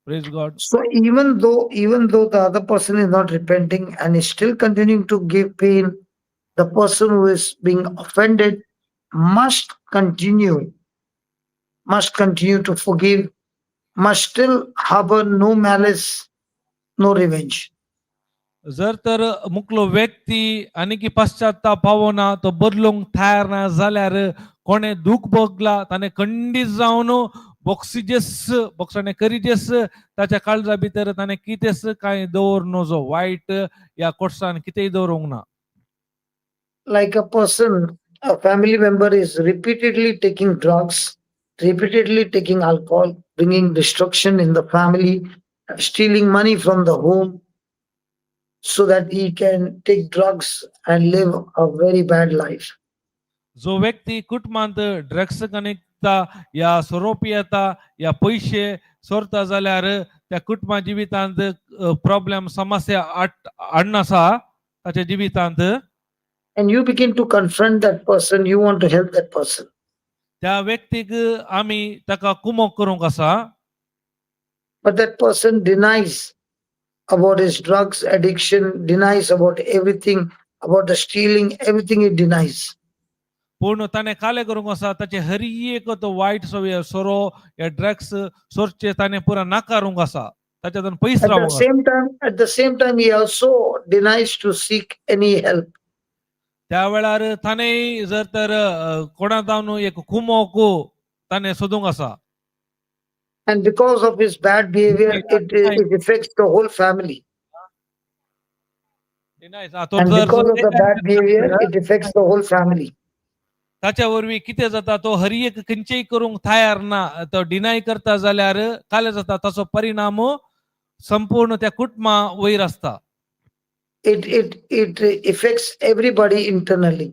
Praise God. So even though the other person is not repenting and is still continuing to give pain, the person who is being offended must continue to forgive, must still harbor no malice, no revenge. जर तर मुकलो व्यक्ती आनी की पश्चाताप पावना, तो बदलूंक तयार ना जाल्यार कोणें दूख भोगला ताणें खंडीत जावन बोक्सिजेस बोक्साणें करिजेस ताच्या काळजा भितर ताणें कितेंच कांय दवर नजो वायट या कोटसान कितेंय दवरूंक ना. Like a person, a family member is repeatedly taking drugs, repeatedly taking alcohol, bringing destruction in the family, stealing money from the home so that he can take drugs and live a very bad life. जो व्यक्ती कुटुंबांत drugs कनेक्ता या सोरो पियेता या पयशे सोरता जाल्यार त्या कुटुंबा जिवितांत प्रॉब्लेम समस्या हाडना आसा ताच्या जिवितांत. And you begin to confront that person, you want to help that person. त्या व्यक्तीक आमी ताका कुमोक करूंक आसा. But that person denies about his drugs addiction, denies about everything, about the stealing, everything he denies. पूण ताणें कालें करूंक आसा ताचे हर एक तो वायट सवय सोरो या ड्रग्स सोरचे ताणें पुरा नाकारूंक आसा ताच्यातून पयस At the रावूंक आसा. Same time, at the same time, he also denies to seek any help. त्या वेळार ताणें जर तर कोणा जावन एक कुमोक ताणें सोदूंक आसा. And because of his bad behavior, it affects the whole family. तो And जर because of the bad behavior, it affects the whole family. ताच्या वरवीं कितें जाता तो हर एक खंयचेय करूंक तयार ना तो डिनाय करता जाल्यार कालें जाता ताचो परिणाम संपूर्ण त्या कुटुंबा वयर आसता. It affects everybody internally.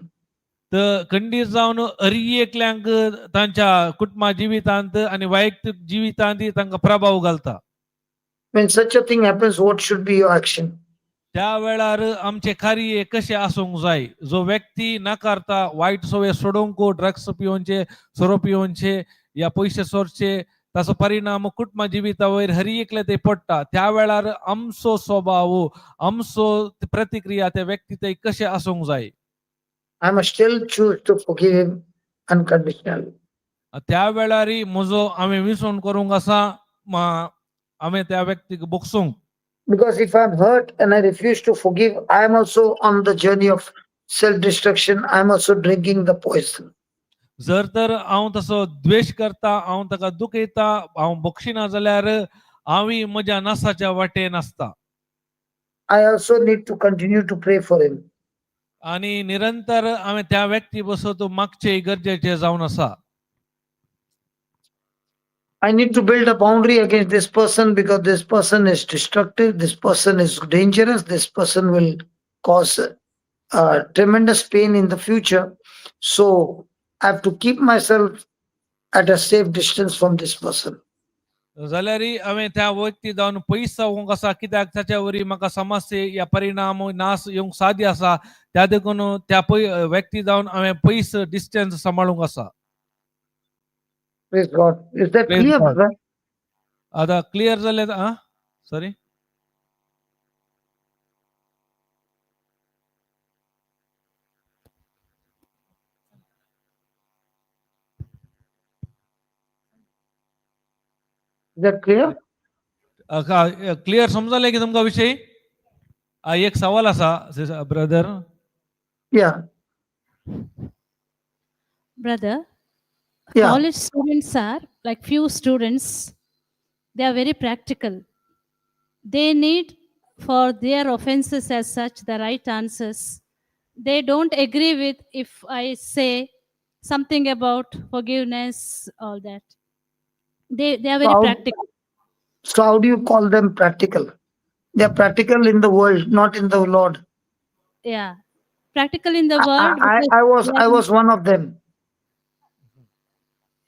तर खंडीत जावन हर एकल्यांक तांच्या कुटुंबा जिवितांत आनी वैयक्तीक जिवितांत तांकां प्रभाव घालता. When such a thing happens, what should be your action? त्या वेळार आमचें कार्य कशें आसूंक जाय जो व्यक्ती नाकारता वायट सवय सोडोवंक ड्रग्स पिवनचे सोरो पिवनचे या पयशे सोरचे ताचो परिणाम कुटुंबा जिविता वयर हर एकले ते पडटा त्या वेळार आमचो स्वभाव आमचो प्रतिक्रिया त्या व्यक्ती ते कशें आसूंक जाय? I must still choose to forgive him unconditionally. त्या वेळारय म्हजो हांवें विसवण करूंक आसा हांवें त्या व्यक्तीक बोगसूंक. Because if I'm hurt and I refuse to forgive, I am also on the journey of self-destruction. I'm also drinking the poison. जर तर हांव तसो द्वेश करता हांव ताका दुखयता हांव बक्षिना जाल्यार हांवूय म्हज्या नासाच्या वाटेन आसता. I also need to continue to pray for him. आनी निरंतर हांवें त्या व्यक्ती बसत मागचे गरजेचे जावन आसा. I need to build a boundary against this person because this person is destructive, this person is dangerous, this person will cause tremendous pain in the future. So I have to keep myself at a safe distance from this person. जाल्यारय हांवें त्या व्यक्ती जावन पयस जावंक आसा कित्याक ताच्या वरवीं म्हाका समस्या या परिणाम नास येवंक साध्य आसा त्या देखून त्या पय व्यक्ती जावन हांवें पयस डिस्टन्स सांबाळूंक आसा. Praise God. Is that Praise clear, God. Brother? आतां क्लियर जालें आं sorry. Is that clear? Clear समजलें की तुमकां विशय एक सवाल आसा brother. Yeah. Brother, Yeah. College students are like few students, they are very practical. They need for their offenses as such the right answers. They don't agree with if I say something about forgiveness, all that. They are very practical. So how do you call them practical? They are practical in the world, not in the Lord. Yeah, practical in the world. I was I was one of them.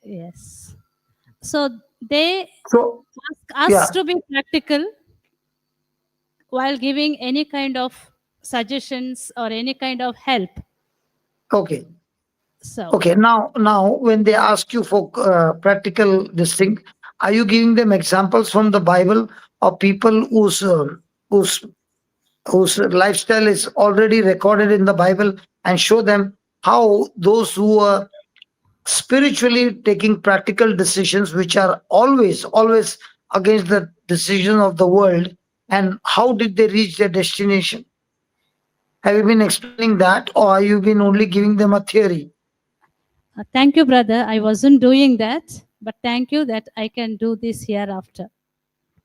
Yes. So they ask us to be practical while giving any kind of suggestions or any kind of help. Okay. So Okay. Now when they ask you for practical this thing, are you giving them examples from the Bible of people whose lifestyle is already recorded in the Bible, and show them how those who are spiritually taking practical decisions, which are always, always against the decision of the world, and how did they reach their destination? Have you been explaining that, or have you been only giving them a theory? Thank you, brother. I wasn't doing that, but thank you that I can do this hereafter.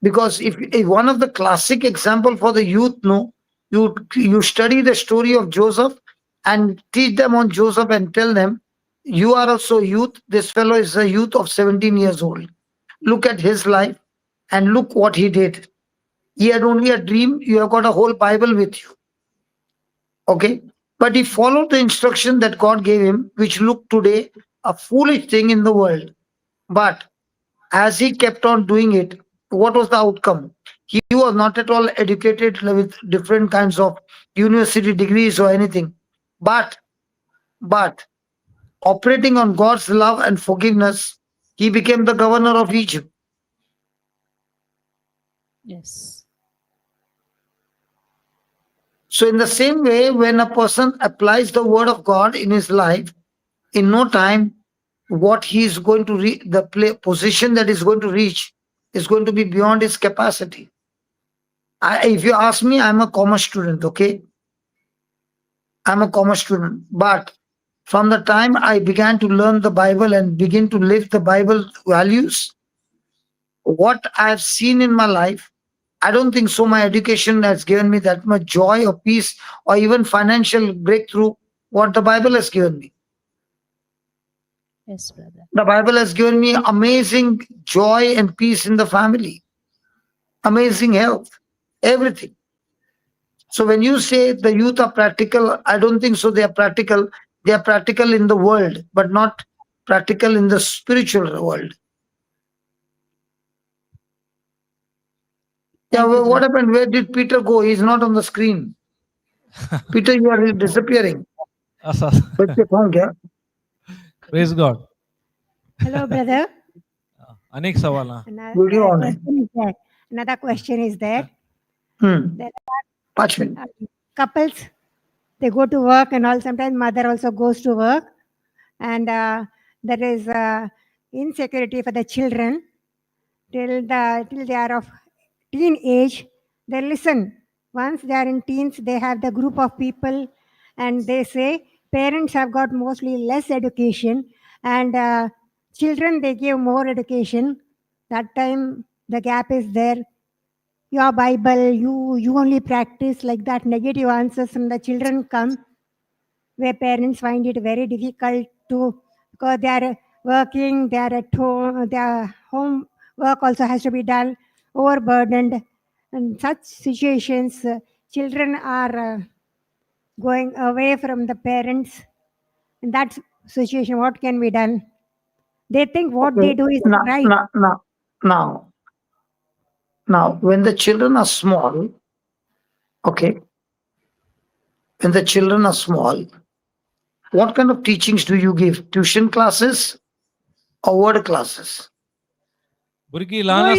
Because if one of the classic example for the youth, no, you study the story of Joseph and teach them on Joseph and tell them, you are also youth. This fellow is a youth of 17 years old. Look at his life and look what he did. He had only a dream. You have got a whole Bible with you. Okay. But he followed the instruction that God gave him, which looked today a foolish thing in the world. But as he kept on doing it, what was the outcome? He was not at all educated with different kinds of university degrees or anything. But operating on God's love and forgiveness, he became the governor of Egypt. Yes. So in the same way, when a person applies the word of God in his life, in no time, what he is going to reach, the position that is going to reach is going to be beyond his capacity. If you ask me, I'm a commerce student, okay? I'm a commerce student. But from the time I began to learn the Bible and begin to live the Bible values, what I've seen in my life, I don't think so my education has given me that much joy or peace or even financial breakthrough, what the Bible has given me. Yes, brother. The Bible has given me amazing joy and peace in the family, amazing health, everything. So when you say the youth are practical, I don't think so they are practical. They are practical in the world, but not practical in the spiritual world. Yeah, well, what happened? Where did Peter go? He's not on the screen. Peter, you are disappearing. Praise God. Hello, brother. Anek sawal. Another question is there. There are couples, they go to work and all. Sometimes mother also goes to work, and there is insecurity for the children till they are of teen age. They listen. Once they are in teens, they have the group of people, and they say parents have got mostly less education, and children, they give more education. That time the gap is there. Your Bible, you only practice like that. Negative answers from the children come, where parents find it very difficult to, because they are working, they are at home, their home work also has to be done, overburdened. In such situations, children are going away from the parents. In that situation, what can be done? They think what they do is right. Now, when the children are small, okay, when the children are small, what kind of teachings do you give? Tuition classes or word classes? Worldly class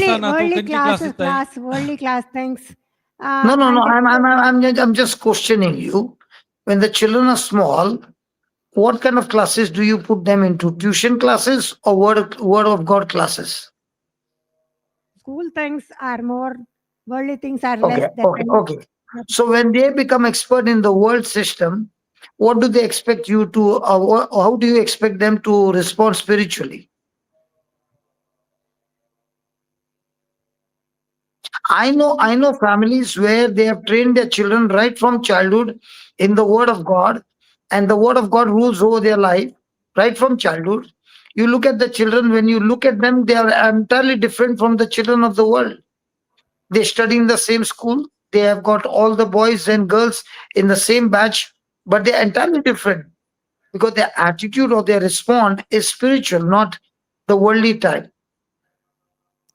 things. No. I'm just questioning you. When the children are small, what kind of classes do you put them into? Tuition classes or word of God classes? School things are more, worldly things are less. Okay. So when they become expert in the world system, what do they expect you to, how do you expect them to respond spiritually? I know families where they have trained their children right from childhood in the Word of God, and the Word of God rules over their life right from childhood. You look at the children, when you look at them, they are entirely different from the children of the world. They study in the same school, they have got all the boys and girls in the same batch, but they're entirely different because their attitude or their response is spiritual, not the worldly type.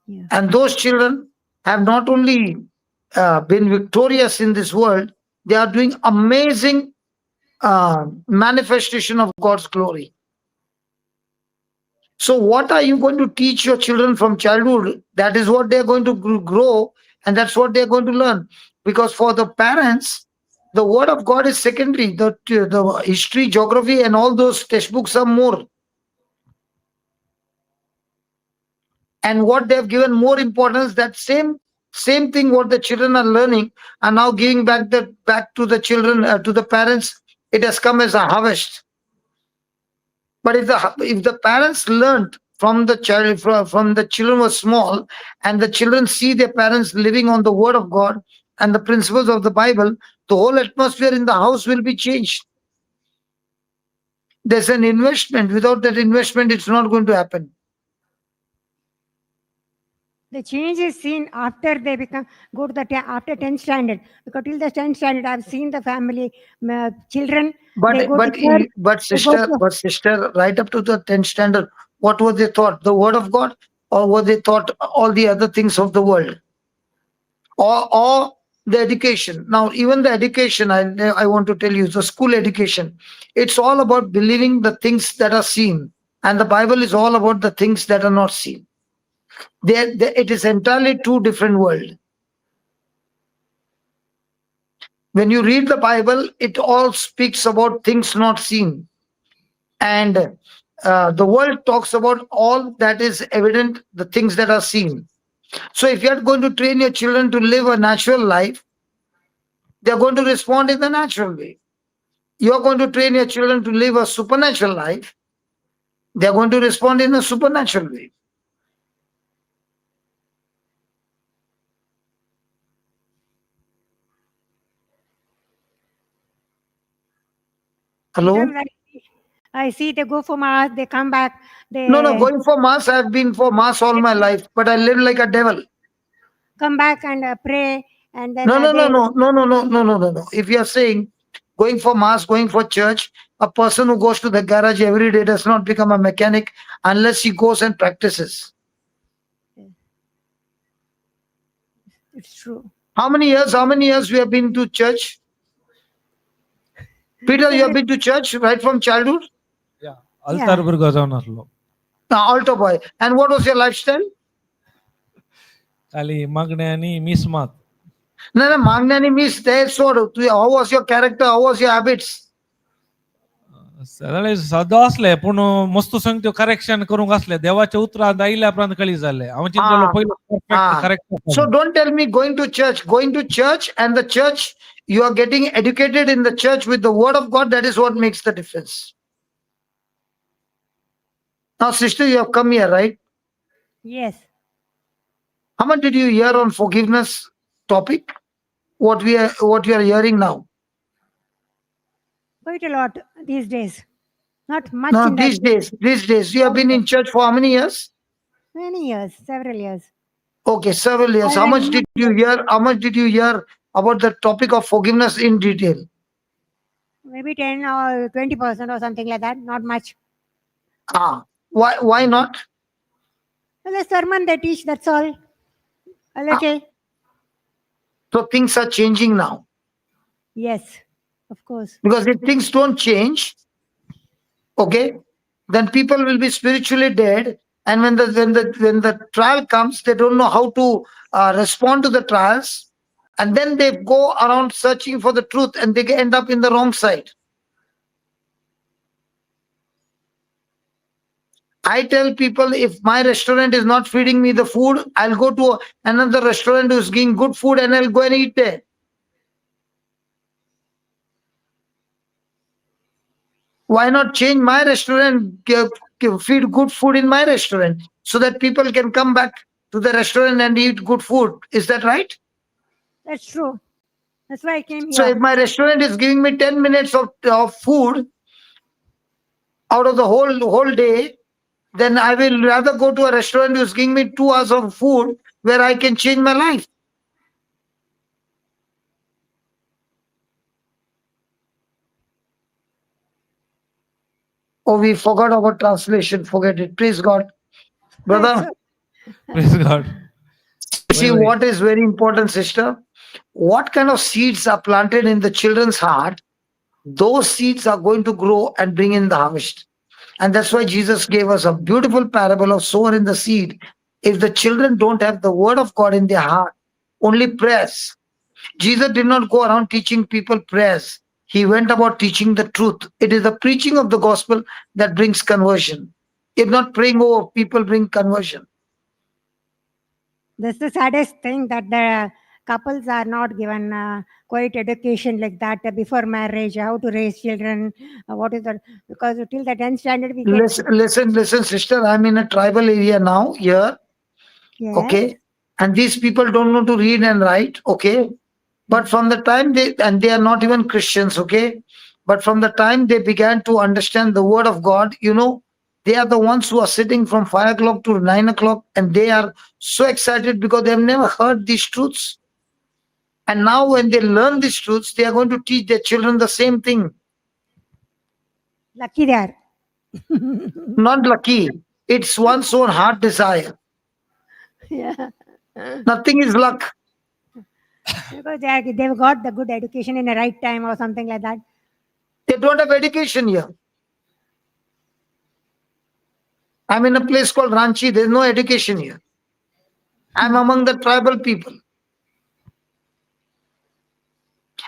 Yeah. And those children have not only been victorious in this world, they are doing amazing manifestation of God's glory. So what are you going to teach your children from childhood? That is what they're going to grow, and that's what they're going to learn. Because for the parents, the word of God is secondary. The history, geography, and all those textbooks are more. And what they have given more importance, that same thing what the children are learning are now giving back to the children, to the parents. It has come as a harvest. But if the parents learned from the child, from the children were small, and the children see their parents living on the word of God and the principles of the Bible, the whole atmosphere in the house will be changed. There's an investment. Without that investment, it's not going to happen. The change is seen after they become go to the after 10th standard, because till the 10th standard I've seen the family children. But sister, right up to the 10th standard, what were they taught? The word of God, or were they taught all the other things of the world, or the education? Now, even the education, I want to tell you, the school education, it's all about believing the things that are seen, and the Bible is all about the things that are not seen. It is entirely two different world. When you read the Bible, it all speaks about things not seen. And the world talks about all that is evident, the things that are seen. So if you are going to train your children to live a natural life, they are going to respond in the natural way. You are going to train your children to live a supernatural life, they are going to respond in a supernatural way. Hello? I see they go for mass, they come back. They... No, going for mass, I've been for mass all my life, but I live like a devil. Come back and pray, and then... No. If you are saying going for mass, going for church, a person who goes to the garage every day does not become a mechanic unless he goes and practices. It's true. How many years we have been to church? Peter, you have been to church right from childhood? Yeah. Altar boy. Altar boy. And what was your lifestyle? Kali magnani mismat. No, magnani means that's what. How was your character? How was your habits? सदा असले पूण मस्त संग त्यो correction करूंक असले देवाच्या उतरां आयल्या उपरांत कळी जाले हांव चिंतलो पयलो perfect correction. So don't tell me going to church and the church, you are getting educated in the church with the word of God. That is what makes the difference. Now, sister, you have come here, right? Yes. How much did you hear on forgiveness topic? What we are hearing now? Quite a lot these days. Not much. No, these days. You have been in church for how many years? Many years, several years. Okay, several years. How much did you hear? How much did you hear about the topic of forgiveness in detail? Maybe 10 or 20% or something like that. Not much. Why not? Well, the sermon they teach, that's all. A little. So things are changing now. Yes, of course. Because if things don't change, okay, then people will be spiritually dead. And when the trial comes, they don't know how to respond to the trials. And then they go around searching for the truth and they end up in the wrong side. I tell people, if my restaurant is not feeding me the food, I'll go to another restaurant who's giving good food and I'll go and eat there. Why not change my restaurant, feed good food in my restaurant so that people can come back to the restaurant and eat good food. Is that right? That's true. That's why I came So here. if my restaurant is giving me 10 minutes of food out of the whole day, then I will rather go to a restaurant who's giving me 2 hours of food where I can change my life. Oh, we forgot about translation. Forget it. Praise God. Brother, Praise God. see Wait, wait. what is very important, sister. What kind of seeds are planted in the children's heart, those seeds are going to grow and bring in the harvest. And that's why Jesus gave us a beautiful parable of sower in the seed. If the children don't have the word of God in their heart, only prayers. Jesus did not go around teaching people prayers. He went about teaching the truth. It is the preaching of the gospel that brings conversion. If not praying over people bring conversion. That's the saddest thing, that the couples are not given quite education like that before marriage, how to raise children, what is that? Because till the 10th standard we get. Listen, sister. I'm in a tribal area now here. Yes. Okay. And these people don't know to read and write. Okay. But from the time they are not even Christians. Okay. But from the time they began to understand the word of God, you know, they are the ones who are sitting from 5 o'clock to 9 o'clock, and they are so excited because they have never heard these truths. And now when they learn these truths, they are going to teach their children the same thing. Lucky they are. Not lucky. It's one's own heart desire. Yeah. Nothing is luck. Because they've got the good education in the right time or something like that. They don't have education here. I'm in a place called Ranchi. There's no education here. I'm among the tribal people.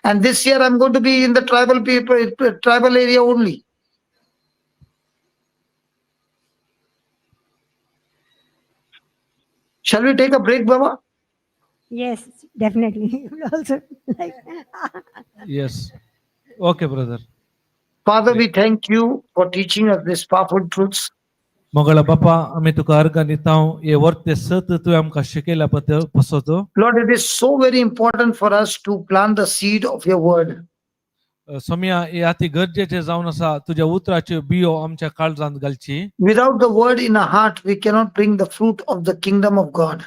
And this year I'm going to be in the tribal people, tribal area only. Shall we take a break, Baba? Yes, definitely. Also, like Yes. Okay, brother. Father, we thank you for teaching us these powerful truths. Mangala बापा आमी तुका अर्गां दिता हे वर्ते सत तुवें आमकां शिकयला पसत. Lord, it is so very important for us to plant the seed of your word. Saumya हे अती गरजेचें जावन आसा तुज्या उतराच्यो बियो आमच्या काळजांत घालची. Without the word in our heart, we cannot bring the fruit of the kingdom of God.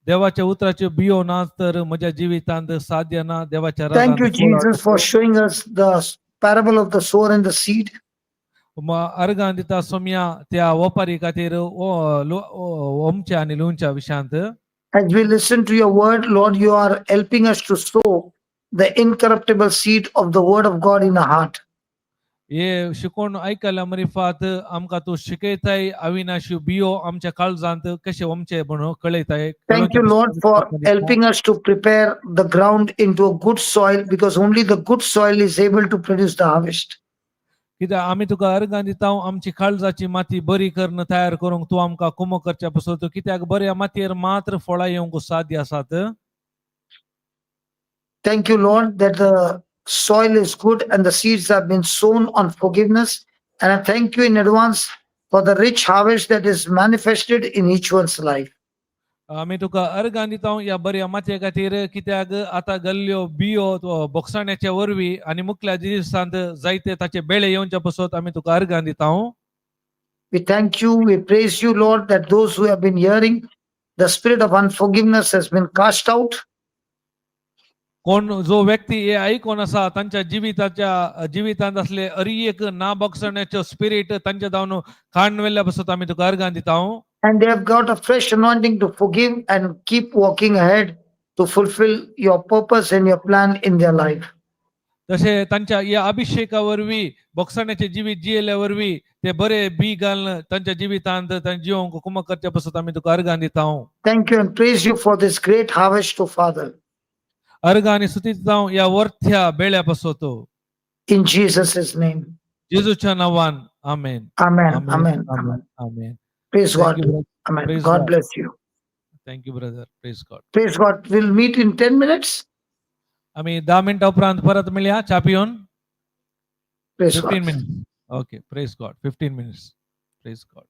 देवाच्या उतराच्यो बियो ना तर म्हज्या जिवितांत साध्य ना देवाच्या Thank you, राजांत फळां. Jesus, for showing us the parable of the sower and the seed. अर्गां दिता सोम्या त्या वपारी खातीर ओमच्या आनी लुंच्या विशयांत. As we listen to your word, Lord, you are helping us to sow the incorruptible seed of the word of God in our heart. हे शिकोवन आयकल्या मरिफात आमकां तूं शिकयताय अविनाशी बियो आमच्या काळजांत कशें ओमचें म्हणून कळयताय. Thank you, Lord, for helping us to prepare the ground into a good soil, because only the good soil is able to produce the harvest. कित्याक आमी तुका अर्गां दिता आमची काळजाची माती बरी करून तयार करूंक तूं आमकां कुमो करच्या पसत, कित्याक बऱ्या मातयेर मात्र फळां येवंक साध्य आसात. Thank you, Lord, that the soil is good and the seeds have been sown on forgiveness. And I thank you in advance for the rich harvest that is manifested in each one's life. आमी तुका अर्गां दिता ह्या बऱ्या मातये खातीर, कित्याक आतां गल्ल्यो बियो बोगसाण्याच्या वरवीं आनी मुखल्या दिसांत जायते ताचे बेळे येवच्या पसत आमी तुका अर्गां दिता. We thank you, we praise you, Lord, that those who have been hearing, the spirit of unforgiveness has been cast out. कोण जो व्यक्ती हे आयकोन आसा तांच्या जिविताच्या जिवितांत असले अरी एक ना बोगसण्याचो स्पिरीट तांच्या जावन काडून व्हेल्ल्या पसत आमी तुका अर्गां दिता. And they have got a fresh anointing to forgive and keep walking ahead to fulfill your purpose and your plan in their life. तशें तांच्या ह्या अभिषेका वरवीं बोगसण्याचे जिवीत जियेल्या वरवीं ते बरे बी घालून तांच्या जिवितांत तांच्या जिवंक कुमक करच्या पसत आमी तुका अर्गां दिता. Thank you and praise you for this great harvest, O Father. अर्गां आनी स्तुती दिता ह्या वर्थ्या बेळ्या पसत. In Jesus' name. जेजूच्या नांवान आमेन. Amen. Amen. Amen. Amen. Praise Thank God. you, brother. Amen. Praise God God. bless you. Thank you, brother. Praise God. Praise God. We'll meet in 10 minutes. आमी 10 मिनटां उपरांत परत मेळया च्या पिवन. Praise 15 God. minutes. Okay. Praise God. 15 minutes. Praise God.